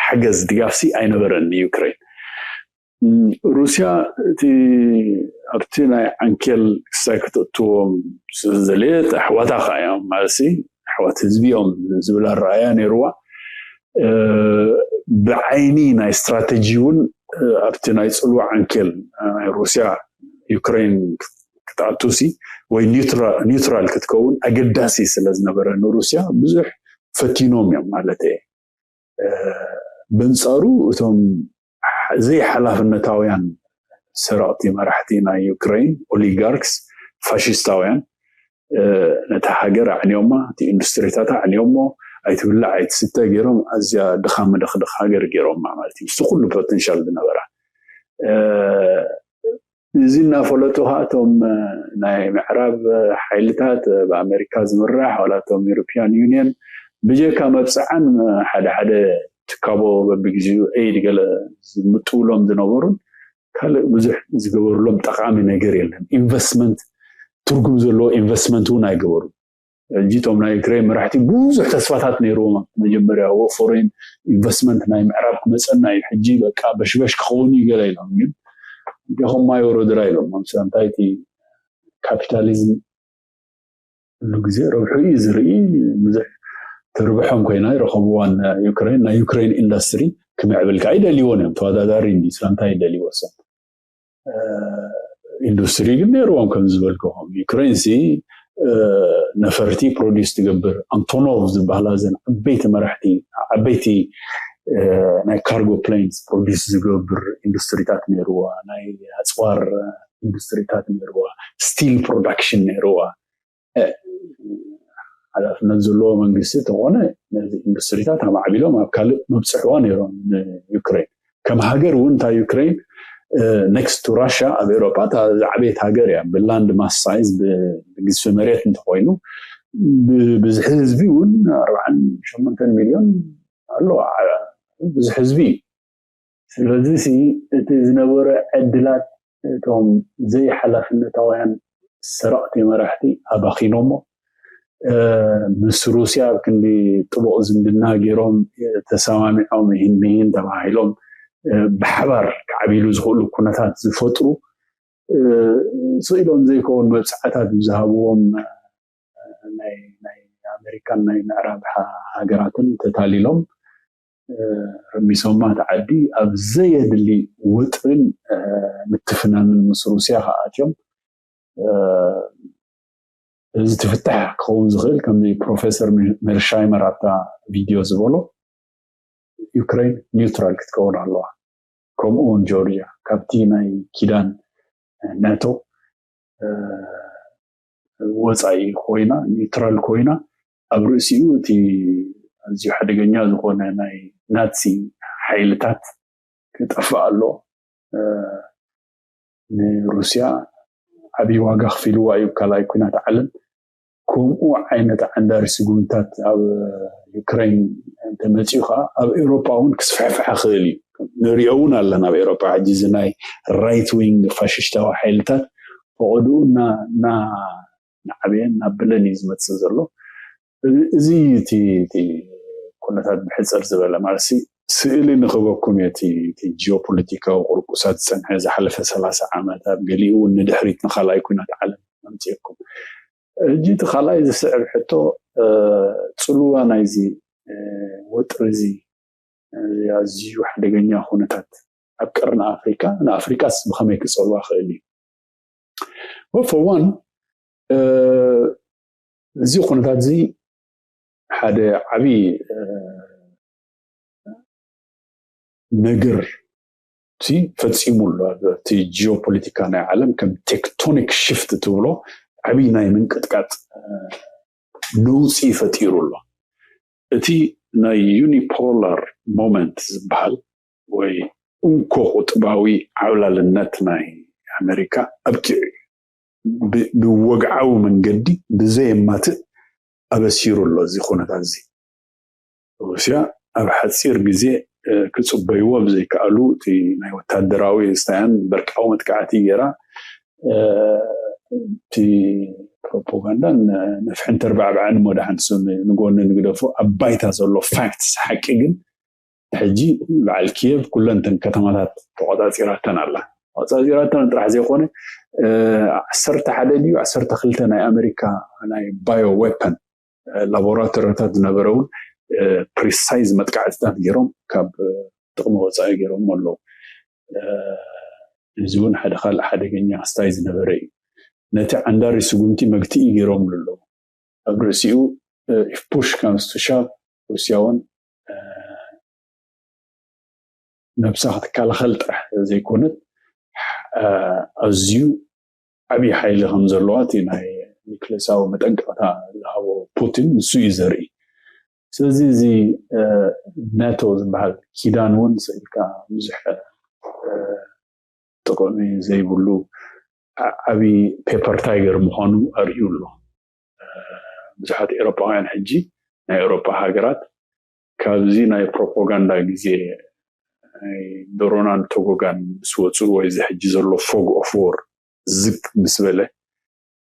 ሓገዝ ድጋፍሲ ኣይነበረን ንዩክሬን። ሩስያ እቲ ኣብቲ ናይ ዓንኬል ክሳይ ክትእትዎም ስለዝደለየት ኣሕዋታ ከዓ እዮም ማለት ኣሕዋት ህዝቢ እዮም ዝብል ኣረኣያ ነይርዋ። ብዓይኒ ናይ ስትራተጂ እውን ኣብቲ ናይ ፅልዋ ዓንኬል ናይ ሩስያ ዩክሬን ክትኣቱሲ ወይ ኒውትራል ክትከውን ኣገዳሲ ስለዝነበረ ንሩስያ ብዙሕ ፈቲኖም እዮም ማለት እየ። በንፃሩ እቶም ዘይሓላፍነታውያን ሰረቕቲ መራሕቲ ናይ ዩክሬን ኦሊጋርክስ ፋሽስታውያን ነታ ሃገር ኣዕንዮማ፣ እቲ ኢንዱስትሪታት ኣዕንዮሞ፣ ኣይትብላዕ ኣይትስተ ገይሮም ኣዝያ ድኻ መደኽደኽ ሃገር ገይሮማ ማለት እዩ። ምስቲ ኩሉ ፖቴንሻል ዝነበራ እዚ እናፈለጡ ከዓ እቶም ናይ ምዕራብ ሓይልታት ብኣሜሪካ ዝምራሕ ዋላ እቶም ዩሮፒያን ዩኒየን ብጀካ መብፅዓን ሓደ ሓደ ትካቦ በብግዜኡ ኤይድ ገለ ዝምጥውሎም ዝነበሩን ካልእ ብዙሕ ዝገበሩሎም ጠቃሚ ነገር የለን። ኢንቨስትመንት ትርጉም ዘለዎ ኢንቨስትመንት እውን ኣይገበሩን። ሕጂ እቶም ናይ ዩክሬን መራሕቲ ብዙሕ ተስፋታት ነይርዎም ኣብቲ መጀመርያ። ፎሬን ኢንቨስትመንት ናይ ምዕራብ ክመፀና እዩ፣ ሕጂ በቃ በሽበሽ ክኸውን እዩ ገለ ኢሎም። ግን እንዲኹም ማይ ወረድራ ኢሎም። ምሳሌ እንታይ እቲ ካፒታሊዝም ኩሉ ግዜ ረብሑ እዩ ዝርኢ። ብዙሕ ትርብሖም ኮይና ይረኸብዋን ዩክሬን፣ ናይ ዩክሬን ኢንዱስትሪ ክምዕብል ከዓ ይደልይዎን እዮም። ተወዳዳሪ እንዲ ስለምንታይ ይደልይዎ ሰብ ኢንዱስትሪ ግን ነይርዎም። ከም ዝበልክዎም ዩክሬን ሲ ነፈርቲ ፕሮዲስ ትገብር፣ ኣንቶኖቭ ዝበሃላ ዘን ዓበይቲ መራሕቲ፣ ዓበይቲ ናይ ካርጎ ፕሌንስ ፕሮዲስ ዝገብር ኢንዱስትሪታት ነይርዋ። ናይ ኣፅዋር ኢንዱስትሪታት ነይርዋ፣ ስቲል ፕሮዳክሽን ነይርዋ። ሓላፍነት ዘለዎ መንግስቲ ተኾነ ነዚ ኢንዱስትሪታት ኣማዕቢሎም ኣብ ካልእ መብፅሕዋ ነይሮም ንዩክሬን። ከም ሃገር እውን እታ ዩክሬን ኔክስት ቱ ራሽያ ኣብ ኤሮፓ እታ ዝዓበየት ሃገር እያ። ብላንድ ማስ ሳይዝ፣ ብግዝፊ መሬት እንተኮይኑ ብብዝሒ ህዝቢ እውን ኣርባዓን ሸሞንተን ሚልዮን ኣሎ። ብዙሕ ህዝቢ እዩ። ስለዚ እቲ ዝነበረ ዕድላት እቶም ዘይሓላፍነታውያን ሰረቕቲ መራሕቲ ኣባኺኖሞ። ምስ ሩስያ ኣብ ክንዲ ጥቡቕ ዝምድና ገይሮም ተሰማሚዖም ይህን ምሂን ተባሂሎም ብሓባር ክዓብሉ ዝኽእሉ ኩነታት ዝፈጥሩ ስኢሎም ዘይከውን መብፅዓታት ብዝሃብዎም ናይ ኣሜሪካን ናይ ምዕራብ ሃገራትን ተታሊሎም ረሚሶማ ተዓዲ ኣብ ዘየድሊ ውጥርን ምትፍናንን ምስ ሩስያ ከኣትዮም። እዚ ትፍታሕ ክኸውን ዝኽእል ከምዚ ፕሮፌሰር ሜርሻይመር ኣብታ ቪድዮ ዝበሎ ዩክሬን ኒውትራል ክትከውን ኣለዋ። ከምኡ እውን ጆርጂያ ካብቲ ናይ ኪዳን ናቶ ወፃኢ ኮይና ኒውትራል ኮይና ኣብ ርእሲኡ እቲ ኣዝዩ ሓደገኛ ዝኾነ ናይ ናዚ ሓይልታት ክጠፍእ ኣሎ። ንሩስያ ዓብዪ ዋጋ ክፊልዋ እዩ ካልኣይ ኩናት ዓለም። ከምኡ ዓይነት ዓንዳሪ ስጉምታት ኣብ ዩክሬን እንተመፂኡ ከዓ ኣብ ኤሮፓ እውን ክስፋሕፋሕ ክእል እዩ። ንሪኦ እውን ኣለና ኣብ ኤሮፓ ሕጂ እዚ ናይ ራይት ዊንግ ፋሽስታዊ ሓይልታት ፈቐድኡ እናዓበየን እናበለን እዩ ዝመፅእ ዘሎ። እዚ እቲ ኩነታት ብሕፅር ዝበለ ማለት ስእሊ ንክበኩም እየ እቲ ጂኦፖለቲካዊ ቁርቁሳት ዝፀንሐ ዝሓለፈ ሰላሳ ዓመት ኣብ ገሊኡ እውን ንድሕሪት ንካልኣይ ኩናት ዓለም ኣምፅእኩም። ሕጂ እቲ ካልኣይ ዝስዕብ ሕቶ ፅልዋ ናይዚ ወጥሪ እዚ ኣዝዩ ሓደገኛ ኩነታት ኣብ ቀርኒ ኣፍሪካ ንኣፍሪካስ ብከመይ ክፀልዋ ክእል እዩ? ፎር ዋን እዚ ኩነታት እዚ ሓደ ዓብዪ ነገር ፈፂሙ ኣሎ። እቲ ጂኦፖለቲካ ናይ ዓለም ከም ቴክቶኒክ ሽፍት ትብሎ ዓብዪ ናይ ምንቅጥቃጥ ነውፂ ፈጢሩ ኣሎ። እቲ ናይ ዩኒፖላር ሞመንት ዝበሃል ወይ እንኮ ቁጥባዊ ዓብላልነት ናይ ኣሜሪካ ኣብቂዑ እዩ። ብወግዓዊ መንገዲ ብዘየማትእ ኣበሲሩ ኣሎ። እዚ ኩነታት እዚ ሩስያ ኣብ ሓፂር ግዜ ክፅበይዎ ብዘይከኣሉ እቲ ናይ ወታደራዊ ስታያን በርቃዊ መጥቃዕቲ ገይራ እቲ ፕሮፓጋንዳን ነፍሕን ተርባዕባዕን እሞ ደሓን ንጎኒ ንግደፎ ኣብ ባይታ ዘሎ ፋክትስ ሓቂ ግን ሕጂ በዓል ኪየቭ ኩለንተን ከተማታት ተቆፃፂራተን ኣላ። ተቆፃፂራተን ጥራሕ ዘይኮነ ዓሰርተ ሓደ ድዩ ዓሰርተ ክልተ ናይ ኣሜሪካ ናይ ባዮ ዌፐን ላቦራቶሪታት ዝነበረ እውን ፕሪሳይዝ መጥቃዕትታት ገይሮም ካብ ጥቕሚ ወፃኢ ገይሮም ኣለዉ። እዚ እውን ሓደ ካልእ ሓደገኛ ክስታይ ዝነበረ እዩ። ነቲ ዓንዳሪ ስጉምቲ መግትኢ ገይሮምሉ ኣለዉ። ኣብ ርእሲኡ ኢፍ ፑሽ ካምስ ቱ ሻቭ ሩስያ እውን ነብሳ ክትከላኸል ጥራሕ ዘይኮነት ኣዝዩ ዓብዪ ሓይሊ ከም ዘለዋ እቲ ናይ ኒክሌሳዊ መጠንቀቕታ ዝሃቦ ፑቲን ንሱ እዩ ዘርኢ። ስለዚ እዚ ናቶ ዝበሃል ኪዳን እውን ስኢልካ ብዙሕ ጥቕሚ ዘይብሉ ዓብዪ ፔፐር ታይገር ምዃኑ ኣርእዩ ኣሎ። ብዙሓት ኤሮፓውያን ሕጂ ናይ ኤሮፓ ሃገራት ካብዚ ናይ ፕሮፓጋንዳ ግዜ ናይ ዶሮናን ቶጎጋን ምስ ወፁ ወይ እዚ ሕጂ ዘሎ ፎግ ኦፍ ዎር ዝቅ ምስ በለ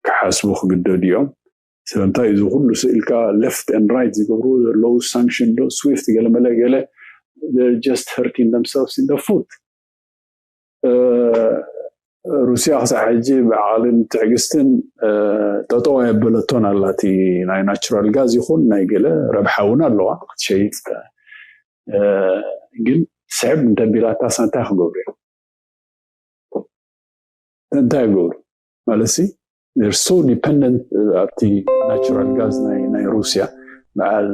ክሓስቡ ክግደዱ እዮም። ስለምንታይ እዚ ኩሉ ስእልካ left and right ዝገብሩ ዘለዉ ሳንክሽን ዶ ስዊፍት ገለመለ ገለ just hurting themselves in the foot። ሩስያ ክሳዕ ሕጂ ብዓቕልን ትዕግስትን ጠጠው ኣየበለቶን ኣላ። እቲ ናይ ናቹራል ጋዝ ይኹን ናይ ገለ ረብሓ እውን ኣለዋ ክትሸይጥ። ግን ስዕብ እንተቢላታ እንታይ ክገብሩ እዮም? እንታይ ይገብሩ ማለት ሲ so dependent ኣብቲ ናቹራል ጋዝ ናይ ሩስያ። በዓል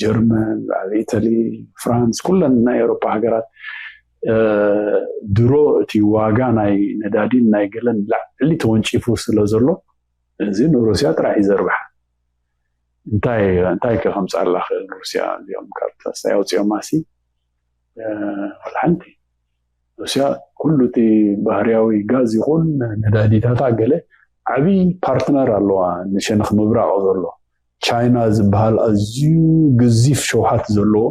ጀርመን፣ በዓል ኢታሊ፣ ፍራንስ፣ ኩለን ናይ ኤውሮፓ ሃገራት ድሮ እቲ ዋጋ ናይ ነዳዲን ናይ ገለን ላዕሊ ተወንጪፉ ስለ ዘሎ፣ እዚ ንሩስያ ጥራሕ እዩ ዘርብሓ። እንታይ እንታይ ከምፃላ ክእል ሩስያ? እዚኦም ካብ ታስታይ ኣውፅኦም ኣሲ ወላ ሓንቲ። ሩስያ ኩሉ እቲ ባህርያዊ ጋዝ ይኹን ነዳዲታታ ገለ ዓብዪ ፓርትነር ኣለዋ ንሸነኽ ምብራቕ ዘሎ። ቻይና ዝበሃል ኣዝዩ ግዚፍ ሸውሃት ዘለዎ፣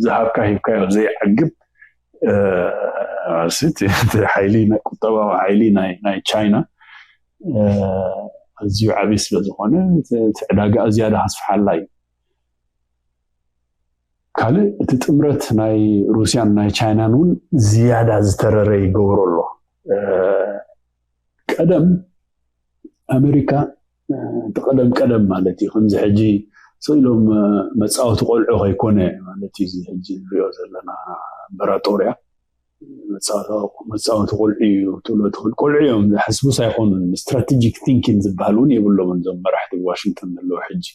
ዝሃብካ ሂብካዮ ዘይዓግብ ሓይሊ፣ ቁጠባዊ ሓይሊ ናይ ቻይና ኣዝዩ ዓብዪ ስለ ዝኾነ፣ እቲ ዕዳጋ ዝያዳ ከስፍሓላ እዩ። ካልእ እቲ ጥምረት ናይ ሩስያን ናይ ቻይናን እውን ዝያዳ ዝተረረ ይገብሮ ኣሎ። ቀደም ኣሜሪካ፣ እቲ ቀደም ቀደም ማለት እዩ፣ ከምዚ ሕጂ ስኢሎም መፃወቲ ቆልዑ ከይኮነ ማለት እዩ። እዚ ሕጂ ንሪኦ ዘለና እምበራጦርያ መፃወቲ ቆልዑ እዩ ትብሎ ትኽእል። ቆልዑ እዮም፣ ዝሓስቡስ ኣይኮኑን። ስትራቴጂክ ቲንኪን ዝበሃል እውን የብሎምን እዞም መራሕቲ ዋሽንግተን ዘለዉ ሕጂ።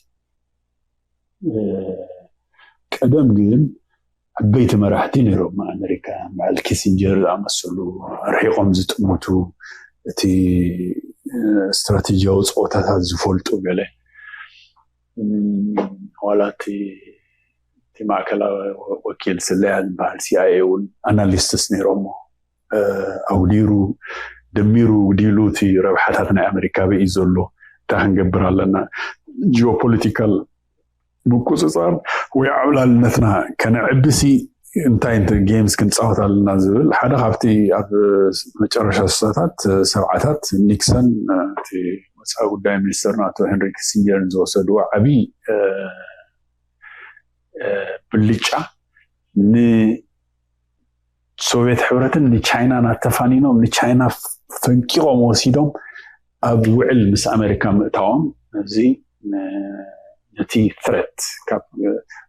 ቀደም ግን ዓበይቲ መራሕቲ ነይሮም ኣሜሪካ፣ በዓል ኪሲንጀር ዝኣመሰሉ ኣርሒቆም ዝጥምቱ፣ እቲ ስትራቴጂያዊ ፀወታታት ዝፈልጡ ገለ፣ ዋላ እቲ ማእከላዊ ወኪል ስለያ ዝበሃል ሲኣይኤ እውን ኣናሊስትስ ነይሮሞ። ኣውዲሩ ደሚሩ ውዲሉ እቲ ረብሓታት ናይ ኣሜሪካ በይ ዘሎ እንታይ ክንገብር ኣለና፣ ጂኦፖለቲካል ምቁፅፃር ወይ ዓብላልነትና ከነዕብሲ እንታይ ጌምስ ክንፃወት ኣለና ዝብል ሓደ ካብቲ ኣብ መጨረሻ ስሳታት ሰብዓታት ኒክሰን እቲ ወፃኢ ጉዳይ ሚኒስተር ናቶ ሄንሪ ኪሲንጀርን ዝወሰድዎ ዓብዪ ብልጫ ንሶቪየት ሕብረትን ንቻይናን ኣተፋኒኖም ንቻይና ፈንቂቖም ወሲዶም ኣብ ውዕል ምስ ኣሜሪካ ምእታዎም፣ እዚ ነቲ ትረት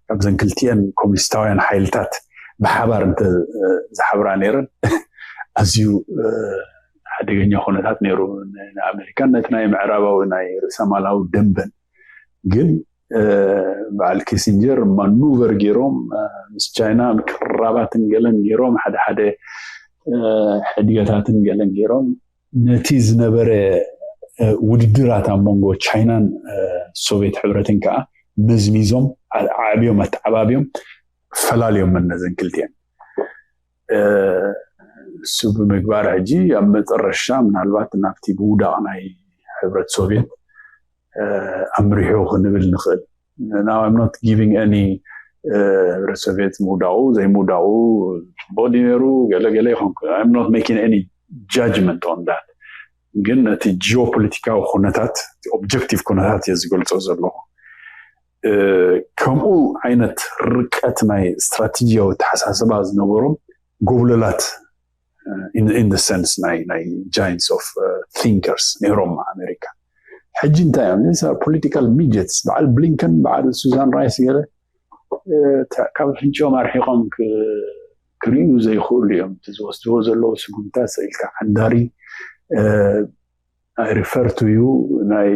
ካብዘን ክልቲኤን ኮሚኒስታውያን ሓይልታት ብሓባር እንተ ዝሓብራ ነይረን ኣዝዩ ሓደገኛ ኩነታት ነይሩ ንኣሜሪካን ነቲ ናይ ምዕራባዊ ናይ ርእሰማላዊ ደንበን። ግን በዓል ኪሲንጀር ማኑቨር ገይሮም ምስ ቻይና ምቅራባትን ገለን ገይሮም ሓደ ሓደ ሕድገታትን ገለን ገይሮም ነቲ ዝነበረ ውድድራት ኣብ መንጎ ቻይናን ሶቪየት ሕብረትን ከዓ መዝሚዞም ዓዕብዮም ኣተዓባብዮም ፈላልዮም ነዘን ክልቲኤን። እሱ ብምግባር ሕጂ ኣብ መጠረሻ ምናልባት ናብቲ ምውዳቕ ናይ ሕብረት ሶቪየት ኣምሪሑ ክንብል ንኽእል። Now I'm not giving any ሕብረት ሶቪየት ምውዳቑ ዘይምውዳቑ ፅቡቕ ድዩ ነይሩ ገለገለ ይኾንኩ I'm not making any judgment on that። ግን ነቲ ጂኦፖለቲካዊ ኩነታት ኦብጀክቲቭ ኩነታት እየ ዝገልፆ ዘለኹ። ከምኡ ዓይነት ርቀት ናይ ስትራቴጂያዊ ተሓሳስባ ዝነበሮም ጎብለላት in the sense ናይ giants of thinkers ነይሮም ኣሜሪካ። ሕጂ እንታይ እዮም ፖለቲካል ሚጀትስ በዓል ብሊንከን በዓል ሱዛን ራይስ ገለ ካብ ኣፍንጭኦም ኣርሒቖም ክርእዩ ዘይኽእሉ እዮም። እቲ ዝወስድዎ ዘለዉ ስጉምታት ስኢልካ ዓንዳሪ I refer to you ናይ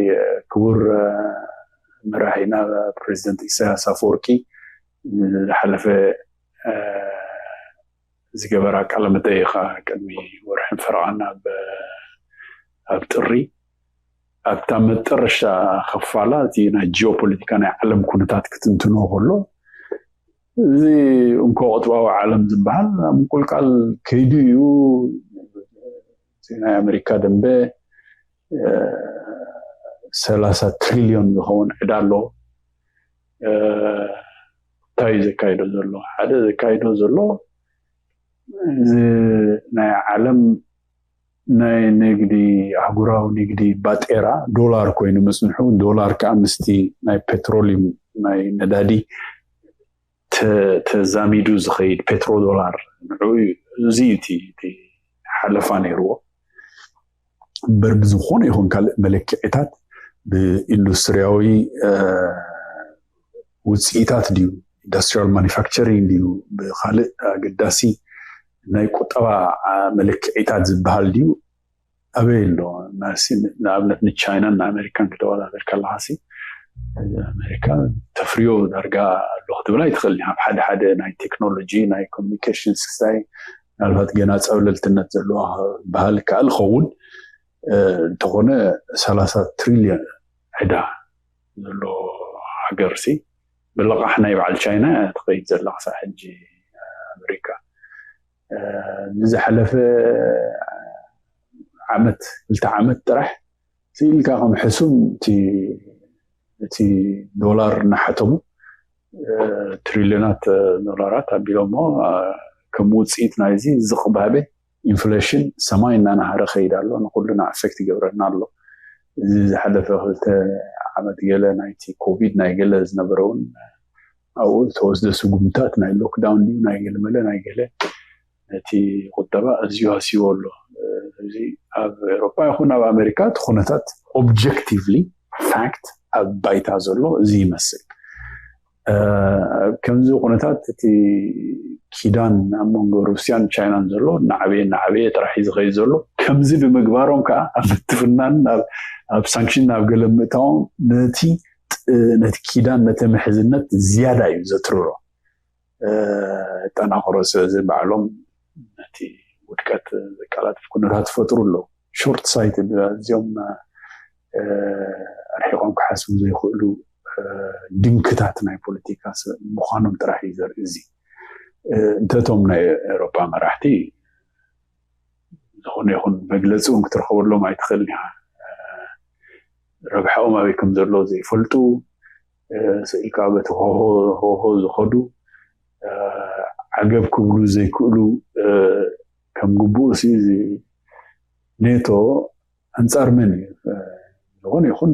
ክቡር መራሒና ፕሬዚደንት ኢሳያስ ኣፈወርቂ ዝሓለፈ ዝገበራ ቃለ መጠይኻ ቅድሚ ወርሕን ፈረቓን ኣብ ጥሪ ኣብታ መጠረሻ ክፋላ እቲ ናይ ጂኦፖለቲካ ናይ ዓለም ኩነታት ክትንትኖ ከሎ እዚ እንኮ ቅጥባዊ ዓለም ዝበሃል ኣብ ምቁልቃል ከይዱ እዩ። ናይ ኣሜሪካ ደንበ ሰላሳ ትሪልዮን ዝኸውን ዕዳ ኣሎ። እንታይ እዩ ዘካይዶ ዘሎ? ሓደ ዘካይዶ ዘሎ እዚ ናይ ዓለም ናይ ንግዲ ኣህጉራዊ ንግዲ ባጤራ ዶላር ኮይኑ ምፅንሑ፣ ዶላር ከዓ ምስቲ ናይ ፔትሮሊየም ናይ ነዳዲ ተዛሚዱ ዝኸይድ ፔትሮ ዶላር ንዑ እዚ እቲ ሓለፋ ነይርዎ። እምበር ብዝኾነ ይኹን ካልእ መለክዒታት ብኢንዱስትሪያዊ ውፅኢታት ድዩ፣ ኢንዱስትሪያል ማኒፋክቸሪንግ ድዩ፣ ብካልእ ኣገዳሲ ናይ ቁጠባ መለክዒታት ዝበሃል ድዩ ኣበይ ኣሎ? ንኣብነት ንቻይናን ንኣሜሪካን ክተወዳደር ከለካ ሲ ኣሜሪካ ተፍርዮ ዳርጋ ኣሎ ክትብል ኣይትኽእል። ኣብ ሓደ ሓደ ናይ ቴክኖሎጂ ናይ ኮሚኒኬሽን ክስታይ ምናልባት ገና ፀብለልትነት ዘለዋ ክበሃል ይከኣል ይኸውን። እንተኾነ ሰላሳ ትሪልዮን ዕዳ ዘሎ ሃገር ሲ ብልቓሕ ናይ በዓል ቻይና እያ ትኸይድ ዘላ ክሳብ ሕጂ ኣሜሪካ። ንዝሓለፈ ዓመት ክልተ ዓመት ጥራሕ ስኢልካ ከም ሕሱም እቲ ዶላር እናሓተሙ ትሪልዮናት ዶላራት ኣቢሎሞ ከም ውፅኢት ናይዚ ዝቕባበ ኢንፍሌሽን ሰማይ እናናሃረ ከይድ ኣሎ። ንኩልና ኣፌክት ይገብረና ኣሎ። እዚ ዝሓለፈ ክልተ ዓመት ገለ ናይቲ ኮቪድ ናይ ገለ ዝነበረ እውን ኣብኡ ዝተወስደ ስጉምታት ናይ ሎክዳውን ድዩ ናይ ገለ መለ ናይ ገለ ነቲ ቁጠባ ኣዝዩ ሃስይዎ ኣሎ። እዚ ኣብ ኤሮፓ ይኹን ኣብ ኣሜሪካ እቲ ኩነታት ኦብጀክቲቭሊ ፋክት ኣብ ባይታ ዘሎ እዚ ይመስል። ከምዚ ኩነታት እቲ ኪዳን ኣብ መንጎ ሩስያን ቻይናን ዘሎ እናዓበየ እናዓበየ ጥራሕ እዩ ዝኸይድ ዘሎ። ከምዚ ብምግባሮም ከዓ ኣብ ምትፍናን ኣብ ሳንክሽን ኣብ ገለ ምእታዎም ነቲ ነቲ ኪዳን ነቲ ምሕዝነት ዝያዳ እዩ ዘትርሮ። ጠናኽሮ ስለዚ ባዕሎም ነቲ ውድቀት ዘቀላጥፍ ኩነታት ይፈጥሩ ኣለዉ። ሾርት ሳይት እዚኦም ኣርሒቆም ክሓስቡ ዘይክእሉ ድንክታት ናይ ፖለቲካ ሰብ ምዃኖም ጥራሕ እዩ ዘርኢ። እዚ እንተቶም ናይ ኤሮፓ መራሕቲ ዝኾነ ይኹን መግለፂ እውን ክትረኸበሎም ኣይትኽእልን ኢኻ። ረብሓኦም ኣበይ ከም ዘሎ ዘይፈልጡ፣ ስኢልካ በቲ ሆሆ ዝኸዱ፣ ዓገብ ክብሉ ዘይክእሉ፣ ከም ግቡእ ሲ ኔቶ ኣንፃር መን እዩ? ዝኾነ ይኹን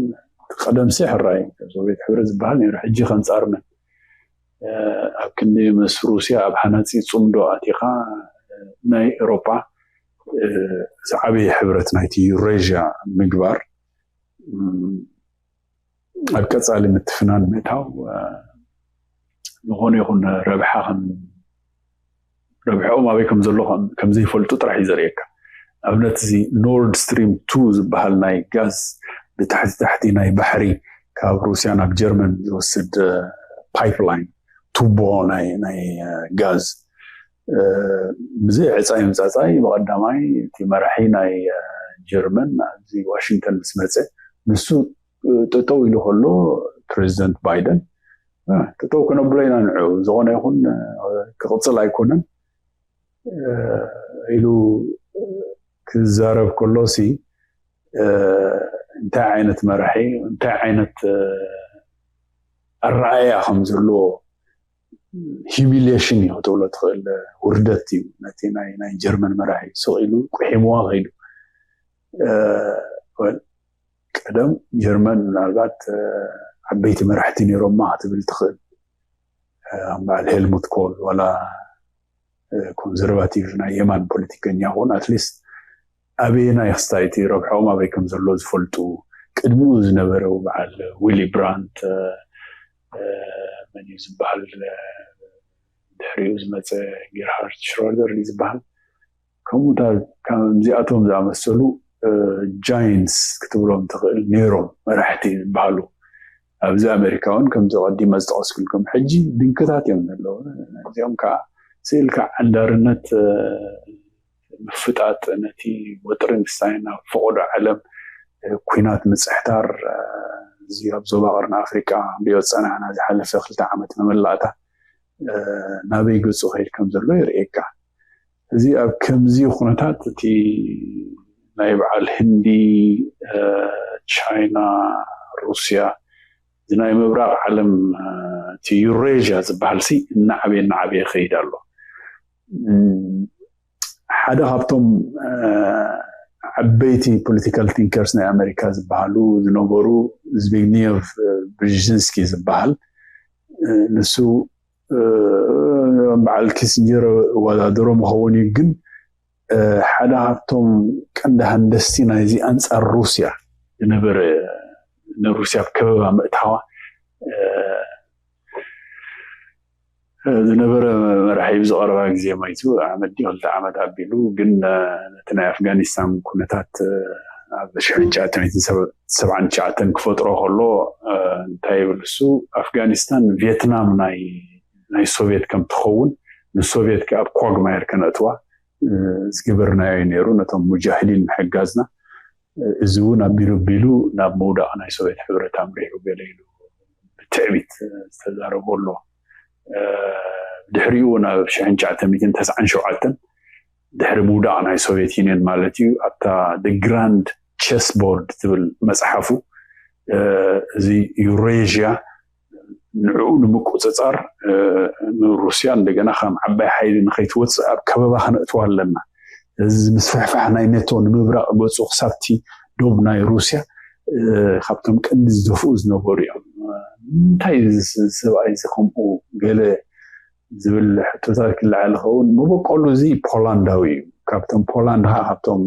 ቀደም ሲ ሕራይ ሶቪየት ሕብረት ዝበሃል ነይሩ። ሕጂ ከንፃር መን? ኣብ ክንዲ ምስ ሩስያ ኣብ ሃናፂ ፅምዶ ኣቲኻ ናይ ኤሮፓ ዝዓበየ ሕብረት ናይቲ ዩሬዥያ ምግባር ኣብ ቀፃሊ ምትፍናን ምእታው ዝኾነ ይኹን ረብሓ ረብሕኦም ኣበይ ከም ዘሎ ከም ዘይፈልጡ ጥራሕ እዩ ዘርእየካ። ኣብነት እዚ ኖርድ ስትሪም ቱ ዝበሃል ናይ ጋዝ ብታሕቲ ታሕቲ ናይ ባሕሪ ካብ ሩስያ ናብ ጀርመን ዝወስድ ፓይፕላይን ቱቦ ናይ ጋዝ ብዘይ ዕፃይ ምፃፃይ ብቐዳማይ እቲ መራሒ ናይ ጀርመን ኣብዚ ዋሽንግተን ምስ መፀ ንሱ ጠጠው ኢሉ ከሎ ፕሬዚደንት ባይደን ጠጠው ክነብሎ ኢና ንዑ ዝኾነ ይኹን ክቕፅል ኣይኮነን ኢሉ ክዛረብ ከሎ ሲ እንታይ ዓይነት መራሒ እንታይ ዓይነት ኣረኣያ ከም ዘለዎ ሂሚሊሽን እዩ ክትብሎ ትኽእል። ውርደት እዩ ነቲ ናይ ጀርመን መራሒ ስቕ ኢሉ ቁሒምዋ ከይዱ። ቀደም ጀርመን ምናልባት ዓበይቲ መራሕቲ ነይሮማ ክትብል ትኽእል። ከም በዓል ሄልሙት ኮል ዋላ ኮንዘርቫቲቭ ናይ የማን ፖለቲከኛ ኹን ኣትሊስት ኣበየናይ ክስታይ እቲ ረብሕኦም ኣበይ ከም ዘሎ ዝፈልጡ ቅድሚኡ ዝነበረው በዓል ዊሊ ብራንት መን እዩ ዝበሃል ድሕሪኡ ዝመፀ ጌርሃርድ ሽሮደር ዝበሃል ከምኡታት ከምዚኣቶም ዝኣመሰሉ ጃይንትስ ክትብሎም ትኽእል ነይሮም መራሕቲ ዝበሃሉ ኣብዚ ኣሜሪካ እውን ከምዚ ቀዲመ ዝጠቐስኩልኩም ሕጂ ድንክታት እዮም ዘለዉ። እዚኦም ከዓ ስእልካ ዓንዳርነት ምፍጣጥ ነቲ ወጥሪ ንሳይ ናብ ፈቐዶ ዓለም ኩናት ምፅሕታር እዚ ኣብ ዞባ ቀርኒ ኣፍሪቃ ንሪኦ ዝፀናሕና ዝሓለፈ ክልተ ዓመት መመላእታ ናበይ ገፁ ከይድ ከም ዘሎ የርእየካ። እዚ ኣብ ከምዚ ኩነታት እቲ ናይ በዓል ህንዲ፣ ቻይና፣ ሩስያ እዚ ናይ ምብራቕ ዓለም እቲ ዩሬዥያ ዝበሃል ሲ እናዓበየ እናዓበየ ይኸይድ ኣሎ። ሓደ ካብቶም ዓበይቲ ፖለቲካል ቲንከርስ ናይ ኣሜሪካ ዝበሃሉ ዝነበሩ ዝቢግኒየቭ ብሪጅንስኪ ዝበሃል ንሱ በዓል ኪሲንጀር እወዳደሮ ምኸውን እዩ፣ ግን ሓደ ካብቶም ቀንዲ ሃንደስቲ ናይዚ ኣንፃር ሩስያ ዝነበረ ንሩስያ ኣብ ከበባ ምእታዋ ዝነበረ መራሒ ብዝቐረባ ግዜ ማይቱ ዓመት ድዩ ክልተ ዓመት ኣቢሉ፣ ግን ነቲ ናይ ኣፍጋኒስታን ኩነታት ኣብ ሽሕን ትሽዓተ ሚእትን ሰብዓን ትሽዓተን ክፈጥሮ ከሎ እንታይ ይብል እሱ፣ ኣፍጋኒስታን ቪየትናም ናይ ናይ ሶቪየት ከም ትኸውን ንሶቪየት ከኣ ኣብ ኳግማየር ከነእትዋ ዝገበርናዮ እዩ ነይሩ፣ ነቶም ሙጃሂዲን ምሕጋዝና። እዚ እውን ኣቢሉ ኣቢሉ ናብ ምውዳቕ ናይ ሶቪየት ሕብረት ኣምሪሑ ገለ ኢሉ ብትዕቢት ዝተዛረቦ ኣሎ። ድሕሪኡ ናብ ሽሕን ትሽዓተ ሚእትን ተስዓን ሸውዓተን ድሕሪ ምውዳቕ ናይ ሶቪየት ዩኒየን ማለት እዩ፣ ኣብታ ግራንድ ቸስ ቦርድ ትብል መፅሓፉ እዚ ዩሬዥያ ንዕኡ ንምቁፅፃር ንሩስያ እንደገና ከም ዓባይ ሓይሊ ንኸይትወፅእ ኣብ ከበባ ክነእትዋ ኣለና። እዚ ምስፍሕፋሕ ናይ ኔቶ ንምብራቕ ገፁ ክሳብቲ ዶብ ናይ ሩስያ ካብቶም ቀንዲ ዝደፍኡ ዝነበሩ እዮም። እንታይ እዚ ሰብኣይ እዚ ከምኡ ገለ ዝብል ሕቶታት ክለዓል ይኸውን። መበቆሉ እዚ ፖላንዳዊ እዩ። ካብቶም ፖላንድ ካ ካብቶም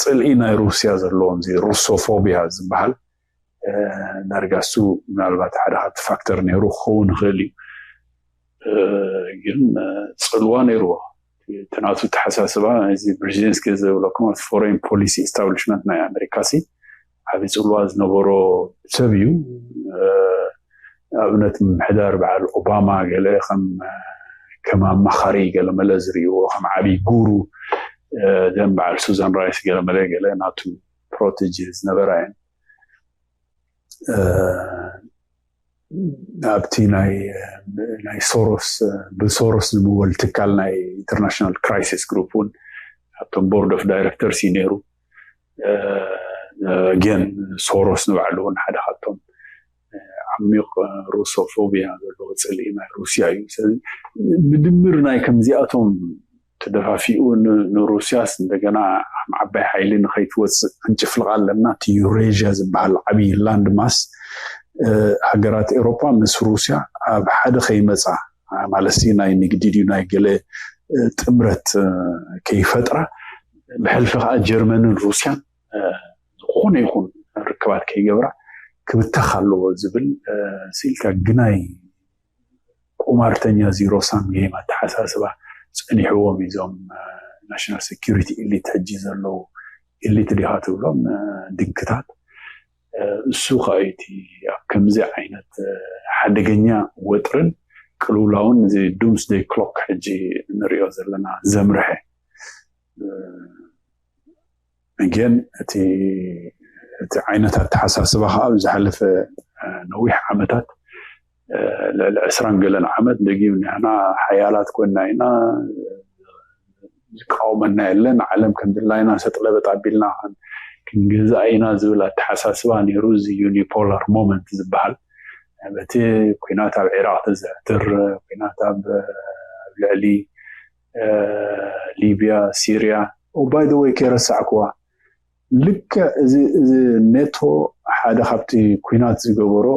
ፅልኢ ናይ ሩስያ ዘለዎም እዚ ሩሶፎቢያ ዝበሃል ዳርጋ እሱ ምናልባት ሓደ ካብቲ ፋክተር ነይሩ ክኸውን ይኽእል እዩ። ግን ፅልዋ ነይርዎ። እቲ ናቱ ተሓሳስባ እዚ ብሪዜንስኪ ዝብለኩም ፎሬን ፖሊሲ ኤስታብሊሽመንት ናይ ኣሜሪካ ሲ ዓብዪ ፅልዋ ዝነበሮ ሰብ እዩ። ኣብነት ምምሕዳር በዓል ኦባማ ገለ ከም ከም ኣማኻሪ ገለመለ ዝርእይዎ ከም ዓብዪ ጉሩ ዘን በዓል ሱዛን ራይስ ገለመለ ገለ ናቱ ፕሮቴጅ ዝነበራ እየን። ኣብቲ ናይ ናይ ሶሮስ ብሶሮስ ዝምወል ትካል ናይ ኢንተርናሽናል ክራይሲስ ግሩፕ እውን ኣብቶም ቦርድ ኦፍ ዳይሬክተርስ እዩ ነይሩ። ግን ሶሮስ ንባዕሉ እውን ሓደ ካብቶም ዓሚቕ ሩሶፎቢያ ዘለዎ ፅልኢ ናይ ሩስያ እዩ። ስለዚ ምድምር ናይ ከምዚኣቶም ተደፋፊኡ ንሩስያስ እንደገና ዓባይ ሓይሊ ንኸይትወፅእ ክንጭፍልቕ ኣለና። እቲ ዩሬዥያ ዝበሃል ዓብዪ ላንድ ማስ ሃገራት ኤውሮፓ ምስ ሩስያ ኣብ ሓደ ከይመፃ ማለት ናይ ንግዲ ድዩ ናይ ገለ ጥምረት ከይፈጥራ ብሕልፊ ከዓ ጀርመንን ሩስያን ዝኾነ ይኹን ርክባት ከይገብራ ክብተኽ ኣለዎ ዝብል ስኢልካ ግናይ ቁማርተኛ ዚሮ ሳም ጌም ኣተሓሳስባ ፀኒሕዎም እዞም ናሽናል ሴኪሪቲ ኢሊት ሕጂ ዘለዉ ኢሊት ዲኻ ትብሎም ድንክታት። እሱ ከዓ እቲ ኣብ ከምዚ ዓይነት ሓደገኛ ወጥርን ቅልውላውን እዚ ዱምስደይ ክሎክ ሕጂ ንሪኦ ዘለና ዘምርሐ ግን እቲ እቲ ዓይነት ኣተሓሳስባ ከዓ ኣብ ዝሓለፈ ነዊሕ ዓመታት ልዕሊ ዕስራን ገለን ዓመት ደጊም ንሕና ሓያላት ኮይና ኢና ዝቃወመና የለን፣ ዓለም ከም ድላይና ሰጥለበጥ ኣቢልና ክንገዛእ ኢና ዝብል ኣተሓሳስባ ነይሩ። እዚ ዩኒፖላር ሞመንት ዝበሃል በቲ ኩናት ኣብ ዒራቅ ተዘዕትር ኩናት ኣብ ልዕሊ ሊብያ፣ ሲርያ ባይ ዘ ወይ ከይረሳዕኩዋ ልክዕ እዚ ኔቶ ሓደ ካብቲ ኩናት ዝገበሮ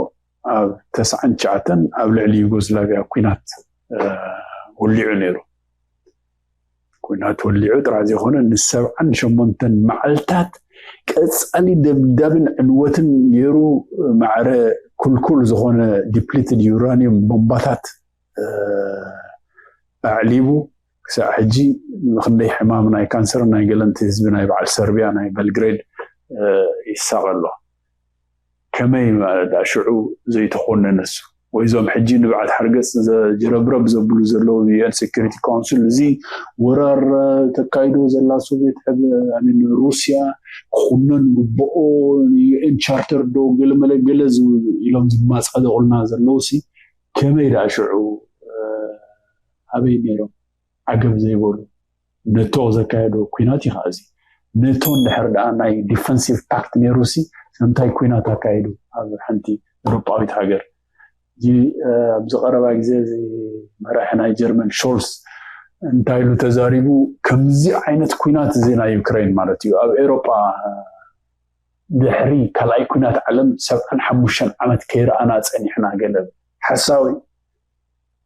ኣብ ተስዓን ትሽዓተን ኣብ ልዕሊ ዩጎዝላቪያ ኩናት ወሊዑ ነይሩ። ኩናት ወሊዑ ጥራሕ ዘይኮነ ንሰብዓን ሸሞንተን መዓልታት ቀፃሊ ደብዳብን ዕንወትን ገይሩ ማዕረ ኩልኩል ዝኾነ ዲፕሊትድ ዩራኒየም ቦምባታት ኣዕሊቡ ክሳዕ ሕጂ ንክንደይ ሕማም ናይ ካንሰር ናይ ገለንቲ ህዝቢ ናይ በዓል ሰርቢያ ናይ በልግሬድ ይሳቐ ኣሎ። ከመይ ሽዑ ዘይተኮነ ነሱ ወይ እዞም ሕጂ ንብዓት ሓርገፅ ጅረብረብ ዘብሉ ዘለዉ ዩኤን ሴኩሪቲ ካውንስል እዚ ወራር ተካይዶ ዘላ ሶቪየት ሩስያ ክኩነን ግብኦ ዩኤን ቻርተር ዶ ገለመለ ገለ ኢሎም ዝማፃደቁልና ዘለዉ ሲ ከመይ ደኣ ሽዑ ኣበይ ነይሮም ዓገብ ዘይበሉ ነቶ ዘካየዶ ኩናት እዩ ከዓ እዚ ነቶ እንድሕር ደኣ ናይ ዲፈንሲቭ ፓክት ነይሩ ሲ ስለምንታይ ኩናት ኣካይዱ ኣብ ሓንቲ ኤውሮጳዊት ሃገር እዚ ኣብዚ ቀረባ ግዜ እዚ መራሒ ናይ ጀርመን ሾልስ እንታይ ኢሉ ተዛሪቡ? ከምዚ ዓይነት ኩናት እዚ ናይ ዩክሬን ማለት እዩ ኣብ ኤሮጳ ድሕሪ ካልኣይ ኩናት ዓለም ሰብዓን ሓሙሽተን ዓመት ከይረኣና ጸኒሕና ገለ ሓሳዊ።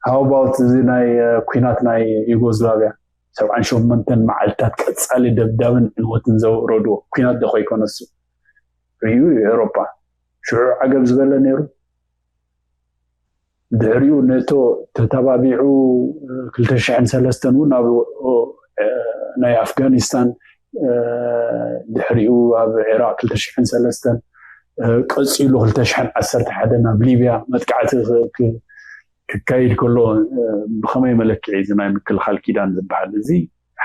How about እዚ ናይ ኩናት ናይ ዩጎዝላቪያ ሰብዓን ሸሞንተን መዓልታት ቀጻሊ ደብዳብን ዕንወትን ዘውረድዎ ኩናት ዶ ከይኮነሱ? ርዩ ኤሮጳ ሽዑ ዓገብ ዝበለ ነይሩ። ድሕሪኡ ኔቶ ተተባቢዑ ክልተ ሽሕን ሰለስተን እውን ኣብ ናይ ኣፍጋኒስታን፣ ድሕሪኡ ኣብ ዒራቅ ክልተ ሽሕን ሰለስተን፣ ቀፂሉ ክልተ ሽሕን ዓሰርተ ሓደን ኣብ ሊብያ መጥቃዕቲ ክካይድ ከሎ፣ ብከመይ መለክዒ እዚ ናይ ምክልኻል ኪዳን ዝበሃል እዚ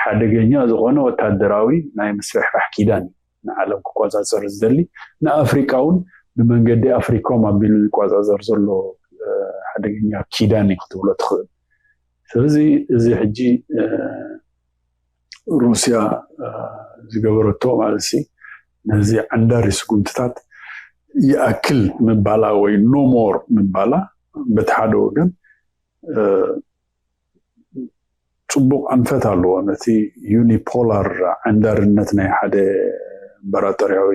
ሓደገኛ ዝኾነ ወታደራዊ ናይ ምስፍሕፋሕ ኪዳን እዩ። ንዓለም ክቆፃፀር ዝደሊ፣ ንኣፍሪቃ እውን ብመንገዲ ኣፍሪኮም ኣቢሉ ዝቆፃፀር ዘሎ ሓደገኛ ኪዳን እዩ ክትብሎ ትኽእል። ስለዚ እዚ ሕጂ ሩስያ ዝገበረቶ ማለት ነዚ ዓንዳሪ ስጉምትታት ይኣክል ምባላ ወይ no more ምባላ በቲ ሓደ ወገን ፅቡቕ ኣንፈት ኣለዎ። ነቲ ዩኒፖላር ዓንዳርነት ናይ ሓደ እምበራጦርያዊ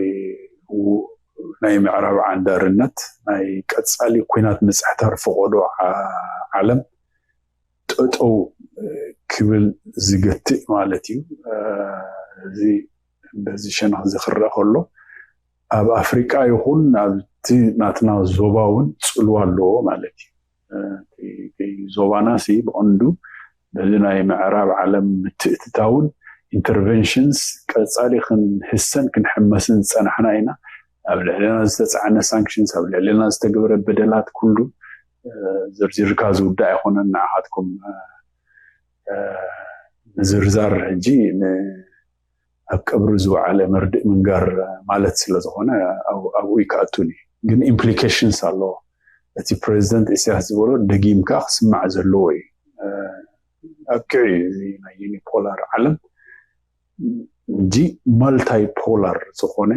ናይ ምዕራብ ዓንዳርነት ናይ ቀፃሊ ኩናት ምፅሕታር ፈቐዶ ዓለም ጠጠው ክብል ዝገትእ ማለት እዩ። እዚ በዚ ሸነኽ እዚ ክረአ ከሎ ኣብ ኣፍሪቃ ይኹን ኣብቲ ናትና ዞባ እውን ፅልዋ ኣለዎ ማለት እዩ። ዞባና ሲ ብቐንዱ በዚ ናይ ምዕራብ ዓለም ምትእትታውን ኢንተርቨንሽንስ ቀፃሊ ክንህሰን ክንሕመስን ዝፀናሕና ኢና። ኣብ ልዕልና ዝተፃዕነ ሳንክሽንስ፣ ኣብ ልዕልና ዝተገበረ በደላት ኩሉ ዝርዝርካ ዝውዳእ ኣይኮነን። ንዓኻትኩም ምዝርዛር ሕጂ ኣብ ቀብሪ ዝወዓለ መርድእ ምንጋር ማለት ስለዝኾነ ኣብኡ ይከኣቱን እዩ። ግን ኢምፕሊኬሽንስ ኣለዎ። እቲ ፕሬዚደንት ኢሳያስ ዝበሎ ደጊምካ ክስማዕ ዘለዎ እዩ። ኣብቅዕ እዩ እዚ ናይ ዩኒፖላር ዓለም እንጂ ማልታይፖላር ዝኾነ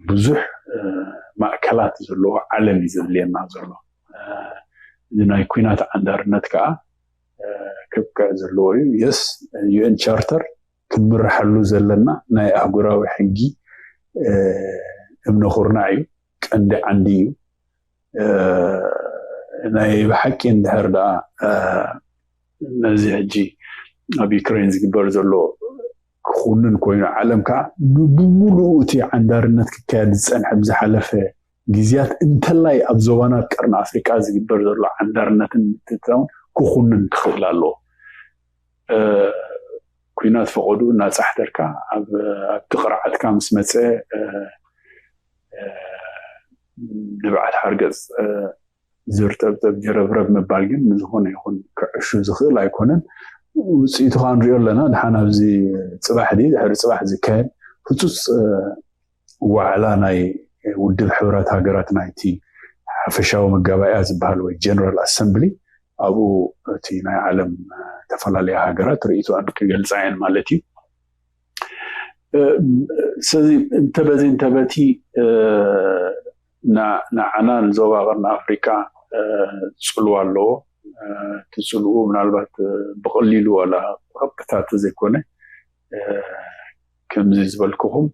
ብዙሕ ማእከላት ዘለዎ ዓለም እዩ ዘድልየና ዘሎ። እዚ ናይ ኩናት ዓንዳርነት ከዓ ክብቅዕ ዘለዎ እዩ። የስ፣ ዩኤን ቻርተር ክንምርሓሉ ዘለና ናይ ኣህጉራዊ ሕጊ እምነ ኩርናዕ እዩ፣ ቀንዲ ዓንዲ እዩ። ናይ ብሓቂ እንድሕር ደኣ ነዚ ሕጂ ኣብ ዩክሬን ዝግበር ዘሎ ክኹንን ኮይኑ ዓለም ከዓ ንብሙሉኡ እቲ ዓንዳርነት ክካየድ ዝፀንሐ ብዝሓለፈ ግዜያት እንተላይ ኣብ ዞባና ኣብ ቀርኒ ኣፍሪቃ ዝግበር ዘሎ ዓንዳርነትን ምትእትታውን ክኹንን ክኽእል ኣለዎ። ኩናት ፈቐዱ እናፃሕተርካ ኣብቲ ቅርዓትካ ምስ መፀ ንብዓት ሓርገፅ ዝርጠብጠብ ጀረብረብ ምባል ግን ንዝኾነ ይኹን ክዕሹ ዝኽእል ኣይኮነን። ውፅኢቱ ከዓ ንሪኦ ኣለና። ድሓን ኣብዚ ፅባሕ ድሕሪ ፅባሕ ዝካየድ ህፁፅ ዋዕላ ናይ ውድብ ሕብረት ሃገራት ናይቲ ሓፈሻዊ መጋባእያ ዝበሃል ወይ ጀነራል ኣሰምብሊ ኣብኡ እቲ ናይ ዓለም ዝተፈላለያ ሃገራት ርእይቶኣን ክገልፃ እየን ማለት እዩ። ስለዚ እንተበዚ እንተበቲ ንዓና ንዞባ ቀርኒ ኣፍሪቃ ፅልዋ ኣለዎ። እቲ ፅልኡ ምናልባት ብቐሊሉ ዋላ ብቐጥታ ተዘይኮነ ከምዚ ዝበልክኹም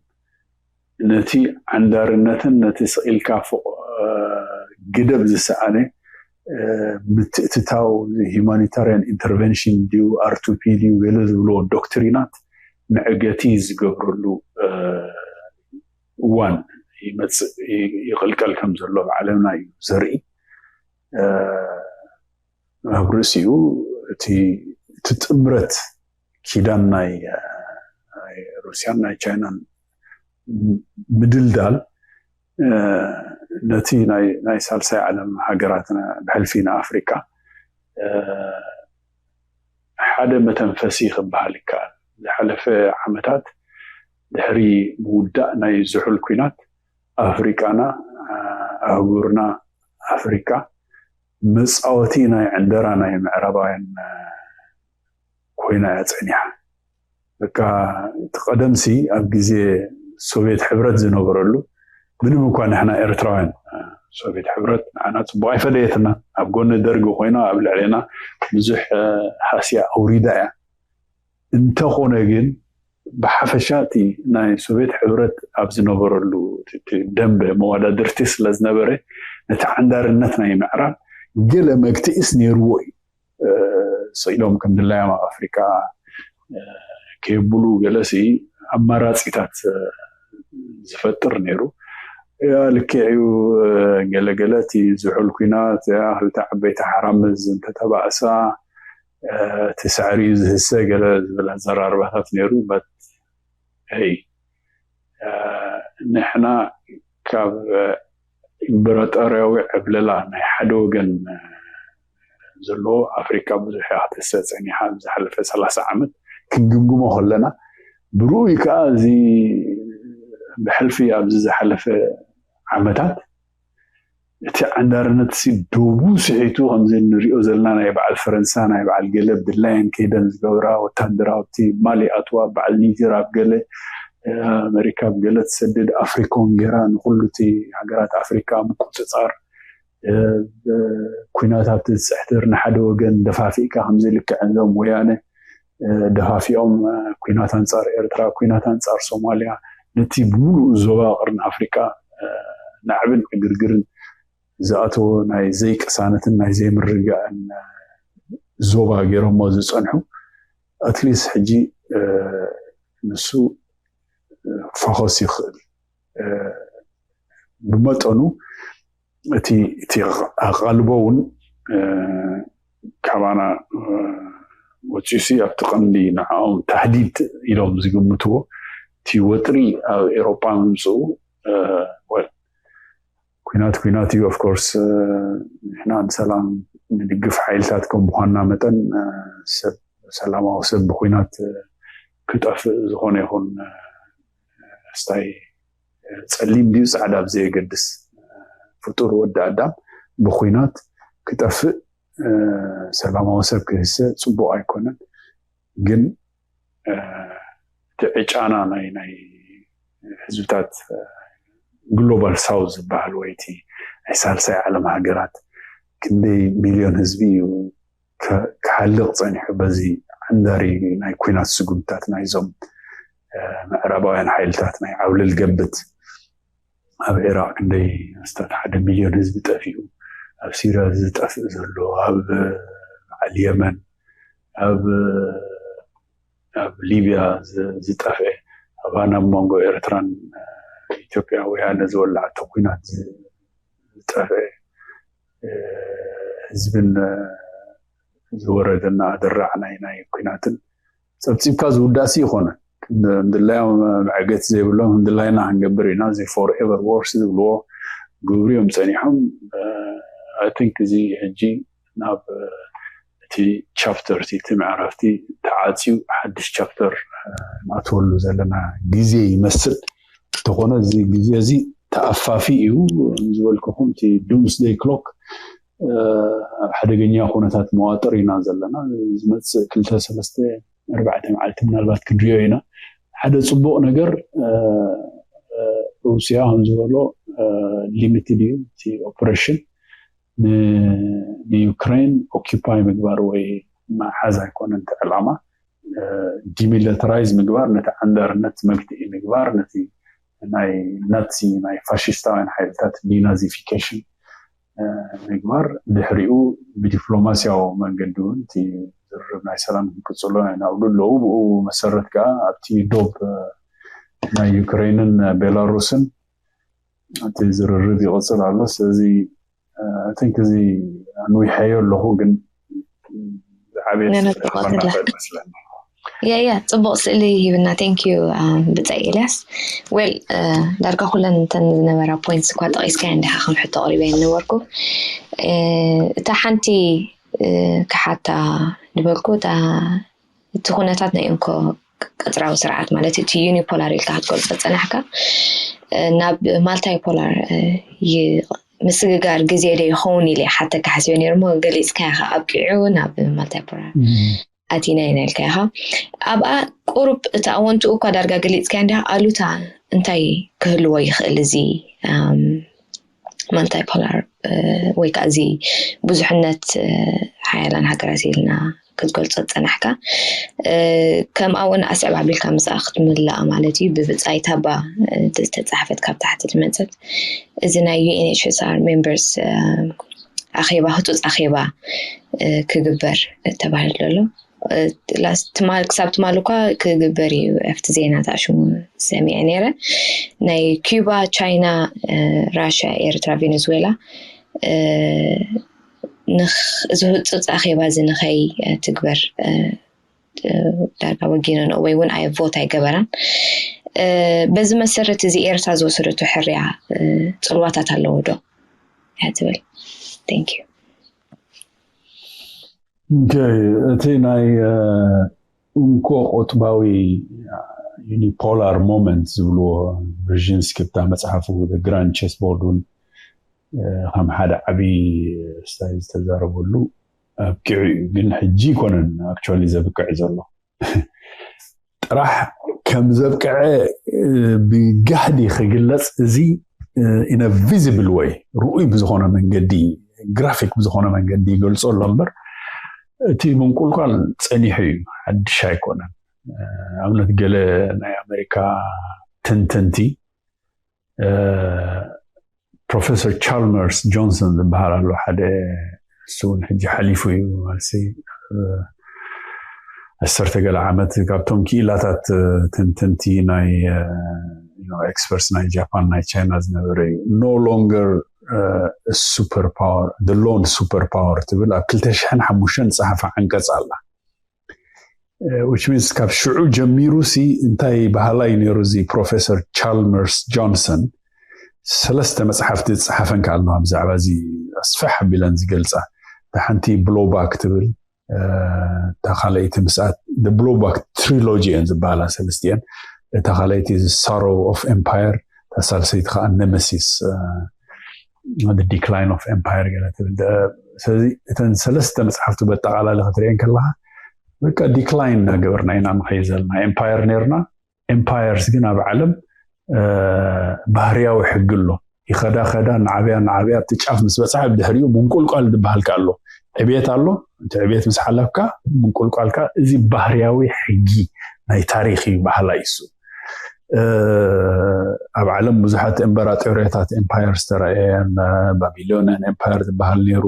ነቲ ዓንዳርነትን ነቲ ስቕ ኢልካ ግደብ ዝሰኣነ ምትእትታው ሂማኒታርያን ኢንተርቨንሽን ድዩ ኣርቱፒ ድዩ ገለ ዝብልዎ ዶክትሪናት መዕገቲ ዝገብረሉ እዋን ይመፅእ ይቕልቀል ከም ዘሎ ኣብ ዓለምና እዩ ዘርኢ። ኣብ ርእሲኡ እቲ ጥምረት ኪዳን ናይ ሩስያን ናይ ቻይናን ምድልዳል ነቲ ናይ ሳልሳይ ዓለም ሃገራት ብሕልፊ ንኣፍሪካ ሓደ መተንፈሲ ክበሃል ይከኣል። ዝሓለፈ ዓመታት ድሕሪ ምውዳእ ናይ ዝሑል ኩናት ኣፍሪቃና ኣህጉርና ኣፍሪቃ መፃወቲ ናይ ዕንደራ ናይ ምዕራባውያን ኮይና እያ ፀኒሓ። በቃ እቲ ቀደምሲ ኣብ ግዜ ሶቪየት ሕብረት ዝነበረሉ ምንም እኳ ንሕና ኤርትራውያን ሶቪየት ሕብረት ንዓና ፅቡቅ ኣይፈደየትና ኣብ ጎኒ ደርጊ ኮይና ኣብ ልዕሌና ብዙሕ ሃስያ ኣውሪዳ እያ። እንተኾነ ግን ብሓፈሻ እቲ ናይ ሶቪየት ሕብረት ኣብ ዝነበረሉ እቲ ደንበ መወዳድርቲ ስለ ዝነበረ ነቲ ዓንዳርነት ናይ ምዕራብ ገለ መግትእስ ነይርዎ እዩ። ስኢሎም ከም ድላዮም ኣብ ኣፍሪካ ከየብሉ ገለሲ ኣማራፂታት ዝፈጥር ነይሩ። ልክዕ እዩ። ገለገለ እቲ ዝሑል ኩናት ክልተ ዓበይቲ ሓራምዝ እንተተባእሳ እቲ ሳዕሪ እዩ ዝህሰ ገለ ዝብል ኣዘራርባታት ነይሩ። ይ ንሕና ካብ ኢምበራጦርያዊ ዕብለላ ናይ ሓደ ወገን ዘለዎ ኣፍሪካ ብዙሕ ክትሰ ፀኒሓ ዝሓለፈ ሰላሳ ዓመት ክንግምግሞ ከለና ብርኡይ ከዓ እዚ ብሕልፊ ኣብዚ ዝሓለፈ ዓመታት እቲ ዓንዳርነት ሲ ደቡ ስሒቱ ከምዚ ንሪኦ ዘለና ናይ በዓል ፈረንሳ ናይ በዓል ገለ ብድላየን ከይደን ዝገብራ ወታደራዊ እቲ ማሊ ኣትዋ በዓል ኒጀር ኣብ ገለ ኣመሪካ ኣብ ገለ ትሰድድ ኣፍሪኮን ገይራ ንኩሉ እቲ ሃገራት ኣፍሪካ ምቁፅፃር ኩናት ኣብቲ ዝፅሕትር ንሓደ ወገን ደፋፊእካ ከምዚ ልክዕ እዞም ወያነ ደፋፊኦም ኩናት ኣንፃር ኤርትራ ኩናት ኣንፃር ሶማልያ ነቲ ብምሉእ ዞባ ቅርን ኣፍሪካ ናዕብን ዕግርግርን ዝኣተወ ናይ ዘይቅሳነትን ናይ ዘይምርግጋእን ዞባ ገይሮሞ ዝፀንሑ ኣትሊስት ሕጂ ንሱ ክፈኸስ ይኽእል ብመጠኑ እቲ ኣቓልቦ እውን ካባና ወፂኡሲ ኣብቲ ቀንዲ ንዕኦም ታህዲድ ኢሎም ዝግምትዎ እቲ ወጥሪ ኣብ ኤሮጳ ምምፅኡ ኩናት ኩናት እዩ ኦፍኮርስ ንሕና ንሰላም ንድግፍ ሓይልታት ከም ምኳንና መጠን ሰብ ሰላማዊ ሰብ ብኩናት ክጠፍእ ዝኾነ ይኹን ስታይ ፀሊም ድዩ ፃዕዳ ብዘየገድስ ፍጡር ወዲ ኣዳም ብኩናት ክጠፍእ ሰላማዊ ሰብ ክህሰ ፅቡቅ ኣይኮነን ግን እቲ ዕጫና ናይ ናይ ህዝብታት ግሎባል ሳውዝ ዝበሃል ወይ እቲ ናይ ሳልሳይ ዓለም ሃገራት ክንደይ ሚልዮን ህዝቢ እዩ ክሓልቕ ፀኒሑ በዚ ዓንዳሪ ናይ ኩናት ስጉምታት ናይዞም ምዕራባውያን ሓይልታት ናይ ዓውልል ገብት ኣብ ዒራቅ ክንደይ ኣስታት ሓደ ሚልዮን ህዝቢ ጠፊኡ ኣብ ሲርያ ዝጠፍእ ዘሎ ኣብ በዓል የመን ኣብ ኣብ ሊብያ ዝጠፍአ ኣባና ኣብ መንጎ ኤርትራን ኢትዮጵያ ወያነ ዝወላዕቶ ኩናት ዝጠፍአ ህዝብን ዝወረደና ኣደራዕ ናይ ናይ ኩናትን ፀብፂብካ ዝውዳእሲ ይኮነ ድላዮም መዕገቲ ዘይብሎም ድላይና ክንገብር ኢና እዚ ፎርኤቨር ዎርስ ዝብልዎ ግብሪ እዮም ፀኒሖም ኣይ ቲንክ እዚ ሕጂ ናብ እቲ ቻፕተር እቲ ምዕራፍቲ ተዓፅዩ ሓድሽ ቻፕተር ንኣትወሉ ዘለና ግዜ ይመስል እንተኾነ እዚ ግዜ እዚ ተኣፋፊ እዩ ዝበልኩኹም እቲ ዱምስደይ ክሎክ ኣብ ሓደገኛ ኩነታት መዋጥር ኢና ዘለና ዝመፅእ ክልተ ሰለስተ ኣርባዕተ መዓልቲ ምናልባት ክንሪኦ ኢና ሓደ ፅቡቅ ነገር ሩስያ ከም ዝበሎ ሊሚትድ እዩ እቲ ኦፕሬሽን ንዩክሬን ኦኪፓይ ምግባር ወይ ምሓዝ ኣይኮነን እቲ ዕላማ ዲሚሊተራይዝ ምግባር ነቲ ዓንዳርነት መግትኢ ምግባር ነቲ ናይ ናዚ ናይ ፋሽስታውያን ሓይልታት ዲናዚፊኬሽን ምግባር ድሕሪኡ ብዲፕሎማሲያዊ መንገዲ እውን እቲ ዝርርብ ናይ ሰላም ክቅፅሎ ይናብሉ ኣለዉ ብኡ መሰረት ከዓ ኣብቲ ዶብ ናይ ዩክሬንን ቤላሩስን እቲ ዝርርብ ይቅፅል ኣሎ ስለዚ ቲንክ እዚ ኣንዊሐዮ ኣለኹ ግን ዝዓበየ መስለኒ ያ ያ ፅቡቅ ስእሊ ሂብና thank you ብፀይ ኤልያስ well ዳርጋ ኩለን እተን ዝነበራ ፖይንትስ እኳ ጠቂስካየን ዲካ ከም ሕቶ ኣቅሪበየን ነበርኩ እታ ሓንቲ ክሓታ ዝበልኩ እታ እቲ ኩነታት ናይ እንኮ ቅፅራዊ ስርዓት ማለት እቲ ዩኒፖላር ኢልካ ክትገልፆ ዝፀናሕካ ናብ ማልታይ ፖላር ምስግጋር ግዜ ዶ ይኸውን ኢለ ሓተካ ሓሲበ ነይሩ እሞ ገሊፅካያ ከ ኣብቂዑ ናብ ማልታይ ፖላር ኣቲና ኢና ኢልካ ኢኻ ኣብኣ ቁሩብ እቲ ኣወንትኡ እኳ ዳርጋ ገሊፅካያ እንዲኻ ኣሉታ እንታይ ክህልዎ ይኽእል እዚ ማልታይ ፖላር ወይ ከዓ እዚ ብዙሕነት ሓያላን ሃገራት ኢልና ክትገልጾ ዝጸናሕካ። ከምኣ እውን ኣስዕብ ኣቢልካ ምስኣ ክትምላኣ ማለት እዩ። ብብጻይ ታባ ዝተጻሕፈት ካብ ታሕቲ ትመጽት። እዚ ናይ UNHCR members ኣኼባ፣ ህጹጽ ኣኼባ ክግበር ተባሂሉ ዘሎ። ክሳብ ትማል እኳ ክግበር እዩ ኣብቲ ዜና ተኣሽሙ ሰሚዐ ነይረ። ናይ ኪዩባ፣ ቻይና፣ ራሽያ፣ ኤርትራ፣ ቬኔዙዌላ እዚ ህጹጽ ኣኼባ እዚ ንኸይ ትግበር ዳርጋ ወጊነን ወይ እውን ኣይ ቮት ኣይገበራን። በዚ መሰረት እዚ ኤርትራ ዝወሰደቶ ሕርያ ጽልዋታት ኣለዎ ዶ እያ ትብል? Thank you። እቲ ናይ እንኮ ቆጥባዊ ዩኒፖላር ሞመንት ዝብልዎ ብርዥንስኪ ኣብታ መፅሓፉ ግራንድ ቸስ ቦርድ እውን ከም ሓደ ዓብዪ ስታይ ዝተዛረበሉ ኣብቂዑ እዩ። ግን ሕጂ ይኮነን ኣክቹዋሊ ዘብቅዕ ዘሎ ጥራሕ ከም ዘብቅዐ ብጋህዲ ክግለፅ፣ እዚ ኢነ ቪዚብል ወይ ርኡይ ብዝኾነ መንገዲ፣ ግራፊክ ብዝኾነ መንገዲ ይገልፆ ኣሎ እምበር እቲ ምንቁልቋል ፀኒሑ እዩ፣ ሓድሽ ኣይኮነን። ኣብነት ገለ ናይ ኣሜሪካ ተንተንቲ ፕሮፌሰር ቻልመርስ ጆንሰን ዝበሃል ኣሎ ሓደ፣ እሱ እውን ሕጂ ሓሊፉ እዩ። ዓሰርተ ገለ ዓመት ካብቶም ክኢላታት ተንተንቲ ናይ ኤክስፐርትስ ናይ ጃፓን ናይ ቻይና ዝነበረ እዩ። No longer super power, the lone super power ትብል ኣብ ክልተ ሽሕን ሓሙሽተን ዝፀሓፋ ዓንቀፅ ኣላ። Which means ካብ ሽዑ ጀሚሩ ሲ እንታይ ባህላ እዩ ነይሩ? እዚ ፕሮፌሰር ቻልመርስ ጆንሰን ሰለስተ መፅሓፍቲ ዝፀሓፈን ከኣልማ ብዛዕባ እዚ ኣስፍሕ ኣቢለን ዝገልፃ፣ ሓንቲ ብሎባክ ትብል፣ እታ ካልኣይቲ ምስኣት ብሎባክ ትሪሎጂ እየን ዝበሃላ ሰለስቲአን። እታ ካልኣይቲ ሳሮ ኦፍ ኤምፓየር፣ እታ ሳልሰይቲ ከዓ ነመሲስ ዲክላይን ኦፍ ኤምፓየር ገለ ትብል። ስለዚ እተን ሰለስተ መፅሓፍቲ በጠቃላሊ ክትሪአን ከለካ በቃ ዲክላይን እናገበርና ኢና ንኸይድ ዘለና። ኤምፓየር ነርና፣ ኤምፓየርስ ግን ኣብ ዓለም ባህርያዊ ሕጊ ኣሎ። ይኸዳ ኸዳ እናዓብያ እናዓብያ ኣብቲ ጫፍ ምስ በፅሐ ብድሕሪኡ ምንቁልቋል ዝበሃል ኣሎ። ዕብየት ኣሎ። እቲ ዕብየት ምስ ሓለፍካ ምንቁልቋልካ፣ እዚ ባህርያዊ ሕጊ ናይ ታሪክ እዩ በሃላይ እሱ። ኣብ ዓለም ብዙሓት እምበራጦርያታት ኤምፓየርስ ተራእየን። ባቢሎኒያን ኤምፓየር ዝበሃል ነይሩ፣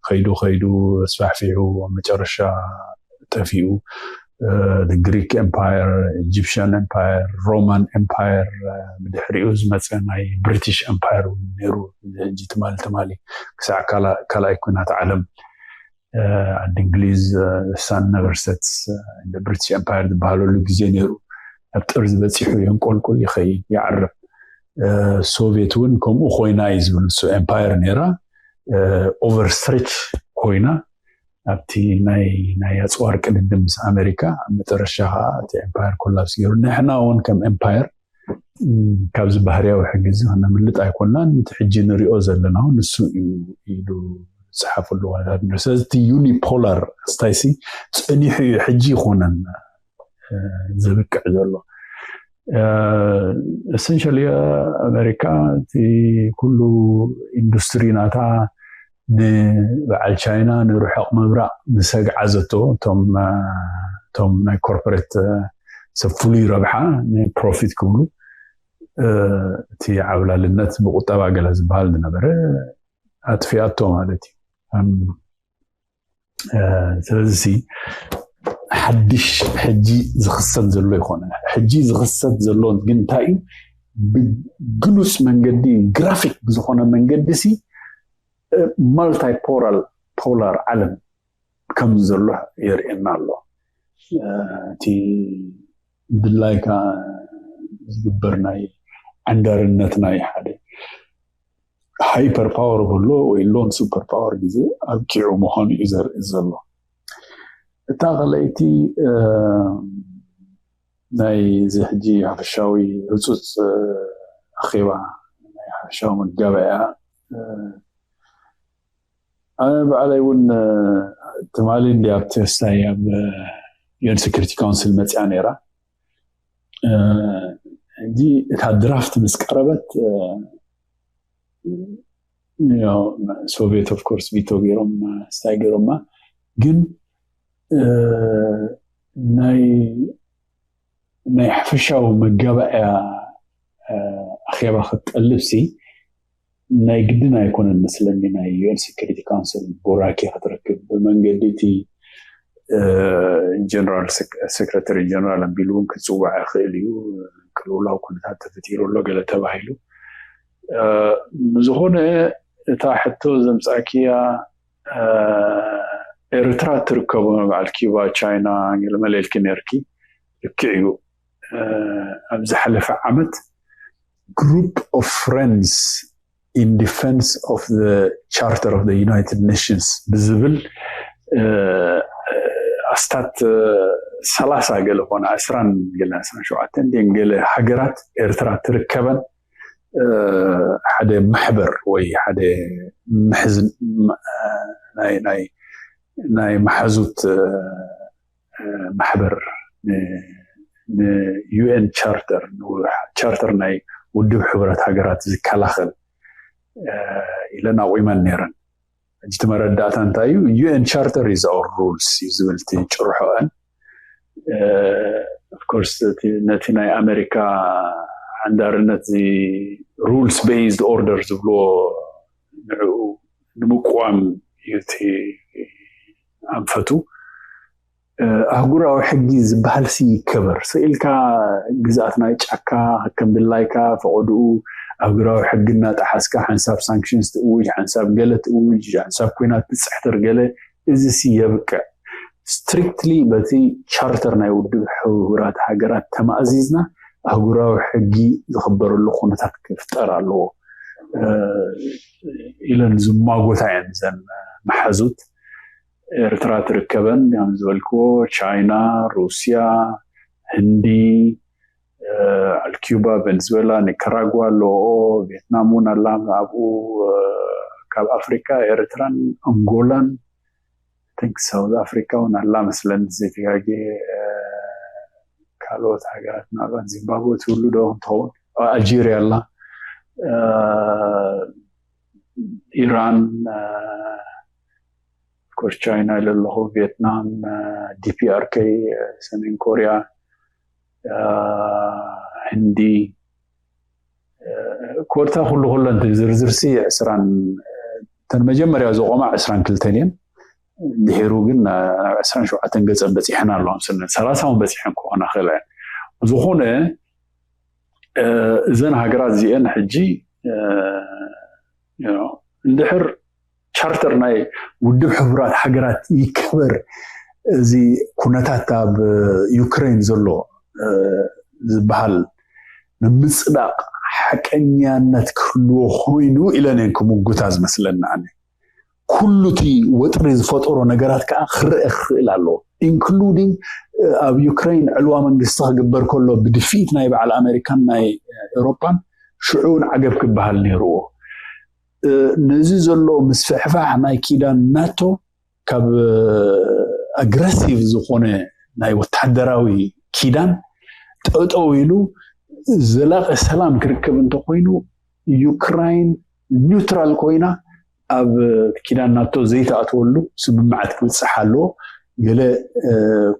ከይዱ ከይዱ ኣስፋሕፊሑ ኣብ መጨረሻ ጠፊኡ። ግሪክ ኤምፓየር፣ ኢጂፕሽያን ኤምፓየር፣ ሮማን ኤምፓየር፣ ብድሕሪኡ ዝመፀ ናይ ብሪቲሽ ኤምፓየር እውን ነይሩ። ሕጂ ትማሊ ትማሊ ክሳዕ ካልኣይ ኩናት ዓለም ዓዲ እንግሊዝ ሳን ነቨር ሰትስ፣ ብሪቲሽ ኤምፓየር ዝበሃለሉ ግዜ ነይሩ። ኣብ ጥርዚ በፂሑ የንቆልቁል ይኸይድ ይዓርብ። ሶቪየት እውን ከምኡ ኮይና እዩ ዝብል፣ እሱ ኤምፓየር ነይራ፣ ኦቨርስትሬች ኮይና ኣብቲ ናይ ናይ ኣፅዋር ቅድድም ምስ ኣሜሪካ ኣብ መጨረሻ ከዓ እቲ ኤምፓየር ኮላፕስ ገይሩ። ንሕና እውን ከም ኤምፓየር ካብዚ ባህርያዊ ሕጊ እዚ ክነምልጥ ኣይኮናን። እቲ ሕጂ ንሪኦ ዘለና እውን ንሱ እዩ ኢሉ ዝፀሓፈሉ ዋላታት። ስለዚ እቲ ዩኒፖላር ስታይሲ ፀኒሑ እዩ፣ ሕጂ ይኮነን ዘብቅዕ ዘሎ። ኤሰንሻሊ ኣሜሪካ እቲ ኩሉ ኢንዱስትሪ ናታ ንበዓል ቻይና ንርሑቕ ምብራቕ ምሰግዓ ዘቶ እቶም ናይ ኮርፖሬት ሰብ ፍሉይ ረብሓ ንፕሮፊት ክብሉ እቲ ዓብላልነት ብቁጠባ ገለ ዝበሃል ዝነበረ ኣጥፊኣቶ ማለት እዩ። ስለዚ ሓድሽ ሕጂ ዝኽሰት ዘሎ ይኮነ። ሕጂ ዝኽሰት ዘሎ ግን እንታይ እዩ? ብግሉፅ መንገዲ፣ ግራፊክ ብዝኾነ መንገዲ ሲ ማልታይ ፖላር ዓለም ከም ዘሎ የርእየና ኣሎ። እቲ ድላይካ ዝግበር ናይ ዓንዳርነት ናይ ሓደ ሃይፐር ፓወር ብሎ ወይ ሎን ሱፐር ፓወር ግዜ ኣብቂዑ ምዃኑ እዩ ዘርኢ ዘሎ። እታ ካልኣይቲ ናይ እዚ ሕጂ ሓፈሻዊ ህፁፅ ኣኼባ፣ ናይ ሓፈሻዊ መጋበያ፣ ኣነ ባዕለይ እውን ትማሊ እንዲ ኣብ ተስታይ ኣብ ዩን ሴኩሪቲ ካውንስል መፅያ ነይራ። ሕጂ እታ ድራፍት ምስ ቀረበት ሶቪየት ኦፍኮርስ ቪቶ ገይሮም ስታይ ገይሮማ። ግን ናይ ናይ ሓፈሻዊ መጋባእያ ኣኼባ ክትጠልብሲ ናይ ግድን ኣይኮነን መስለኒ። ናይ ዩኤን ሴኩሪቲ ካውንስል ቦራኪ ክትረክብ ብመንገዲ እቲ ጀነራል ሴክረታሪ ጀነራል ኣቢሉ እውን ክፅዋዕ ይኽእል እዩ። ቅልውላው ኩነታት ተፈጢሩ ኣሎ ገለ ተባሂሉ። ብዝኾነ እታ ሕቶ ዘምፃእክያ ኤርትራ ትርከቦ በዓል ኪባ ቻይና ገለመለ ኢልኪ ነርኪ። ልክዕ እዩ። ኣብ ዝሓለፈ ዓመት group of friends in defense of the charter of the United Nations ብዝብል ኣስታት ሰላሳ ገለ ኾነ ዕስራን ገለ ዕስራን ሸውዓተን ድን ገለ ሃገራት ኤርትራ ትርከበን ሓደ ማሕበር ወይ ሓደ ናይ መሓዙት ማሕበር ንዩኤን ቻርተር ቻርተር ናይ ውድብ ሕቡራት ሃገራት ዝከላኸል ኢለን ኣቑመን ነይረን። ሕጂ እቲ መረዳእታ እንታይ እዩ? ዩኤን ቻርተር is our rules እዩ ዝብል እቲ ጭርሖአን። ኦፍኮርስ ነቲ ናይ ኣሜሪካ ዓንዳርነት እዚ rules based order ዝብልዎ ንዕኡ ንምቁዋም እዩ እቲ ኣንፈቱ። ኣህጉራዊ ሕጊ ዝበሃል ሲ ይከበር። ስኢልካ ግዝኣት ናይ ጫካ ከም ድላይካ ፈቐድኡ ኣህጉራዊ ሕጊ እናጠሓስካ ሓንሳብ ሳንክሽንስ ትእውጅ፣ ሓንሳብ ገለ ትእውጅ፣ ሓንሳብ ኮይናት ትፅሕትር ገለ፣ እዚ ሲ የብቅዕ። ስትሪክትሊ በቲ ቻርተር ናይ ውድብ ሕቡራት ሃገራት ተማእዚዝና ኣህጉራዊ ሕጊ ዝኽበረሉ ኩነታት ክፍጠር ኣለዎ ኢለን ዝማጎታ እየን ዘን መሓዙት። ኤርትራ ትርከበን ከም ዝበልክዎ ቻይና፣ ሩስያ፣ ህንዲ፣ ኣልኪዩባ፣ ቬንዙዌላ፣ ኒካራጓ ኣለዎ። ቬትናም እውን ኣላ ኣብኡ። ካብ ኣፍሪካ ኤርትራን ኣንጎላን፣ ሳውዝ ኣፍሪካ እውን ኣላ መስለን ዘይተጋጌ። ካልኦት ሃገራት ምናልባት ዚምባብወ ትብሉ ዶ እንትኸውን፣ ኣልጀሪያ ኣላ፣ ኢራን፣ ኮርስ ቻይና ኢለ ኣለኹ፣ ቪየትናም፣ ዲፒኣርከይ፣ ሰሜን ኮርያ፣ ህንዲ፣ ኮርታ ኩሉ ኩለን ዝርዝርሲ ዕስራን እተን መጀመርያ ዝቆማ ዕስራን ክልተን እየን። ድሒሩ ግን ናብ ዕስራን ሸውዓተን ገፀን በፂሐን ኣለዋ። ሰላሳ እውን በፂሐን ክኾና ክእላ እየን። ዝኾነ እዘን ሃገራት እዚአን ሕጂ እንድሕር ቻርተር ናይ ውድብ ሕቡራት ሃገራት ይከበር፣ እዚ ኩነታት ኣብ ዩክሬን ዘሎ ዝበሃል ንምፅዳቕ ሓቀኛነት ክህልዎ ኮይኑ ኢለን እየን ክምጉታ ዝመስለኒ ኣነ። ኩሉ እቲ ወጥሪ ዝፈጠሮ ነገራት ከዓ ክረአ ክኽእል ኣለዎ። ኢንክሉዲንግ ኣብ ዩክሬን ዕልዋ መንግስቲ ክግበር ከሎ ብድፍኢት ናይ በዓል ኣሜሪካን ናይ ኤውሮጳን ሽዑ እውን ዓገብ ክበሃል ነይርዎ። ነዚ ዘሎ ምስፍሕፋሕ ናይ ኪዳን ናቶ ካብ ኣግረሲቭ ዝኾነ ናይ ወታደራዊ ኪዳን ጠጠው ኢሉ ዘላቂ ሰላም ክርከብ እንተኮይኑ ዩክራይን ኒውትራል ኮይና ኣብ ኪዳን ናቶ ዘይተኣትወሉ ስምምዓት ክብፅሕ ኣለዎ። ገለ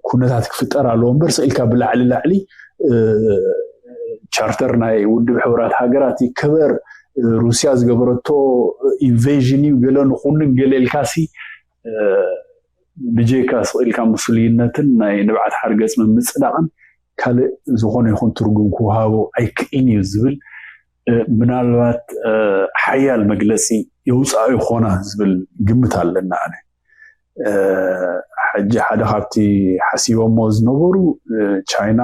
ኩነታት ክፍጠር ኣለዎ እምበር ስኢልካ ብላዕሊ ላዕሊ ቻርተር ናይ ውድብ ሕቡራት ሃገራት ይከበር፣ ሩስያ ዝገበረቶ ኢንቬዥን እዩ ገለ ንኹንን ገለ ኢልካሲ ብጀካ ስቕ ኢልካ ምስሉይነትን ናይ ንብዓት ሓርገፅ ምምፅዳቕን ካልእ ዝኾነ ይኹን ትርጉም ክወሃቦ ኣይክእልን እዩ ዝብል ምናልባት ሓያል መግለፂ የውፃኦ ይኾና ዝብል ግምት ኣለና። ኣነ ሕጂ ሓደ ካብቲ ሓሲቦሞ ዝነበሩ ቻይና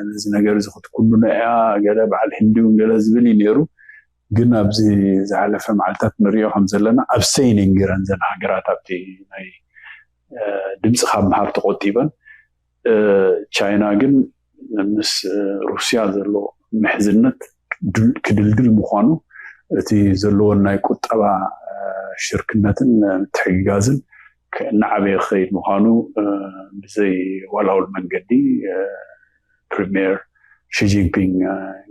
ነዚ ነገር እዚ ክትኩንኖ እያ፣ ገለ በዓል ህንዲ እውን ገለ ዝብል እዩ ነይሩ። ግን ኣብዚ ዝሓለፈ መዓልታት ንሪኦ ከም ዘለና ኣብስተይኒንግ ረን ዘን ሃገራት ኣብቲ ናይ ድምፂ ካብ ምሃብ ተቆጢበን፣ ቻይና ግን ምስ ሩስያ ዘሎ ምሕዝነት ክድልድል ምዃኑ እቲ ዘለዎን ናይ ቁጠባ ሽርክነትን ምትሕግጋዝን እናዓበየ ክኸይድ ምዃኑ ብዘይ ዋላውል መንገዲ ፕሪሚየር ሺጂንፒንግ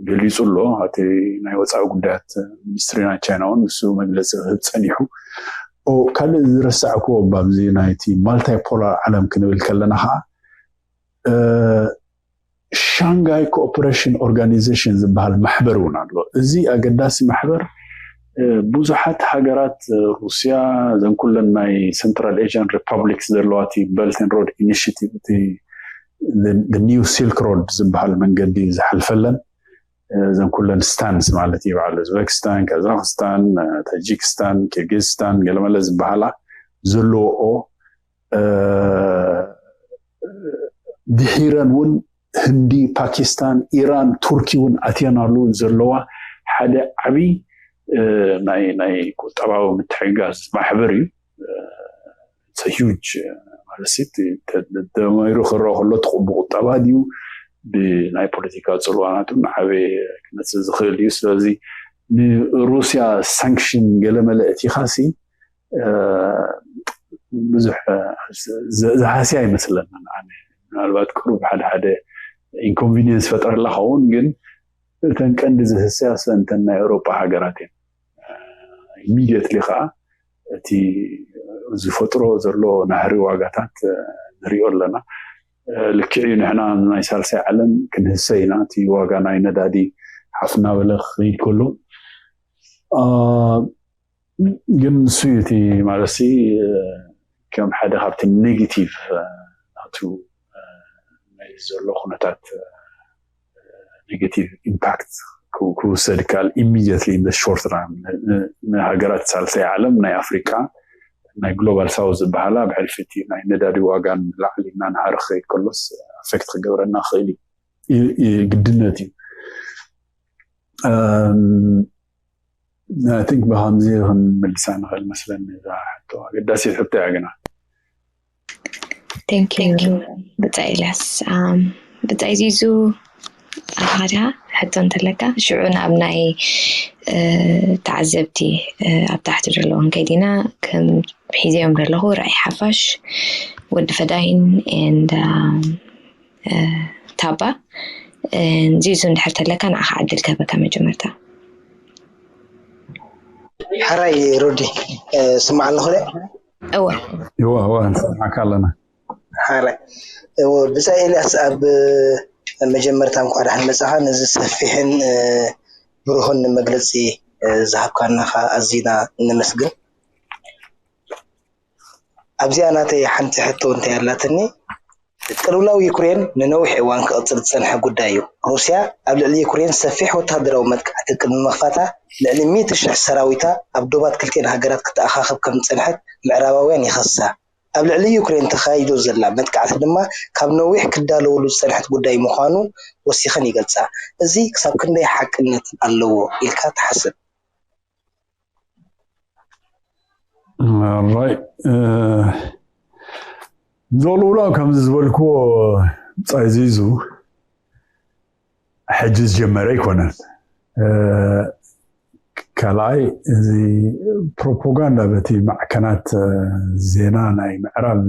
ገሊፁ ኣሎ። እቲ ናይ ወፃኢ ጉዳያት ሚኒስትሪ ናይ ቻይና እውን ንሱ መግለፂ ክህብ ፀኒሑ። ካልእ ዝረሳዕክዎ ኣብዚ ናይቲ ማልታይፖላር ዓለም ክንብል ከለና ከዓ ሻንጋይ ኮኦፐሬሽን ኦርጋኒዜሽን ዝበሃል ማሕበር እውን ኣሎ። እዚ ኣገዳሲ ማሕበር ብዙሓት ሃገራት፣ ሩስያ፣ ዘን ኩለን ናይ ሰንትራል ኤሽያን ሪፐብሊክስ ዘለዋ እቲ በልትን ሮድ ኢኒሽቲቭ፣ እቲ ኒው ሲልክ ሮድ ዝበሃል መንገዲ ዝሓልፈለን፣ ዘን ኩለን ስታንስ ማለት እዩ፣ በዓል ኡዝበክስታን፣ ካዛክስታን፣ ታጂክስታን፣ ኪርጊዝስታን፣ ገለመለ ዝበሃላ ዘለዎኦ፣ ድሒረን እውን ህንዲ፣ ፓኪስታን፣ ኢራን፣ ቱርኪ እውን ኣትየናሉ ዘለዋ ሓደ ዓብዪ ናይ ናይ ቁጠባዊ ምትሕግጋዝ ማሕበር እዩ። ሂጅ ማለት ደማይሩ ክረአ ከሎ ትቁቡ ቁጠባ ድዩ ብናይ ፖለቲካ ፅልዋናቱ ንዓበየ ክመፅእ ዝኽእል እዩ። ስለዚ ንሩስያ ሳንክሽን ገለመለ እቲ ኻሲ ብዙሕ ዝሃስያ ኣይመስለንን። ምናልባት ቅሩብ ሓደ ሓደ ኢንኮንቪኒየንስ ፈጥረላ ኸውን፣ ግን እተን ቀንዲ ዝህስያ ሰንተን ናይ ኤውሮጳ ሃገራት እየን። ኢሚድየትሊ ከዓ እቲ ዝፈጥሮ ዘሎ ናህሪ ዋጋታት ንሪኦ ኣለና። ልክዕ እዩ፣ ንሕና ናይ ሳልሳይ ዓለም ክንህሰ ኢና። እቲ ዋጋ ናይ ነዳዲ ሓፍ እናበለ ክኸይድ ከሎ ግን ንሱ እዩ እቲ ማለት ሲ ከም ሓደ ካብቲ ኔጌቲቭ ናቱ ናይ ዘሎ ኩነታት ኔጌቲቭ ኢምፓክት ክውሰድ ይከኣል። ኢሚድየትሊ ኢን ሾርት ራን ንሃገራት ሳልሳይ ዓለም ናይ ኣፍሪካ ናይ ግሎባል ሳውዝ ዝበሃላ ብሕልፊ እቲ ናይ ነዳዲ ዋጋን ላዕሊ እናናሃረ ክኸይድ ከሎስ ኣፌክት ክገብረና ክኽእል እዩ፣ ግድነት እዩ። ቲንክ ብከምዚ ክንምልሳ ንኽእል መስለኒ። እዛ ሕቶ ኣገዳሲት ሕቶ እያ ግና። Thank you ብጻይ ኢልያስ። ብጻይ ዚዙ ኣኻዳ ሕቶ እንተለካ ሽዑ ናብ ናይ ተዓዘብቲ ኣብ ታሕቲ ዘለዎም ከይዲና ከም ሒዘዮም ዘለኹ ራእይ ሓፋሽ ወዲ ፈዳይን and ታባ ዚዙ እንድሕር ተለካ ንዓኻ ዕድል ከበካ መጀመርታ። ሕራይ ሮዲ ስማዕ ኣለኹ ደ እወ ይዋ ዋ ንሰማዕካ ኣለና። ሕራይ እወ ብጻይ ኤልያስ ኣብ መጀመርታ እንኳ ደሓን መጻኻ ነዚ ሰፊሕን ብሩህን መግለጺ ዝሃብካናኻ ኣዚና ነመስግን። ኣብዚኣ ናተይ ሓንቲ ሕቶ እንታይ ኣላትኒ፣ ቅልውላው ዩክሬን ንነዊሕ እዋን ክቕጽል ዝጸንሐ ጉዳይ እዩ። ሩስያ ኣብ ልዕሊ ዩክሬን ሰፊሕ ወተሃደራዊ መጥቃዕቲ ቅድሚ ምኽፋታ ልዕሊ ሚእቲ ሽሕ ሰራዊታ ኣብ ዶባት ክልቲኤን ሃገራት ክትኣኻኽብ ከም ዝጸንሐት ምዕራባውያን ይኸሳ። ኣብ ልዕሊ ዩክሬን ተኻይዶ ዘላ መጥቃዕቲ ድማ ካብ ነዊሕ ክዳለወሉ ዝጸንሐት ጉዳይ ምዃኑ ወሲኸን ይገልጻ። እዚ ክሳብ ክንደይ ሓቅነት ኣለዎ ኢልካ ትሓስብ? ራይ ዞልውላው ከምዚ ዝበልክዎ ጻይዚዙ ሕጂ ዝጀመረ ኣይኮነን። ካልኣይ እዚ ፕሮፓጋንዳ በቲ ማዕከናት ዜና ናይ ምዕራብ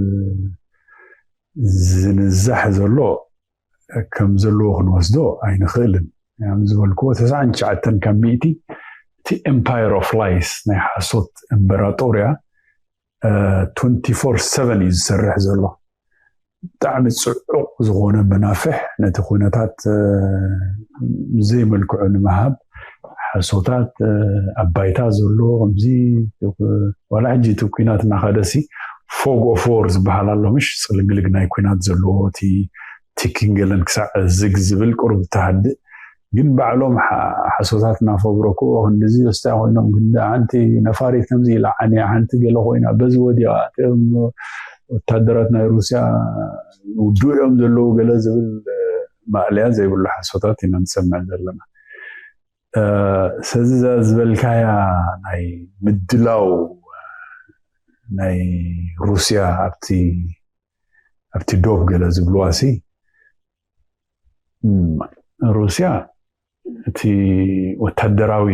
ዝንዛሕ ዘሎ ከም ዘለዎ ክንወስዶ ኣይንኽእልን። ከም ዝበልክዎ ተስዓን ትሽዓተን ካብ ሚእቲ እቲ empire of lies ናይ ሓሶት እምበራጦርያ twenty four seven እዩ ዝሰርሕ ዘሎ። ብጣዕሚ ፅዑቕ ዝኾነ መናፍሕ ነቲ ኩነታት ዘይመልክዑ ንምሃብ ሓሶታት ኣብ ባይታ ዘሎ ከምዚ ዋላ ሕጂ እቲ ኩናት እናኸደሲ fog of war ዝበሃል ኣሎ ምሽ ፅልግልግ ናይ ኩናት ዘለዎ እቲ ቲኪንገለን ክሳዕ ዝግ ዝብል ቁሩብ ተሃድእ ግን ባዕሎም ሓሶታት እናፈብረኩ ክንዲዚ ስታይ ኮይኖም ግን ሓንቲ ነፋሪት ከምዚ ኢላ ዓንያ ሓንቲ ገለ ኮይና በዚ ወዲያ ወታደራት ናይ ሩስያ ውዱእ እዮም ዘለዉ ገለ ዝብል ማእለያ ዘይብሉ ሓሶታት ኢና ንሰምዕ ዘለና። ስለዚ እዛ ዝበልካያ ናይ ምድላው ናይ ሩስያ ኣብቲ ኣብቲ ዶብ ገለ ዝብልዋ ሲ ሩስያ እቲ ወታደራዊ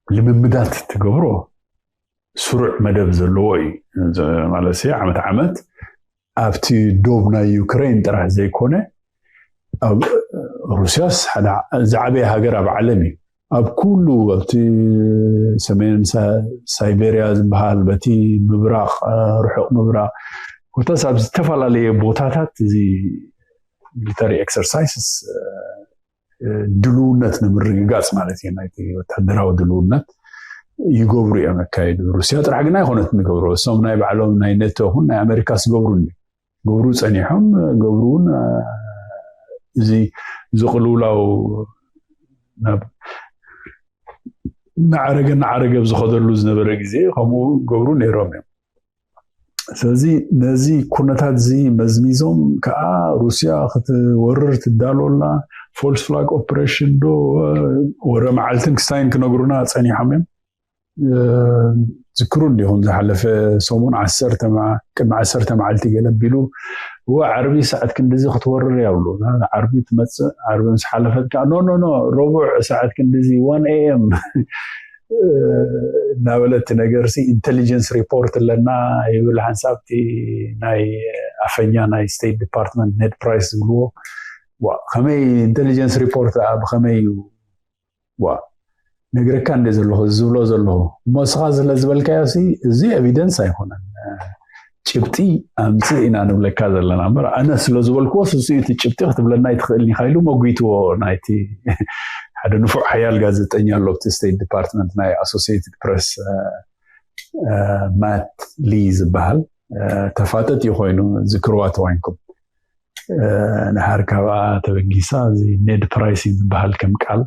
ልምምዳት ትገብሮ ስሩዕ መደብ ዘለዎ እዩ ማለት ዓመት ዓመት ኣብቲ ዶብ ናይ ዩክሬን ጥራሕ ዘይኮነ ኣብ ሩስያስ ዝዓበየ ሃገር ኣብ ዓለም እዩ። ኣብ ኩሉ ኣብቲ ሰሜን ሳይቤርያ ዝበሃል በቲ ምብራቕ ርሑቕ ምብራቕ ኮታስ ኣብ ዝተፈላለየ ቦታታት እዚ ሚሊተሪ ኤክሰርሳይስስ ድልውነት ንምርግጋፅ ማለት እዩ ናይቲ ወታደራዊ ድልውነት ይገብሩ እዮም ኣካየዱ። ሩስያ ጥራሕ ግን ኣይኮነት ንገብሮ እሶም ናይ ባዕሎም ናይ ኔቶ ኹን ናይ ኣሜሪካ ዝገብሩ ገብሩ ፀኒሖም ገብሩ እውን እዚ ዝቅልውላው ናብ እናዓረገ እናዓረገ ኣብ ዝኸደሉ ዝነበረ ግዜ ከምኡ ገብሩ ነይሮም እዮም። ስለዚ ነዚ ኩነታት እዚ መዝሚዞም ከዓ ሩስያ ክትወርር ትዳሎላ ፎልስ ፍላግ ኦፕሬሽን ዶ ወረ መዓልትን ክስታይን ክነግሩና ፀኒሖም እዮም። ዝክሩ እንዲኹም ዝሓለፈ ሰሙን ዓሰርተ ቅድሚ ዓሰርተ መዓልቲ ገለ ቢሉ እወ ዓርቢ ሰዓት ክንድዚ ክትወርር ያብሉ ዓርቢ ትመፅእ ዓርቢ ምስ ሓለፈት ከዓ ኖ ኖ ኖ ረቡዕ ሰዓት ክንድዚ ዋን ኤ ኤም እናበለት ነገር ሲ ኢንቴሊጀንስ ሪፖርት ኣለና ይብል ሓንሳብ እቲ ናይ ኣፈኛ ናይ ስቴት ዲፓርትመንት ኔድ ፕራይስ ዝብልዎ ከመይ ኢንቴሊጀንስ ሪፖርት ብከመይ እዩ ዋ ነግረካ እንደ ዘለኹ ዝብሎ ዘለኹ እሞ እስኻ ስለ ዝበልካዮ ሲ እዚ ኤቪደንስ ኣይኮነን ጭብጢ ኣምፅእ ኢና ንብለካ ዘለና እምበር ኣነ ስለ ዝበልክዎ ስሱ እቲ ጭብጢ ክትብለና ይትኽእል ኢኻ ኢሉ መጉይትዎ ናይቲ ሓደ ንፉዕ ሓያል ጋዜጠኛ ኣሎ ኣብቲ ስቴት ዲፓርትመንት ናይ ኣሶሲየትድ ፕረስ ማት ሊ ዝበሃል ተፋጠጥ እዩ ኮይኑ ዝክርዋ ተዋንኩም ድሓር ካብኣ ተበጊሳ እዚ ኔድ ፕራይስ ዝበሃል ከም ቃል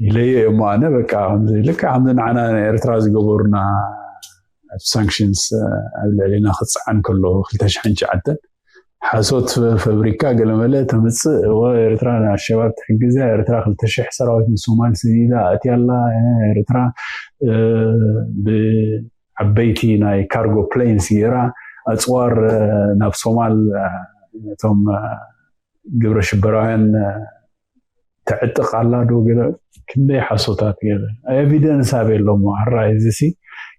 ኢለዮ እሞ ኣነ በቃ ልክዕ ከምዚ ንዓና ኤርትራ ዝገበሩና ሳንክሽንስ ኣብ ልዕሊና ክፀዓን ከሎ ክልተ ሽሕን ትሽዓተን ሓሶት ፈብሪካ ገለመለ ተምፅእ እወ ኤርትራ ንኣሸባብ ትሕግዛ ኤርትራ ክልተ ሽሕ ሰራዊት ንሶማል ስዲዳ ኣትያላ ኤርትራ ዓበይቲ ናይ ካርጎ ፕሌንስ ገይራ ኣፅዋር ናብ ሶማል ነቶም ግብረ ሽበራውያን ተዕጥቕ ኣላ ዶ ገለ ክንደይ ሓሶታት ገለ ኤቪደንስ ኣበይ ኣሎ እሞ ሕራይ እዚ ሲ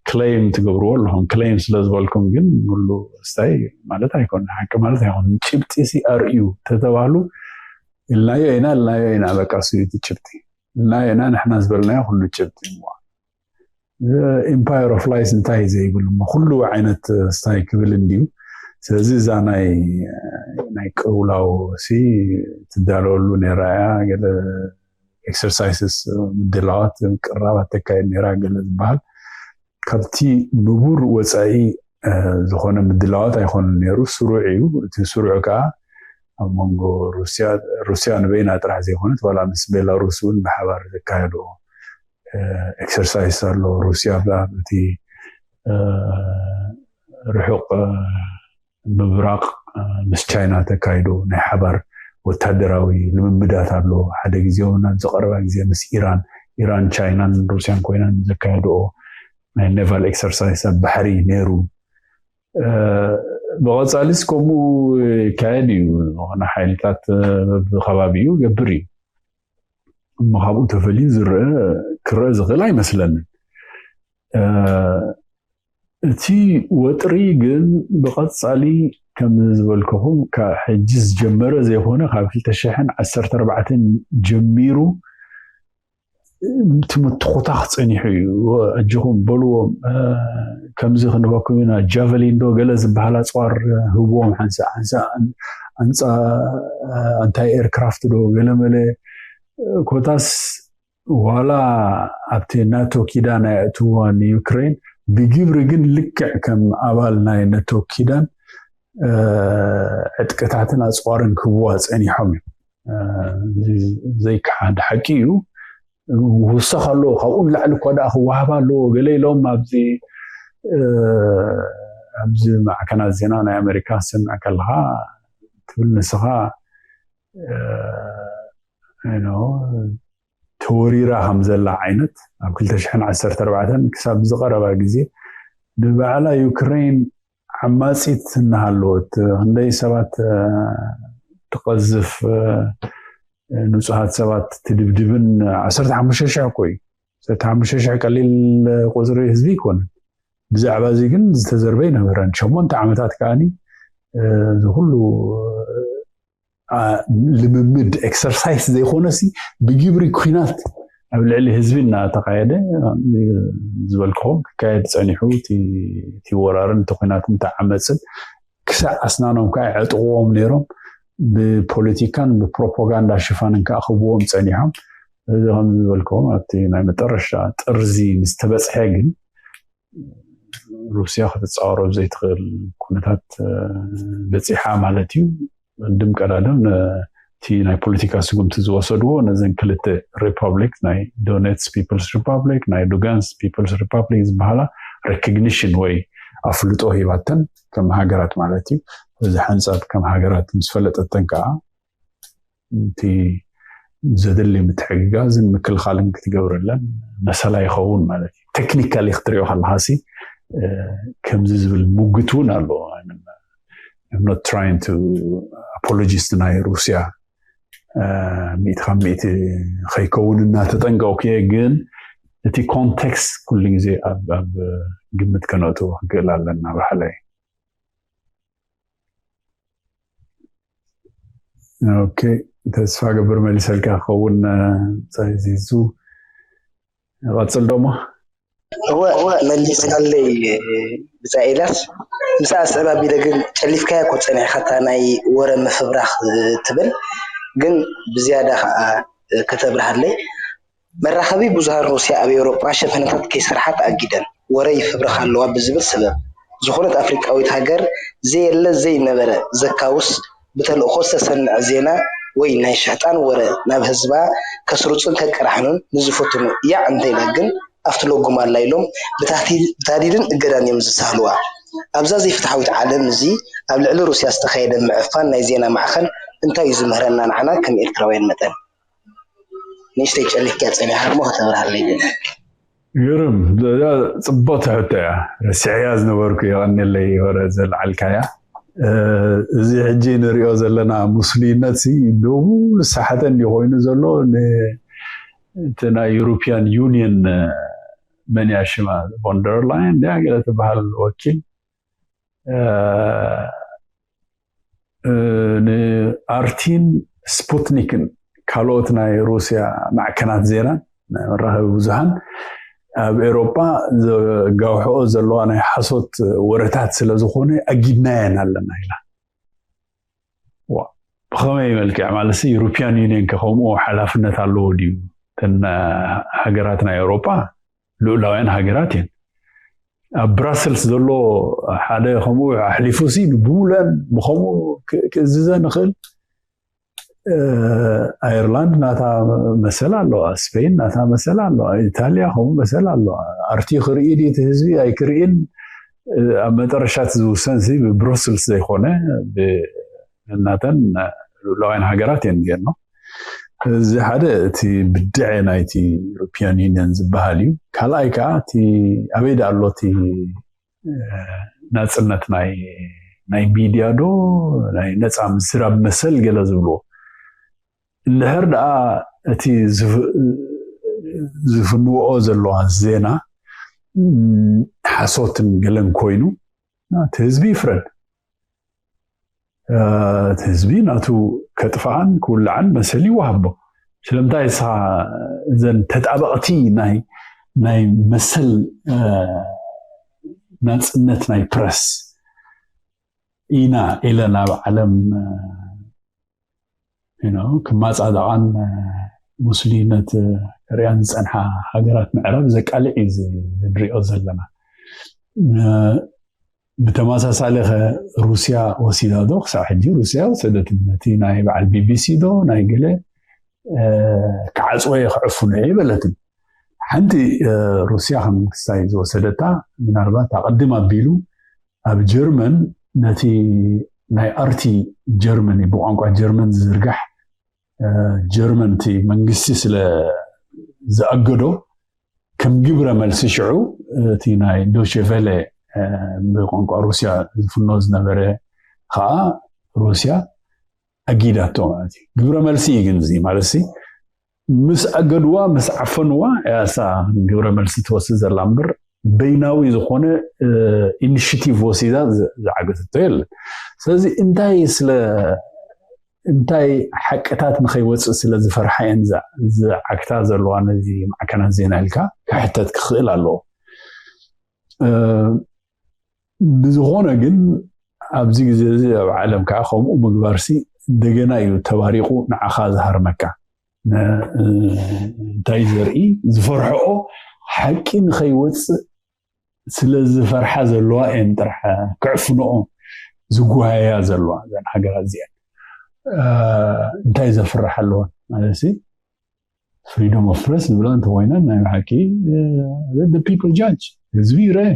ክሌም ትገብርዎ ኣለኹም ክሌም ስለ ዝበልኩም ግን ሙሉ ስታይ ማለት ኣይኮነ ሓቂ ማለት ኣይኮነ ጭብጢ ሲ ኣርእዩ ተተባህሉ ኢልናዮ ኢና ኢልናዮ ኢና በቃ ሱ እቲ ጭብጢ ኢልናዮ ኢና ንሕና ዝበልናዮ ኩሉ ጭብጢ እሞ ኢምፓየር ኦፍ ላይስ እንታይ እዩ ዘይብል እሞ ኩሉ ዓይነት ስታይ ክብል እንድዩ ስለዚ እዛ ናይ ናይ ቅውላው ሲ ትዳለወሉ ነራ እያ ገለ ኤክሰርሳይስስ ምድላዋት ቅራባት ተካየድ ነራ ገለ ዝበሃል ካብቲ ንቡር ወፃኢ ዝኾነ ምድላዋት ኣይኮነ ነሩ ስሩዕ እዩ እቲ ስሩዕ ከዓ ኣብ መንጎ ሩስያ ንበይና ጥራሕ ዘይኮነት ዋላ ምስ ቤላሩስ እውን ብሓባር ዘካየድኦ ኤክሰርሳይስ ኣሎ ሩስያ እቲ ርሑቕ ምብራቕ ምስ ቻይና ተካይዶ ናይ ሓባር ወታደራዊ ልምምዳት ኣሎ ሓደ ግዜ እውን ኣብዚ ቀረባ ግዜ ምስ ኢራን ኢራን ቻይናን ሩስያን ኮይነን ዘካየድኦ ናይ ኔቫል ኤክሰርሳይስ ኣብ ባሕሪ ነይሩ ብቐፃሊስ ከምኡ ይካየድ እዩ ዝኾነ ሓይልታት ብከባቢኡ ገብር እዩ እሞ ካብኡ ተፈልዩ ዝረአ ክረአ ዝኽእል ኣይመስለንን እቲ ወጥሪ ግን ብቐፃሊ ከም ዝበልክኹም ሕጂ ዝጀመረ ዘይኮነ ካብ ክልተ ሽሕን ዓሰርተ ኣርባዕተን ጀሚሩ እቲ ምትኹታኽ ፀኒሑ እዩ ኣጆኹም በልዎም ከምዚ ክንበኩም ኢና ጃቨሊን ዶ ገለ ዝበሃል ኣፅዋር ህብዎም ሓንሳ ሓንሳ ኣንፃ ኣንታይ ኤርክራፍት ዶ ገለ መለ ኮታስ ዋላ ኣብቲ ናቶ ኪዳን ኣየእትዋ ንዩክሬን ብግብሪ ግን ልክዕ ከም ኣባል ናይ ነቶ ኪዳን ዕጥቅታትን ኣፅዋርን ክህብዋ ፀኒሖም እዮም ዘይከሓድ ሓቂ እዩ ውሳኽ ኣለዎ ካብኡ ንላዕሊ እኳ ደኣ ክወሃብ ኣለዎ ገለ ኢሎም ኣብዚ ኣብዚ ማዕከናት ዜና ናይ ኣሜሪካ ክትሰምዕ ከለካ ትብል ንስኻ ተወሪራ ከም ዘላ ዓይነት ኣብ ክልተ ሽሕን ዓሰርተ ኣርባዕተን ክሳብ ዝቐረባ ግዜ ንባዕላ ዩክሬን ዓማፂት እናሃለወት ክንደይ ሰባት ትቐዝፍ ንፁሃት ሰባት ትድብድብን ዓሰርተ ሓሙሽተ ሽሕ እኮ እዩ ዓሰርተ ሓሙሽተ ሽሕ ቀሊል ቁፅሪ ህዝቢ ይኮነ ብዛዕባ እዚ ግን ዝተዘርበ ይነበረን ሸሞንተ ዓመታት ከዓኒ ዝኩሉ ልምምድ ኤክሰርሳይስ ዘይኮነሲ ብግብሪ ኩናት ኣብ ልዕሊ ህዝቢ እናተኻየደ ዝበልክኹም ክካየድ ጸኒሑ፣ እቲ ወራርን እቲ ኩናትን እቲ ዓመፅን ክሳዕ ኣስናኖም ከዓ ይዕጥቕዎም ነይሮም። ብፖለቲካን ብፕሮፓጋንዳ ሽፋንን ከዓ ክብዎም ጸኒሖም። እዚ ከም ዝበልክዎም ኣብቲ ናይ መጠረሻ ጥርዚ ምስ ተበፅሐ ግን ሩስያ ክትፃወሮ ዘይትኽእል ኩነታት በፂሓ ማለት እዩ። ድም ቀዳድም እቲ ናይ ፖለቲካ ስጉምቲ ዝወሰድዎ ነዘን ክልተ ሪፐብሊክ፣ ናይ ዶኔትስ ፒፕልስ ሪፐብሊክ፣ ናይ ሉጋንስ ፒፕልስ ሪፐብሊክ ዝበሃላ ሬኮግኒሽን ወይ ኣፍልጦ ሂባተን ከም ሃገራት ማለት እዩ። እዚ ሓንፃብ ከም ሃገራት ምስ ፈለጠተን ከዓ እቲ ዘድሊ ምትሕግጋዝን ምክልኻልን ክትገብረለን መሰላ ይኸውን ማለት እዩ። ቴክኒካሊ ክትሪኦ ከለካ ሲ ከምዚ ዝብል ሙግት እውን ኣሎ። I'm not trying to apologist ናይ ሩስያ ሚእቲ ካብ ሚእቲ ከይከውን እናተጠንቀውኩ እየ፣ ግን እቲ ኮንቴክስት ኩሉ ግዜ ኣብ ግምት ከነእትዎ ክንክእል ኣለና በሓላይ። ኦኬ፣ ተስፋ ገብር መሊሰልካ ክኸውን። ዚዙ ቀፅል ደሞ። እወ፣ መሊስካለይ ብፃ ኤልያስ። ምስኣ ስዕብ ኣቢለ ግን ጨሊፍካያ እኮ ፀኒሕካ እታ ናይ ወረ ምፍብራኽ ትብል፣ ግን ብዝያዳ ከዓ ከተብርሃለይ። መራኸቢ ብዙሃን ሩስያ ኣብ ኤውሮጳ ሸፈነታት ከይሰርሓ ተኣጊደን ወረ ይፍብረኻ ኣለዋ ብዝብል ሰበብ ዝኾነት ኣፍሪቃዊት ሃገር ዘየለ ዘይነበረ ዘካውስ ብተልእኾ ዝተሰንዐ ዜና ወይ ናይ ሽሕጣን ወረ ናብ ህዝባ ከስርጹን ከቀራሕኑን ንዝፍትኑ ያዕ እንተኢላ ግን ኣብቲ ለጉም ኣላ ኢሎም ብታህዲድን እገዳን እዮም ዝሳህልዋ። ኣብዛ ዘይፍትሓዊት ዓለም እዚ ኣብ ልዕሊ ሩስያ ዝተኻየደ ምዕፋን ናይ ዜና ማዕኸን እንታይ እዩ ዝምህረና ንዓና ከም ኤርትራውያን መጠን? ንእሽተይ ጨሊፍካ ጸኒሓ እሞ ከተብርሃለይ ግን። ግርም። እዛ ጽብቕቲ ሕቶ እያ። ረሲዐያ ዝነበርኩ፣ የቐንየለይ ወረ ዘልዓልካያ። እዚ ሕጂ ንሪኦ ዘለና ሙስሊነት ሲ ብሙሉ ዝሰሓተ እንዲ ኮይኑ ዘሎ ን-፣ እቲ ናይ ዩሮፒያን ዩኒየን መን እያ ሽማ፣ ቮንደርላይን ድያ ገለ ትበሃል ወኪል ንኣርቲን ስፑትኒክን ካልኦት ናይ ሩስያ ማዕከናት ዜናን ናይ መራኸቢ ብዙሃን ኣብ ኤሮጳ ዘጋውሕኦ ዘለዋ ናይ ሓሶት ወረታት ስለ ዝኾነ ኣጊድናየን ኣለና ኢላ። ዋ፣ ብኸመይ መልክዕ ማለት ሲ ዩሮፒያን ዩኒየን ከ ከምኡ ሓላፍነት ኣለዎ ድዩ? እተን ሃገራት ናይ ኤሮጳ ልኡላውያን ሃገራት እየን። ኣብ ብራስልስ ዘሎ ሓደ ከምኡ ኣሕሊፉ ሲ ብሙሉአን ብኸምኡ ክእዝዘ ንኽእል። ኣየርላንድ ናታ መሰል ኣለዋ፣ ስፔን ናታ መሰል ኣለዋ፣ ኢታልያ ከምኡ መሰል ኣለዋ። ኣርቲ ክርኢ ድዩ እቲ ህዝቢ ኣይክርኢን ኣብ መጠረሻት ዝውሰን ሲ ብብሩስልስ ዘይኮነ ብናተን ልኡላውያን ሃገራት እየን ገርኖ። እዚ ሓደ እቲ ብድዐ ናይቲ ዩሮፒያን ዩኒየን ዝበሃል እዩ። ካልኣይ ከዓ እቲ ኣበይ ዳ ኣሎ እቲ ናፅነት ናይ ናይ ሚድያ ዶ ናይ ነፃ ምዝራብ መሰል ገለ ዝብልዎ። እንድሕር ደኣ እቲ ዝፍንውኦ ዘለዋ ዜና ሓሶትን ገለን ኮይኑ እቲ ህዝቢ ይፍረድ። እቲ ህዝቢ ናቱ ከጥፍኣን ክውልዓን መሰል ይወሃቦ። ስለምንታይ እስኻ እዘን ተጣበቕቲ ናይ ናይ መሰል ናፅነት ናይ ፕረስ ኢና ኢለ ናብ ዓለም ክማፃደቓን ሙስሊነት ከርእያን ዝፀንሓ ሃገራት ምዕራብ ዘቃልዕ እዩ ንሪኦ ዘለና። ብተመሳሳሊ ከ ሩስያ ወሲዳ ዶ? ክሳብ ሕጂ ሩስያ ወሰደትን። ነቲ ናይ በዓል ቢቢሲ ዶ ናይ ገለ ክዓፅወ ክዕፍኖ እየ በለትን። ሓንቲ ሩስያ ከም ክስታይ ዝወሰደታ ምናልባት ኣቐድም ኣቢሉ ኣብ ጀርመን ነቲ ናይ ኣርቲ ጀርመን ብቋንቋ ጀርመን ዝዝርጋሕ ጀርመን እቲ መንግስቲ ስለ ዝኣገዶ ከም ግብረ መልሲ ሽዑ እቲ ናይ ዶቼ ቬለ ብቋንቋ ሩስያ ዝፍኖ ዝነበረ ከዓ ሩስያ ኣጊዳቶ ማለት እዩ። ግብረ መልሲ እዩ ግን እዚ ማለት ሲ ምስ ኣገድዋ ምስ ዓፈንዋ ያሳ ግብረ መልሲ ትወስድ ዘላ እምበር በይናዊ ዝኾነ ኢኒሽቲቭ ወሲዳ ዝዓገተቶ የለን። ስለዚ እንታይ ስለ እንታይ ሓቅታት ንኸይወፅእ ስለ ዝፈርሓ እየን ዝዓግታ ዘለዋ ነዚ ማዕከናት ዜና ኢልካ ክሕተት ክኽእል ኣለዎ። ብዝኾነ ግን ኣብዚ ግዜ እዚ ኣብ ዓለም ከዓ ከምኡ ምግባርሲ እንደገና እዩ ተባሪቑ ንዓኻ ዝሃርመካ። እንታይ ዘርኢ ዝፈርሐኦ ሓቂ ንኸይወፅእ ስለ ዝፈርሓ ዘለዋ እየን ጥራሕ ክዕፍንኦ ዝጓሃያ ዘለዋ እዘን ሃገራት እዚአን። እንታይ ዘፍርሕ ኣለወን ማለት freedom of press ዝብላ እንተኮይነን ናይ ብሓቂ people judge ህዝቢ ይረአ።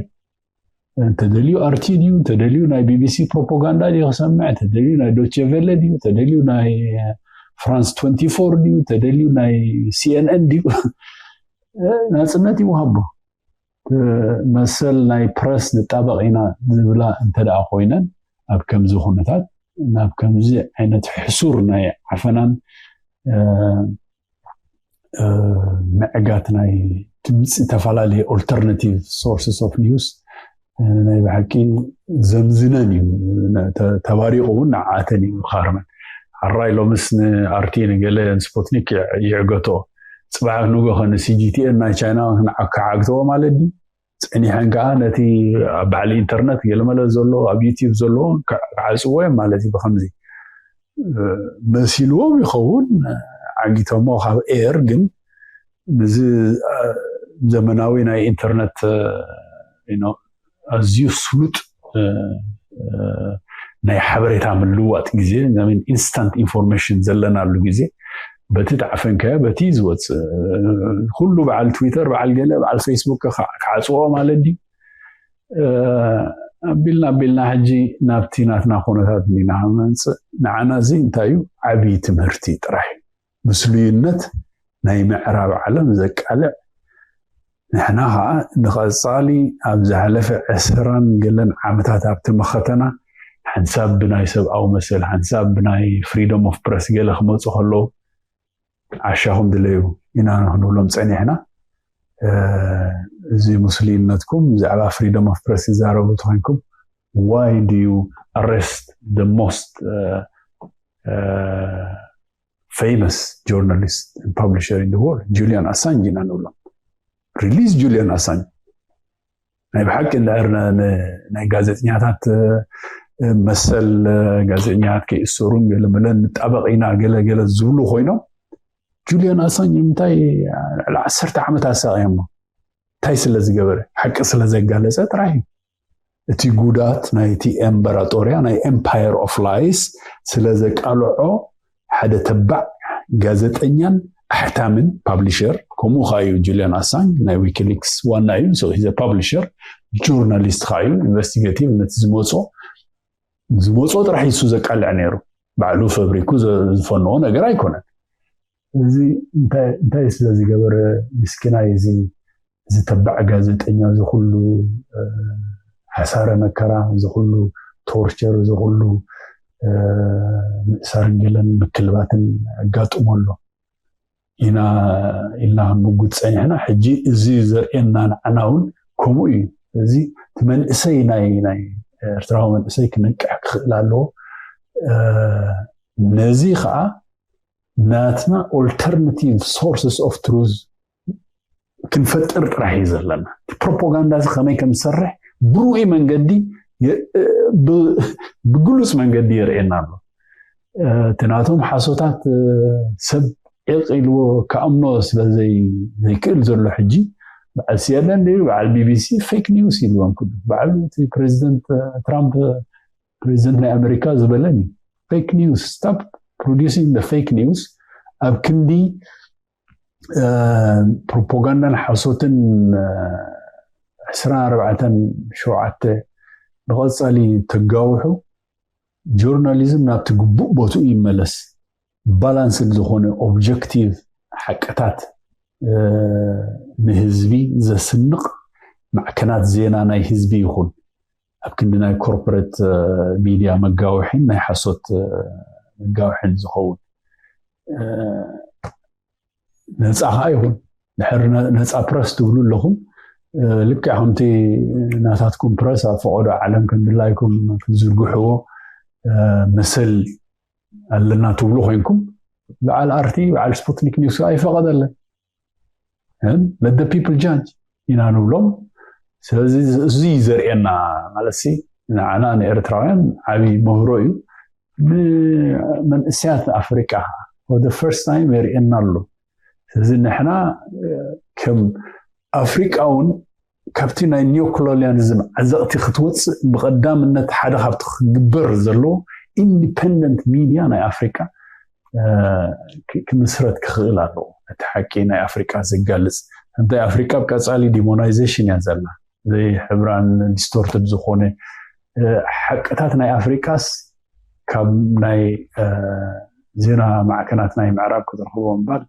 እንተደልዩ ኣርቲ ድዩ እንተደልዩ ናይ ቢቢሲ ፕሮፓጋንዳ ድዩ ክሰምዕ እንተደልዩ ናይ ዶቼ ቬለ ድዩ እንተደልዩ ናይ ፍራንስ ትወንቲ ፎር ድዩ እንተደልዩ ናይ ሲኤንኤን ድዩ ናፅነት ይወሃቦ። መሰል ናይ ፕረስ ንጣበቕ ኢና ዝብላ እንተደኣ ኮይነን ኣብ ከምዚ ኩነታት ናብ ከምዚ ዓይነት ሕሱር ናይ ዓፈናን ምዕጋት ናይ ድምፂ ዝተፈላለየ alternative sources of news ናይ ብሓቂ ዘምዝነን እዩ። ተባሪቑ እውን ንዓኣተን እዩ ክሃርመን። ኣራይ ሎምስ ንኣርቲ ንገለ ንስፖትኒክ ይዕገቶ፣ ፅባሕ ንጎ ከ ንሲጂቲኤን ናይ ቻይና ክዓግትዎ ማለት ድዩ? ፀኒሐን ከዓ ነቲ ኣብ ባዕሊ ኢንተርነት ገለመለ ዘሎ ኣብ ዩቲብ ዘለዎ ክዓፅዎ እዮም ማለት እዩ። ብከምዚ መሲልዎም ይኸውን ዓጊቶሞ ካብ ኤር ግን ምዚ ዘመናዊ ናይ ኢንተርነት ኣዝዩ ስሉጥ ናይ ሓበሬታ ምልዋጥ ግዜ ኢንስታንት ኢንፎርሜሽን ዘለናሉ ግዜ በቲ ተዓፈንካዮ በቲ ዝወፅእ ኩሉ በዓል ትዊተር በዓል ገለ በዓል ፌስቡክ ክዓፅዎ ማለት ድዩ? ኣቢልና ኣቢልና ሕጂ ናብቲ ናትና ኩነታት ኢና መምፅእ። ንዓና እዚ እንታይ እዩ? ዓብዪ ትምህርቲ ጥራሕ እዩ። ምስሉይነት ናይ ምዕራብ ዓለም ዘቃልዕ ንሕና ከዓ ንቐፃሊ ኣብ ዝሓለፈ ዕስራን ገለን ዓመታት ኣብቲ መኸተና ሓንሳብ ብናይ ሰብኣዊ መሰል ሓንሳብ ብናይ freedom of press ገለ ክመፁ ከለዉ ዓሻኹም ድለዩ ኢና ክንብሎም ፀኒሕና። እዚ ምስሉይነትኩም ብዛዕባ freedom of press ይዛረቡ ተኮይንኩም why do you arrest the most famous journalist and publisher in the world Julian Assange ኢና ንብሎም። Release Julian Assange ናይ ብሓቂ እንድሕር ናይ ጋዜጠኛታት መሰል ጋዜጠኛታት ከይእሰሩን ገለመለን ንጣበቕ ኢና ገለገለ ዝብሉ ኮይኖም ጁልያን ኣሳንጅ ንምንታይ ልዕሊ ዓሰርተ ዓመት ኣሳቕዮሞ? እንታይ ስለ ዝገበረ? ሓቂ ስለ ዘጋለጸ ጥራሕ እዩ። እቲ ጉዳት ናይቲ ኤምበራጦርያ ናይ empire of lies ስለ ዘቃልዖ ሓደ ተባዕ ጋዜጠኛን ኣሕታምን ፓብሊሸር ከምኡ ከዓ እዩ። ጁልያን ኣሳንጅ ናይ ዊኪሊክስ ዋና እዩ። So he's a publisher journalist ከዓ እዩ። ኢንቨስቲጌቲቭ ነቲ ዝመፆ ዝመፆ ጥራሕ እሱ ዘቃልዕ ነይሩ። ባዕሉ ፈብሪኩ ዝፈንዎ ነገር ኣይኮነን። እዚ እንታይ ስለ ዝገበረ ምስኪናይ እዚ ዝተባዕ ጋዜጠኛ እዚ ኩሉ ሓሳረ መከራ እዚ ኩሉ ቶርቸር እዚ ኩሉ ምእሳርን ገለን ምክልባትን ኣጋጥሞ ኣሎ ኢና ኢልና ክንምጉት ፀኒሕና። ሕጂ እዚ ዘርእየና ንዓና እውን ከምኡ እዩ። እዚ እቲ መንእሰይ ናይ ናይ ኤርትራዊ መንእሰይ ክነቅሕ ክኽእል ኣለዎ። ነዚ ከዓ ናትና alternative sources of truth ክንፈጥር ጥራሕ እዩ ዘለና። እቲ ፕሮፓጋንዳ እዚ ከመይ ከም ዝሰርሕ ብርኡይ መንገዲ ብግሉፅ መንገዲ የርእየና ኣሎ። እቲ ናቶም ሓሶታት ሰብ ዒቕ ኢልዎ ክኣምኖ ስለ ዘይክእል ዘሎ ሕጂ በዓል ሲኤንኤን ድዩ በዓል ቢቢሲ ፌክ ኒውስ ኢልዎም ክሉ ባዕሉ እቲ ፕሬዚደንት ትራምፕ ፕሬዚደንት ናይ ኣሜሪካ ዝበለን እዩ። Fake news stop producing the fake news ኣብ ክንዲ ፕሮፓጋንዳን ሓሶትን ዕስራን ኣርባዕተን ሸውዓተ ብቐፃሊ ተጋውሑ ጆርናሊዝም ናብቲ ግቡእ ቦትኡ ይመለስ። ባላንስድ ዝኾነ ኦብጀክቲቭ ሓቅታት ንህዝቢ ዘስንቕ ማዕከናት ዜና ናይ ህዝቢ ይኹን ኣብ ክንዲ ናይ ኮርፖሬት ሚድያ መጋውሒን ናይ ሓሶት መጋውሒን ዝኸውን ነፃ ከዓ ይኹን ድሕሪ ነፃ ፕረስ ትብሉ ኣለኹም። ልክዕ ከምቲ ናታትኩም ፕረስ ኣብ ፈቐዶ ዓለም ከም ድላይኩም ክትዝርግሕዎ መሰል ኣለና ትብሉ ኮይንኩም፣ በዓል ኣርቲ በዓል ስፑትኒክ ኒውስ ኣይፈቐደለን። Let the people judge ኢና ንብሎም። ስለዚ እዚ ዘርእየና ማለት ንዓና ንኤርትራውያን ዓብዪ ምህሮ እዩ። ንመንእሰያት ኣፍሪቃ for the first time የርእየና ኣሎ። ስለዚ ንሕና ከም ኣፍሪቃ እውን ካብቲ ናይ ኒዮኮሎኒያሊዝም ዓዘቕቲ ክትወፅእ ብቐዳምነት ሓደ ካብቲ ክግበር ዘለዎ ኢንዲፐንደንት ሚድያ ናይ ኣፍሪቃ ክምስረት ክኽእል ኣለዎ። እቲ ሓቂ ናይ ኣፍሪቃ ዘጋልፅ እንታይ ኣፍሪቃ ኣብ ቀፃሊ ዲሞናይዜሽን እያ ዘላ፣ ዘይሕብራን ዲስቶርትድ ዝኾነ ሓቅታት ናይ ኣፍሪቃስ ካብ ናይ ዜና ማዕከናት ናይ ምዕራብ ክትረኽቦ እምበር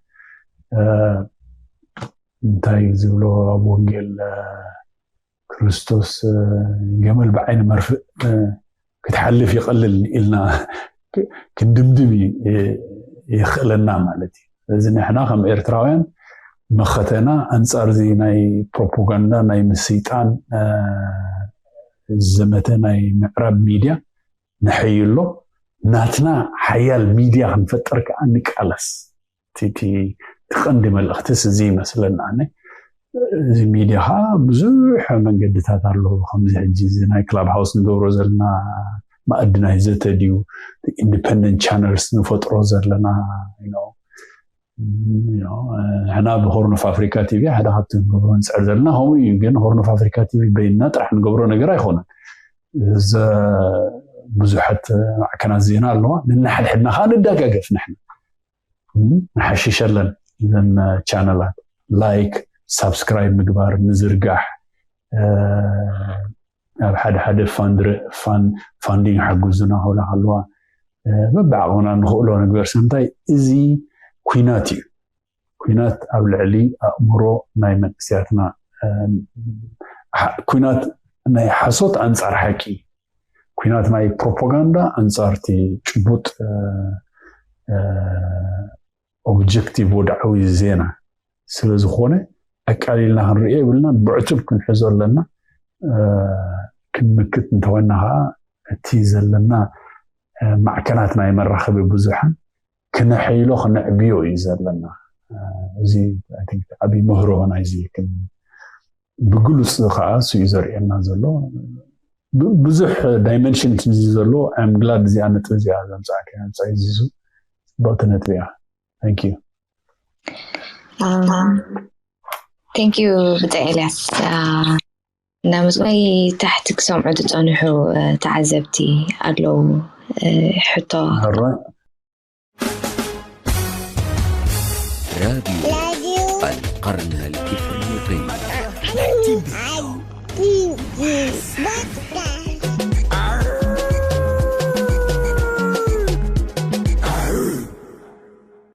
እንታይ ዝብሎ ኣብ ወንጌል ክርስቶስ ገመል ብዓይኒ መርፍእ ክትሓልፍ ይቐልል ኢልና ክንድምድም የኽእለና ማለት እዩ። ስለዚ ንሕና ከም ኤርትራውያን መኸተና ኣንጻር እዚ ናይ ፕሮፓጋንዳ ናይ ምስይጣን ዘመተ ናይ ምዕራብ ሚድያ ንሐይሎ፣ ናትና ሓያል ሚድያ ክንፈጥር ከዓ ንቃለስ። እቲ ቀንዲ መልእኽትስ እዚ ይመስለና። እዚ ሚድያ ከዓ ብዙሕ መንገድታት ኣለዎ። ከምዚ ሕጂ እዚ ናይ ክላብ ሃውስ ንገብሮ ዘለና መኣዲ ናይ ዘተ ድዩ፣ ኢንዲፐንደንት ቻነልስ ንፈጥሮ ዘለና ንሕና ብሆርን ኦፍ ኣፍሪካ ቲቪ ሓደ ካብቲ ንገብሮ ንፅዕር ዘለና ከምኡ እዩ። ግን ሆርን ኦፍ ኣፍሪካ ቲቪ በይንና ጥራሕ ንገብሮ ነገር ኣይኮነን። ብዙሓት ማዕከናት ዜና ኣለዋ። ንናሓድሕድና ከዓ ንደጋገፍ። ንሕና ንሓሽሸለን እዘን ቻነላት ላይክ ሳብስክራይብ ምግባር ምዝርጋሕ ኣብ ሓደ ሓደ ፋንዲንግ ሓግዙና ክብላ ከለዋ በብዓቕምና ንኽእሎ ንግበር። ሰምታይ እዚ ኩናት እዩ። ኩናት ኣብ ልዕሊ ኣእምሮ ናይ መንእስያትና ኩናት ናይ ሓሶት ኣንጻር ሓቂ ኩናት ናይ ፕሮፓጋንዳ ኣንጻርቲ ጭቡጥ ኦብጀክቲቭ ወድዓዊ ዜና ስለ ዝኾነ ኣቃሊልና ክንሪኦ የብልና። ብዕቱብ ክንሕዞ ኣለና። ክንምክት እንተኮይና ከዓ እቲ ዘለና ማዕከናት ናይ መራኸቢ ብዙሓን ክነሐይሎ ክነዕብዮ እዩ ዘለና። እዚ ዓብይ ምህሮ ናይዚ ብግሉፅ ከዓ ስዩ ዘርእየና ዘሎ ብዙሕ ዳይመንሽን እዚ ዘሎ። I'm glad እዚኣ ነጥቢ እዚኣ ዘምፃእካ ምፃ ዚዙ ፅብቕቲ ነጥቢ እያ። Thank you። Thank you ብጣ ኤልያስ። ናብ ምፅዋይ ታሕቲ ክሰምዑ ዝፀንሑ ተዓዘብቲ ኣለዉ። ሕቶ راديو القرن الإفريقي.